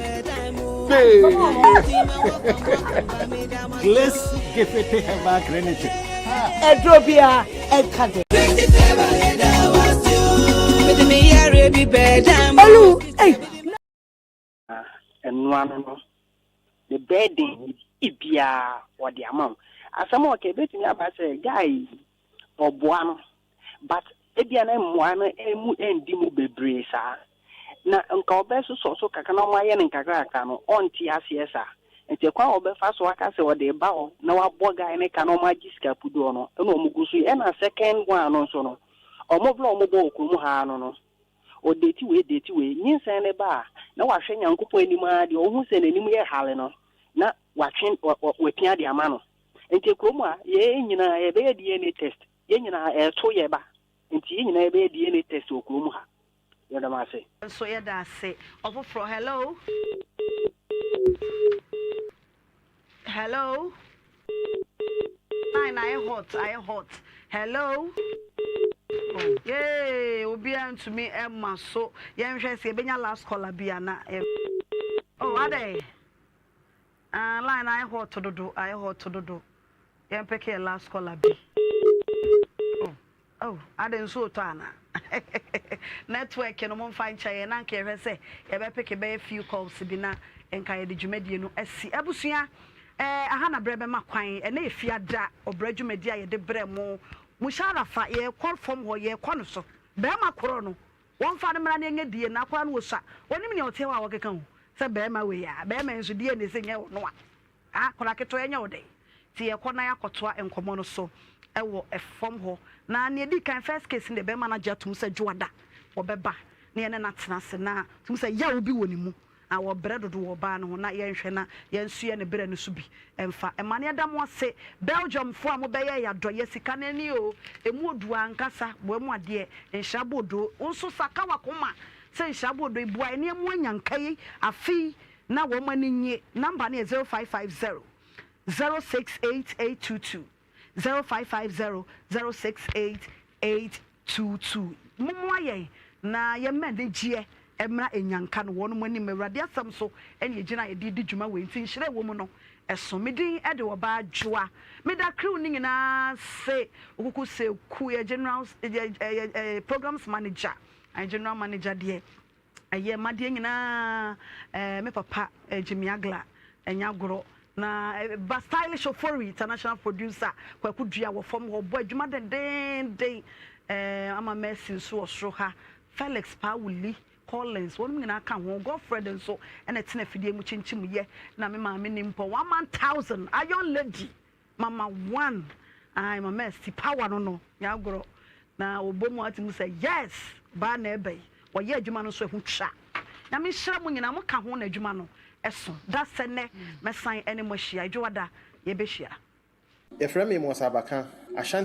Grace Gift Herbal Clinic. Ɛduro biara ɛka de. Olu, hey. Ɛno ano no, ne burden biara wɔde ama wo. Asɛm a ɔka ebetumi aba sɛ guy yi ɔboa no but ebia na mmoa no emu ɛndi mu bebree saa. Na nka ɔbɛsosɔ so kakra na wɔayɛ no nkakrakra no ɔnte aseɛ saa. Nti kwan a ɔbɛfa so aka sɛ ɔde ba hɔ na wabɔ guy no ka na wɔagye sika puduo no ɛna wɔn gu so yi. Ɛna second one no nso no wɔn berɛ a wɔbɔ wɔ kurom ha no no Ɔdeti wei deti wei. Nyinsɛn no ba a, na wahwɛ Nyankopɔn anim ara deɛ ɔhu sɛ n'anim yɛ hare no, na watwe wapia de ama no. Nti kurom a, yɛn nyinaa yɛbɛyɛ DNA test. Yɛn nyinaa ɛreto yɛ ba. Nti yɛn nyinaa yɛbɛyɛ DNA test wɔ kurom ha. Yɛda mo ase. Nso yɛda ase. Ɔfoforɔ, hello. Hello. Line ayɛ hot, ayɛ hot. Hello. Oh, yay, obiara ntumi ɛma so. Yɛnhwɛ sɛ yɛbɛnya last caller bi ana. Oh, adɛn? Ah, line ayɛ hot dodo, ayɛ hot dodo. Yɛmpeke yɛ last caller bi. Oh. Oh adɛn nsuo retɔ anaa? Network no momfa nkyɛ yɛn na anka yɛhwɛ sɛ yɛbɛpeke bɛyɛ few calls bi na nka yɛde dwumadie no asi. Abusua, eh, aha na berɛ bɛma kwan. Ɛnɛ yɛ fiada ɔbrɛ dwumadie a yɛde brɛ mo. Musharafa, yɛrekɔ fam hɔ, yɛrekɔ no so. Barima korɔ no, wɔmfa no mmra na yɛnyɛ DNA. Akwadaa no ɔsua, ɔnim nea ɔteɛ hɔ a ɔkeka ho sɛ barima wei a, barima yi nso DNA sɛ nyɛ ɔno a. Ah akwadaa ketewa ɛnyɛ wo dɛn? Nti yɛkɔ na yɛakɔtoa nkɔmmɔ no so wɔ fam hɔ. Na nea ɛdi kan, first case no deɛ barima no agye atom sɛ Dwoada wɔbɛba na yɛne no atena ase na tumi sɛ yaw bi wɔ ne mu. Na wɔbrɛ dodo wɔ ɔbaa no ho na yɛnhwɛ na yɛnsoɛ ne brɛ no so bi mfa mma no. Yɛda mo ase Belgium foɔ a mobɛyɛɛ yɛ adɔyɛ sika no ani oo ɛmu odu ankasa boa mu adeɛ nhyira boodoo wo nso saka wakoma sɛ nhyira boodoo yi boa yɛne ɛmu anya nka yi afe yi na wɔn ani nye number no yɛ 0550 068822. 0550 068 822. Mommoa yɛn na yɛmma anigyeɛ mmra ɛnyanka no wɔnom anim. Awurade asɛm so na yɛgyina a yɛde redi dwuma wei nti nhyira a ɛwɔ mu no ɛso. Me din de Ɔbaa Dwoa. Meda crew no nyinaa ase. Okuku Seku yɛ general yɛ yɛ programs manager. General manager deɛ Ɛyɛ madeɛ nyinaa eh, me papa eh, Jimmy Agla ɛnyɛ agorɔ na eh, ba stylish Ofori international producer Kwaku Dua wɔ fam hɔ bɔ adwuma dendeenden eh, ama Mercy nso wɔ soro ha Felix Paawuli Collins wɔnom nyinaa ka ho Godfred nso ɛna ɛtena afidie mu kyinkyim yɛ na me maame nimpɔ 1000 Iron Lady Mama one ae mama asi power no no nyɛ agorɔ na ɔbɔ mu a wote mu sɛ yes baa na ɛba yi ɔyɛ adwuma no nso ɛho twa Nyame nhyira mo nyinaa mo ka ho na adwuma no ɛso da sɛ nɛ mɛsan ɛne mo ahyia Adwoada yɛbɛhyia. Yɛfrɛ me Mos Abaka, Ashanti.